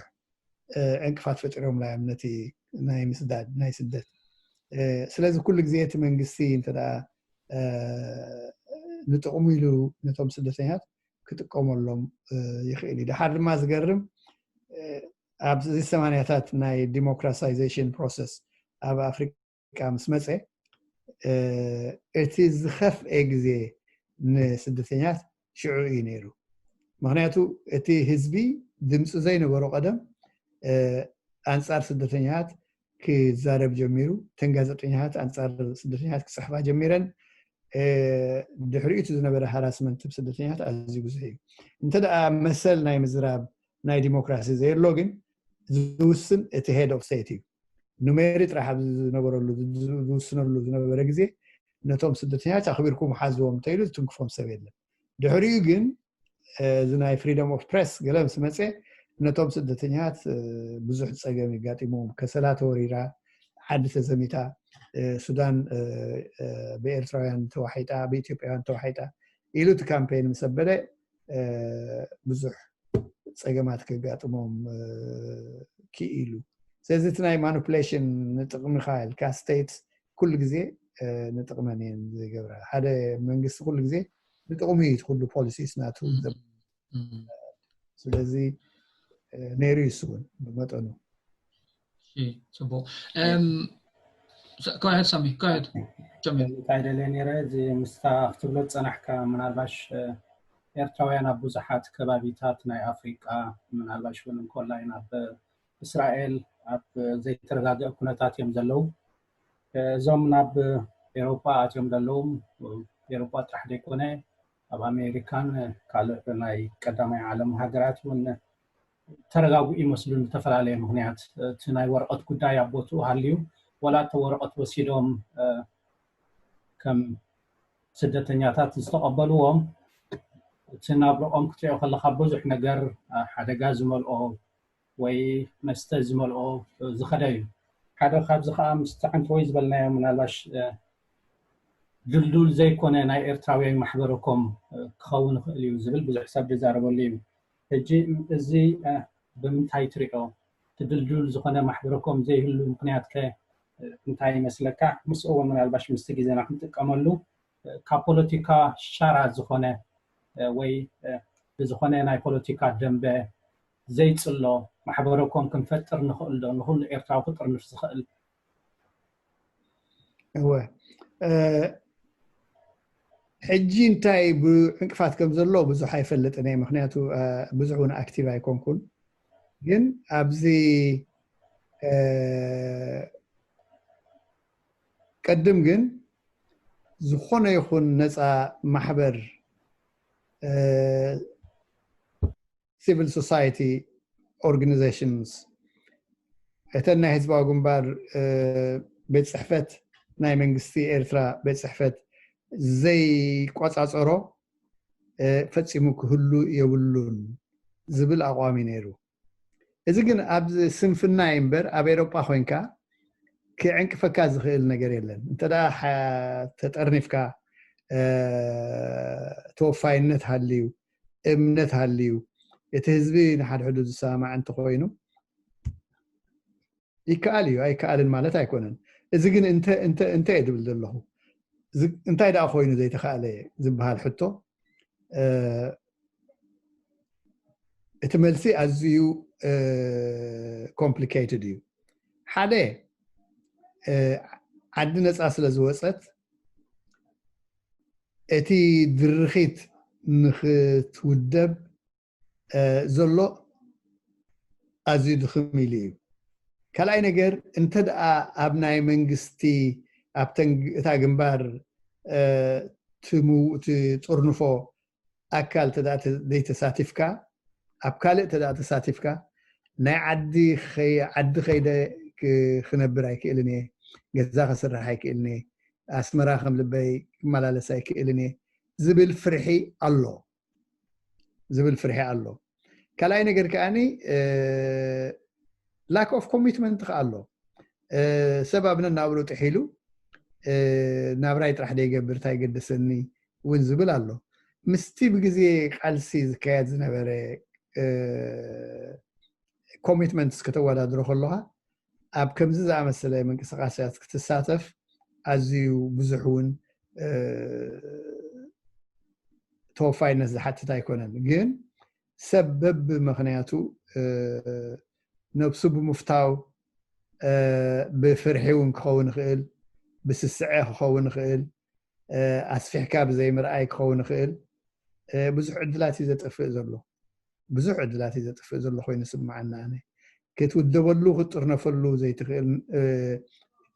ዕንቅፋት ፈጢሮምላ እዮም ነቲ ናይ ምስዳድ ናይ ስደት። ስለዚ ኩሉ ግዜ እቲ መንግስቲ እንተ ደኣ ንጥቕሙ ኢሉ ነቶም ስደተኛት ክጥቀመሎም ይኽእል እዩ። ደሓር ድማ ዝገርም፣ ኣብዚ ሰማንያታት ናይ ዲሞክራታይዜሽን ፕሮሰስ ኣብ ኣፍሪቃ ምስ መጸ፣ እቲ ዝኸፍኤ ግዜ ንስደተኛት ሽዑ እዩ ነይሩ። ምኽንያቱ እቲ ህዝቢ ድምፂ ዘይነበሮ ቀደም ኣንጻር ስደተኛት ክዛረብ ጀሚሩ። እተን ጋዜጠኛታት ኣንጻር ስደተኛታት ክጽሕፋ ጀሚረን። ድሕሪኡ እቲ ዝነበረ ሃራስመንት ስደተኛታት ኣዝዩ ብዙሕ እዩ። እንተ ደኣ መሰል ናይ ምዝራብ ናይ ዲሞክራሲ ዘየሎ ግን ዝውስን እቲ ሄድ ኦፍ ስቴት እዩ። ኑሜሪ ጥራሕ ኣብ ዝነበረሉ፣ ዝውስነሉ ዝነበረ ግዜ ነቶም ስደተኛታት ኣኽቢርኩም ሓዝዎም እንተኢሉ ዝትንክፎም ሰብ የለን። ድሕሪኡ ግን እዚ ናይ ፍሪደም ኦፍ ፕሬስ ገለ ምስ መፀ ነቶም ስደተኛታት ብዙሕ ፀገም የጋጢሞም። ከሰላ ተወሪራ፣ ዓዲ ተዘሚታ፣ ሱዳን ብኤርትራውያን ተዋሒጣ፣ ብኢትዮጵያውያን ተዋሒጣ ኢሉ እቲ ካምፔን ምስ ኣበለ ብዙሕ ፀገማት ከጋጥሞም ክኢሉ። ስለዚ እቲ ናይ ማኒፕሌሽን ንጥቕምኻ ኢልካ ስቴት ኩሉ ግዜ ንጥቕመን እየን ዝገብራ። ሓደ መንግስቲ ኩሉ ግዜ ንጥቕሙ እዩ እቲ ኩሉ ፖሊሲስ ናቱ። ስለዚ ነይሩ እዩ እሱ እውን ብመጠኑ። ጽቡቅ። Go ahead ሳሚ፣ go ahead ጀሚል። እንታይ ደልየ ነይረ፣ እዚ ምስታ ክትብሎ ዝጸናሕካ፣ ምናልባሽ ኤርትራውያን ኣብ ብዙሓት ከባቢታት ናይ ኣፍሪቃ፣ ምናልባሽ እውን እንኮላይ ናብ እስራኤል ኣብ ዘይተረጋገአ ኩነታት እዮም ዘለዉ። እዞም ናብ ኤሮፓ ኣትዮም ዘለዉ፣ ኤሮፓ ጥራሕ ዘይኮነ ኣብ ኣሜሪካን ካልእ ናይ ቀዳማይ ዓለም ሃገራት እውን ተረጋጉ ይመስሉ። ዝተፈላለየ ምክንያት እቲ ናይ ወረቐት ጉዳይ ኣብ ቦትኡ ሃልዩ፣ ወላ እቲ ወረቐት ወሲዶም ከም ስደተኛታት ዝተቐበልዎም፣ እቲ ናብርኦም ክትሪኦ ከለካ ብዙሕ ነገር ሓደጋ ዝመልኦ ወይ መስተ ዝመልኦ ዝኸደ እዩ። ሓደ ካብዚ ከዓ ምስቲ ዓንተወይ ዝበልናዮ ምናልባሽ ድልዱል ዘይኮነ ናይ ኤርትራውያን ማሕበረኮም ክኸውን ይኽእል እዩ ዝብል ብዙሕ ሰብ ዝዛረበሉ እዩ። ሕጂ እዚ ብምንታይ ትሪኦ? እቲ ድልዱል ዝኾነ ማሕበረኮም ዘይህሉ ምክንያት ከ እንታይ ይመስለካ? ምስኡ እውን ምናልባሽ ምስቲ ግዜና ክንጥቀመሉ ካብ ፖለቲካ ሻራ ዝኾነ ወይ ብዝኾነ ናይ ፖለቲካ ደንበ ዘይጽሎ ማሕበረኮም ክንፈጥር ንኽእል ዶ? ንኹሉ ኤርትራዊ ክጥርንፍ ዝኽእል? እወ፣ ሕጂ እንታይ ዕንቅፋት ከም ዘሎ ብዙሕ ኣይፈልጥን እየ፣ ምክንያቱ ብዙሕ እውን ኣክቲቭ ኣይኮንኩን። ግን ኣብዚ ቅድም ግን ዝኾነ ይኹን ነፃ ማሕበር፣ ሲቪል ሶሳይቲ ኦርጋኒዜሽንስ፣ እተን ናይ ህዝባዊ ግንባር ቤት ፅሕፈት፣ ናይ መንግስቲ ኤርትራ ቤት ፅሕፈት፣ ዘይቆጻጸሮ ፈጺሙ ክህሉ የብሉን ዝብል ኣቋም እዩ ነይሩ። እዚ ግን ኣብ ስንፍና እዩ እምበር፣ ኣብ ኤሮጳ ኮይንካ ክዕንቅፈካ ዝኽእል ነገር የለን። እንተ ተጠርኒፍካ፣ ተወፋይነት ሃልዩ፣ እምነት ሃልዩ፣ እቲ ህዝቢ ንሓድሕዱ ዝሰማማዕ እንተኾይኑ ይከኣል እዩ። ኣይከኣልን ማለት ኣይኮነን። እዚ ግን እንተ እየ ድብል ዘለኹ። እንታይ ደኣ ኮይኑ ዘይተኻእለ ዝበሃል ሕቶ፣ እቲ መልሲ ኣዝዩ ኮምፕሊኬትድ እዩ። ሓደ፣ ዓዲ ነፃ ስለ ዝወፀት እቲ ድርኺት ንኽትውደብ ዘሎ ኣዝዩ ድኽም ኢሉ እዩ። ካልኣይ ነገር፣ እንተ ደኣ ኣብ ናይ መንግስቲ፣ ኣብተን እታ ግንባር ትጥርንፎ ኣካል ተደኣ ዘይተሳቲፍካ፣ ኣብ ካልእ ተደኣ ተሳቲፍካ፣ ናይ ዓዲ ዓዲ ከይደ ክነብር ኣይክእልን እየ፣ ገዛ ክስራሕ ኣይክእልን እየ፣ ኣስመራ ከም ልበይ ክመላለስ ኣይክእልን እየ ዝብል ፍርሒ ኣሎ። ዝብል ፍርሒ ኣሎ። ካልኣይ ነገር ከኣኒ lack of commitment ከ ኣሎ። ሰብ ኣብ ነናብሩ ጥሒሉ ናብራይ ጥራሕ ደይገብር እንታይ ገደሰኒ እውን ዝብል ኣሎ። ምስቲ ብግዜ ቃልሲ ዝካየድ ዝነበረ ኮሚትመንትስ ከተወዳድሮ ከለኻ ኣብ ከምዚ ዝኣመሰለ ምንቅስቃሳት ክትሳተፍ ኣዝዩ ብዙሕ እውን ተወፋይነት ዝሓትት ኣይኮነን። ግን ሰብ በብምኽንያቱ ነብሱ ብምፍታው ብፍርሒ እውን ክኸውን ይኽእል፣ ብስስዐ ክኸውን ይኽእል፣ ኣስፊሕካ ብዘይምርኣይ ክኸውን ይኽእል። ብዙሕ ዕድላት እዩ ዘጠፍእ ዘሎ። ብዙሕ ዕድላት እዩ ዘጥፍእ ዘሎ ኮይኑ ስምዓና። ኣነ ክትውደበሉ ክትጥርነፈሉ ዘይትኽእል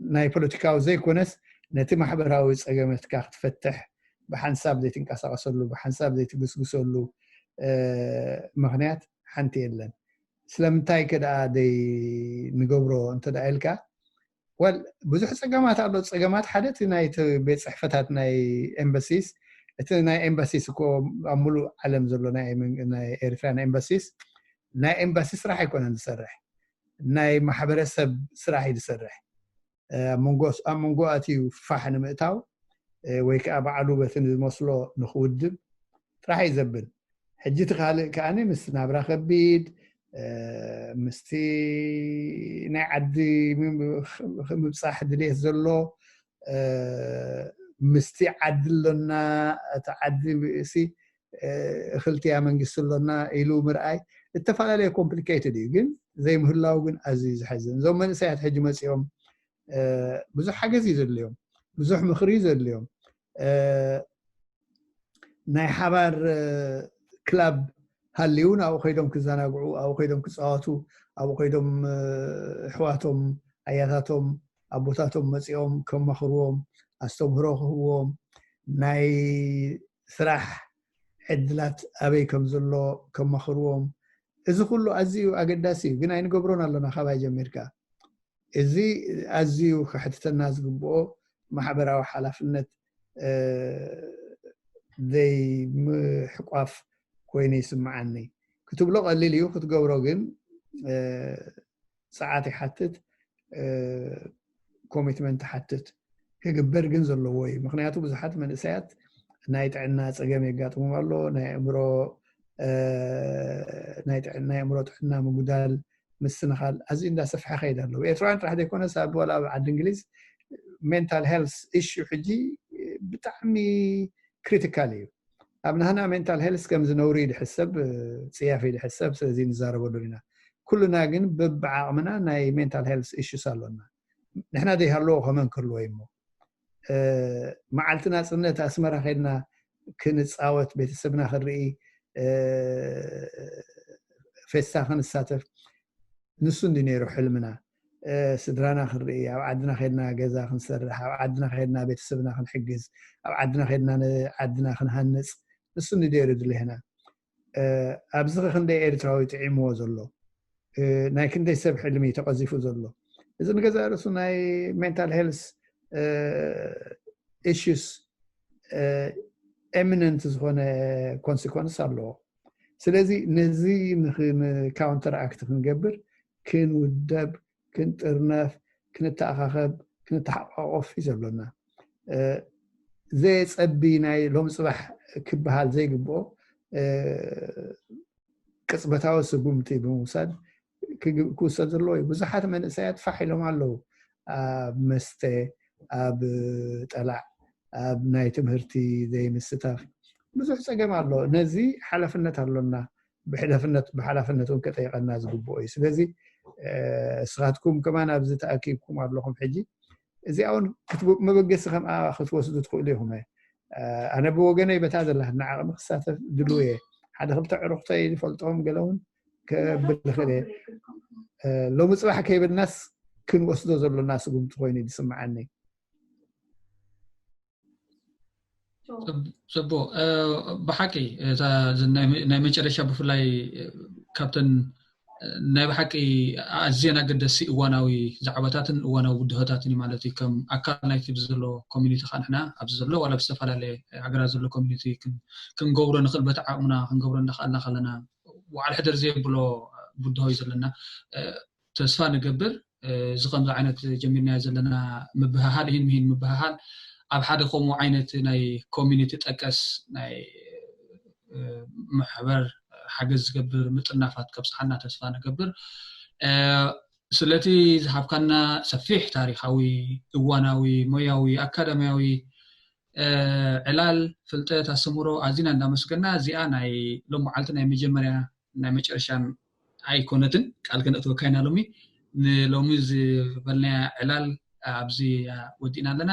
ናይ ፖለቲካዊ ዘይኮነስ ነቲ ማሕበራዊ ፀገመትካ ክትፈትሕ ብሓንሳብ ዘይትንቀሳቀሰሉ ብሓንሳብ ዘይትግስግሰሉ ምክንያት ሓንቲ የለን። ስለምንታይ ከ ደኣ ደይ ንገብሮ እንተ ደኣ ኢልካ፣ ወል ብዙሕ ፀገማት ኣሎ። ፀገማት ሓደ እቲ ናይ ቤት ፅሕፈታት ናይ ኤምባሲስ፣ እቲ ናይ ኤምባሲስ እኮ ኣብ ሙሉእ ዓለም ዘሎ ናይ ኤርትራ ናይ ኤምባሲስ ናይ ኤምባሲ ስራሕ ኣይኮነን ዝሰርሕ፣ ናይ ማሕበረሰብ ስራሕ እዩ ዝሰርሕ። ኣብ መንጎ ኣትዩ ፋሕ ንምእታው ወይ ከዓ ባዕሉ በቲ ዝመስሎ ንክውድብ ጥራሕ እዩ ዘብል። ሕጂ እቲ ካልእ ከዓኒ ምስ ናብራ ከቢድ ምስቲ ናይ ዓዲ ምብፃሕ ድልየት ዘሎ ምስቲ ዓዲ ኣሎና እቲ ዓዲ ሲ እኽልትያ መንግስቲ ኣሎና ኢሉ ምርኣይ እተፈላለየ ኮምፕሊኬትድ እዩ። ግን ዘይምህላው ግን ኣዝዩ ዘሕዝን። እዞም መንእሰያት ሕጂ መፂኦም ብዙሕ ሓገዝ እዩ ዘድልዮም፣ ብዙሕ ምኽሪ እዩ ዘድልዮም። ናይ ሓባር ክላብ ሃልዩ ናብኡ ከይዶም ክዘናግዑ፣ ኣብኡ ከይዶም ክፃወቱ፣ ኣብኡ ከይዶም ኣሕዋቶም ኣያታቶም ኣቦታቶም መፂኦም ከማኽርዎም፣ ኣስተምህሮ ክህብዎም፣ ናይ ስራሕ ዕድላት ኣበይ ከም ዘሎ ከማኽርዎም፣ እዚ ኩሉ ኣዝዩ ኣገዳሲ እዩ። ግን ኣይንገብሮን ኣሎና ካባይ ጀሚርካ። እዚ ኣዝዩ ከሕትተና ዝግብኦ ማሕበራዊ ሓላፍነት ዘይምሕቋፍ ኮይኑ ይስምዓኒ። ክትብሎ ቀሊል እዩ፣ ክትገብሮ ግን ፀዓት ይሓትት፣ ኮሚትመንት ይሓትት። ክግበር ግን ዘለዎ እዩ። ምክንያቱ ብዙሓት መንእሰያት ናይ ጥዕና ፀገም የጋጥሞም ኣሎ። ናይ ኣእምሮ ናይ ኣእምሮ ጥዕና ምጉዳል፣ ምስንኻል ኣዝዩ እንዳሰፍሐ ከይድ ኣለዉ። ኤርትራውያን ጥራሕ ዘይኮነስ ኣብ ዋላ ኣብ ዓዲ እንግሊዝ ሜንታል ሄልስ ኢሹ ሕጂ ብጣዕሚ ክሪቲካል እዩ። ኣብ ናህና ሜንታል ሄልስ ከምዚ ነውሪ ድሕሰብ ፅያፍ ድሕሰብ ስለዚ ንዛረበሉ ኢና። ኩልና ግን በብዓቕምና ናይ ሜንታል ሄልስ ኢሹስ ኣሎና። ንሕና ዘይሃለዎ ከመን ክህልዎ እሞ መዓልቲ ናፅነት ኣስመራ ከድና ክንፃወት ቤተሰብና ክንርኢ ፌስታ ክንሳተፍ ንሱ እንዲ ነይሩ ሕልምና። ስድራና ክንርኢ፣ ኣብ ዓድና ከድና ገዛ ክንሰርሕ፣ ኣብ ዓድና ከድና ቤተሰብና ክንሕግዝ፣ ኣብ ዓድና ከድና ዓድና ክንሃንፅ ንሱ እንዲ ነይሩ ድሌህና። ኣብዚ ክንደይ ኤርትራዊ ጥዒምዎ ዘሎ፣ ናይ ክንደይ ሰብ ሕልሚ ተቐዚፉ ዘሎ። እዚ ንገዛ ርእሱ ናይ ሜንታል ሄልስ ኢሹስ imminent ዝኾነ consequence ኣለዎ። ስለዚ ነዚ ንካውንተር ኣክት ክንገብር ክንውደብ፣ ክንጥርነፍ፣ ክንተኣኻኸብ፣ ክንተሓቋቆፍ እዩ ዘሎና። ዘየጸቢ ናይ ሎም ጽባሕ ክበሃል ዘይግብኦ ቅጽበታዊ ስጉምቲ ብምውሳድ ክውሰድ ዘለዎ እዩ። ብዙሓት መንእሰያት ፋሕ ኢሎም ኣለዉ። ኣብ መስተ፣ ኣብ ጠላዕ፣ ኣብ ናይ ትምህርቲ ዘይምስታፍ ብዙሕ ጸገም ኣሎ። ነዚ ሓላፍነት ኣሎና። ብሕደፍነት ብሓላፍነት እውን ከጠይቀና ዝግብኦ እዩ። ስለዚ እስኻትኩም ከማን ኣብዚ ተኣኪብኩም ኣለኹም ሕጂ፣ እዚኣ እውን መበገሲ ከም ክትወስዱ ትኽእሉ ኢኹም። ኣነ ብወገነይ በታ ዘላትና ዓቕሚ ክሳተፍ ድልው እየ። ሓደ ክልተ ዕሩኽተይ ዝፈልጦም ገለ እውን ከብል ይኽእል እየ። ሎሚ ፅባሕ ከይብልናስ ክንወስዶ ዘሎና ስጉምቲ ኮይኑ እዩ ዝስምዓኒ። ፅቡቅ። ብሓቂ ናይ መጨረሻ ብፍላይ ካብተን ናይ ብሓቂ ኣዝየን ኣገደሲ እዋናዊ ዛዕባታትን እዋናዊ ብድሆታትን እዩ ማለት እዩ። ከም ኣካል ናይቲ ዘሎ ኮሚኒቲ ከዓ ንሕና ኣብዚ ዘሎ ዋላ ብዝተፈላለየ ሃገራት ዘሎ ኮሚኒቲ ክንገብሮ ንኽእል በቲ ዓቕምና ክንገብሮ እንዳኽኣልና ከለና ዋዕል ሕደር ዘየብሎ ብድሆ እዩ ዘለና። ተስፋ ንገብር እዚ ከምዚ ዓይነት ጀሚርናዮ ዘለና ምብህሃል ይህን ምሂን ምብህሃል ኣብ ሓደ ከምኡ ዓይነት ናይ ኮሚኒቲ ጠቀስ ናይ ማሕበር ሓገዝ ዝገብር ምጥናፋት ከብፅሓና ተስፋ ንገብር። ስለቲ ዝሃብካና ሰፊሕ ታሪካዊ፣ እዋናዊ፣ ሞያዊ፣ ኣካዳሚያዊ ዕላል ፍልጠት ኣስተምህሮ ኣዚና እንዳመስገና እዚኣ ናይ ሎም መዓልቲ ናይ መጀመርያ ናይ መጨረሻን ኣይኮነትን ቃል ከነእትወካ ኢና ሎሚ። ንሎሚ ዝበልናያ ዕላል ኣብዚ ወዲእና ኣለና።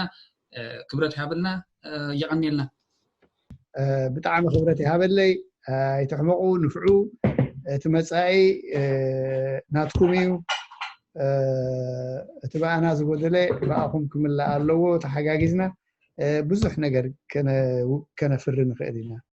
ክብረት ይሃበልና። የቐንየልና። ብጣዕሚ ክብረት ይሃበለይ። ኣይትሕመቑ፣ ንፍዑ። እቲ መፃኢ ናትኩም እዩ። እቲ ብኣና ዝጎደለ ብኣኹም ክምላእ ኣለዎ። ተሓጋጊዝና ብዙሕ ነገር ከነፍሪ ንኽእል ኢና።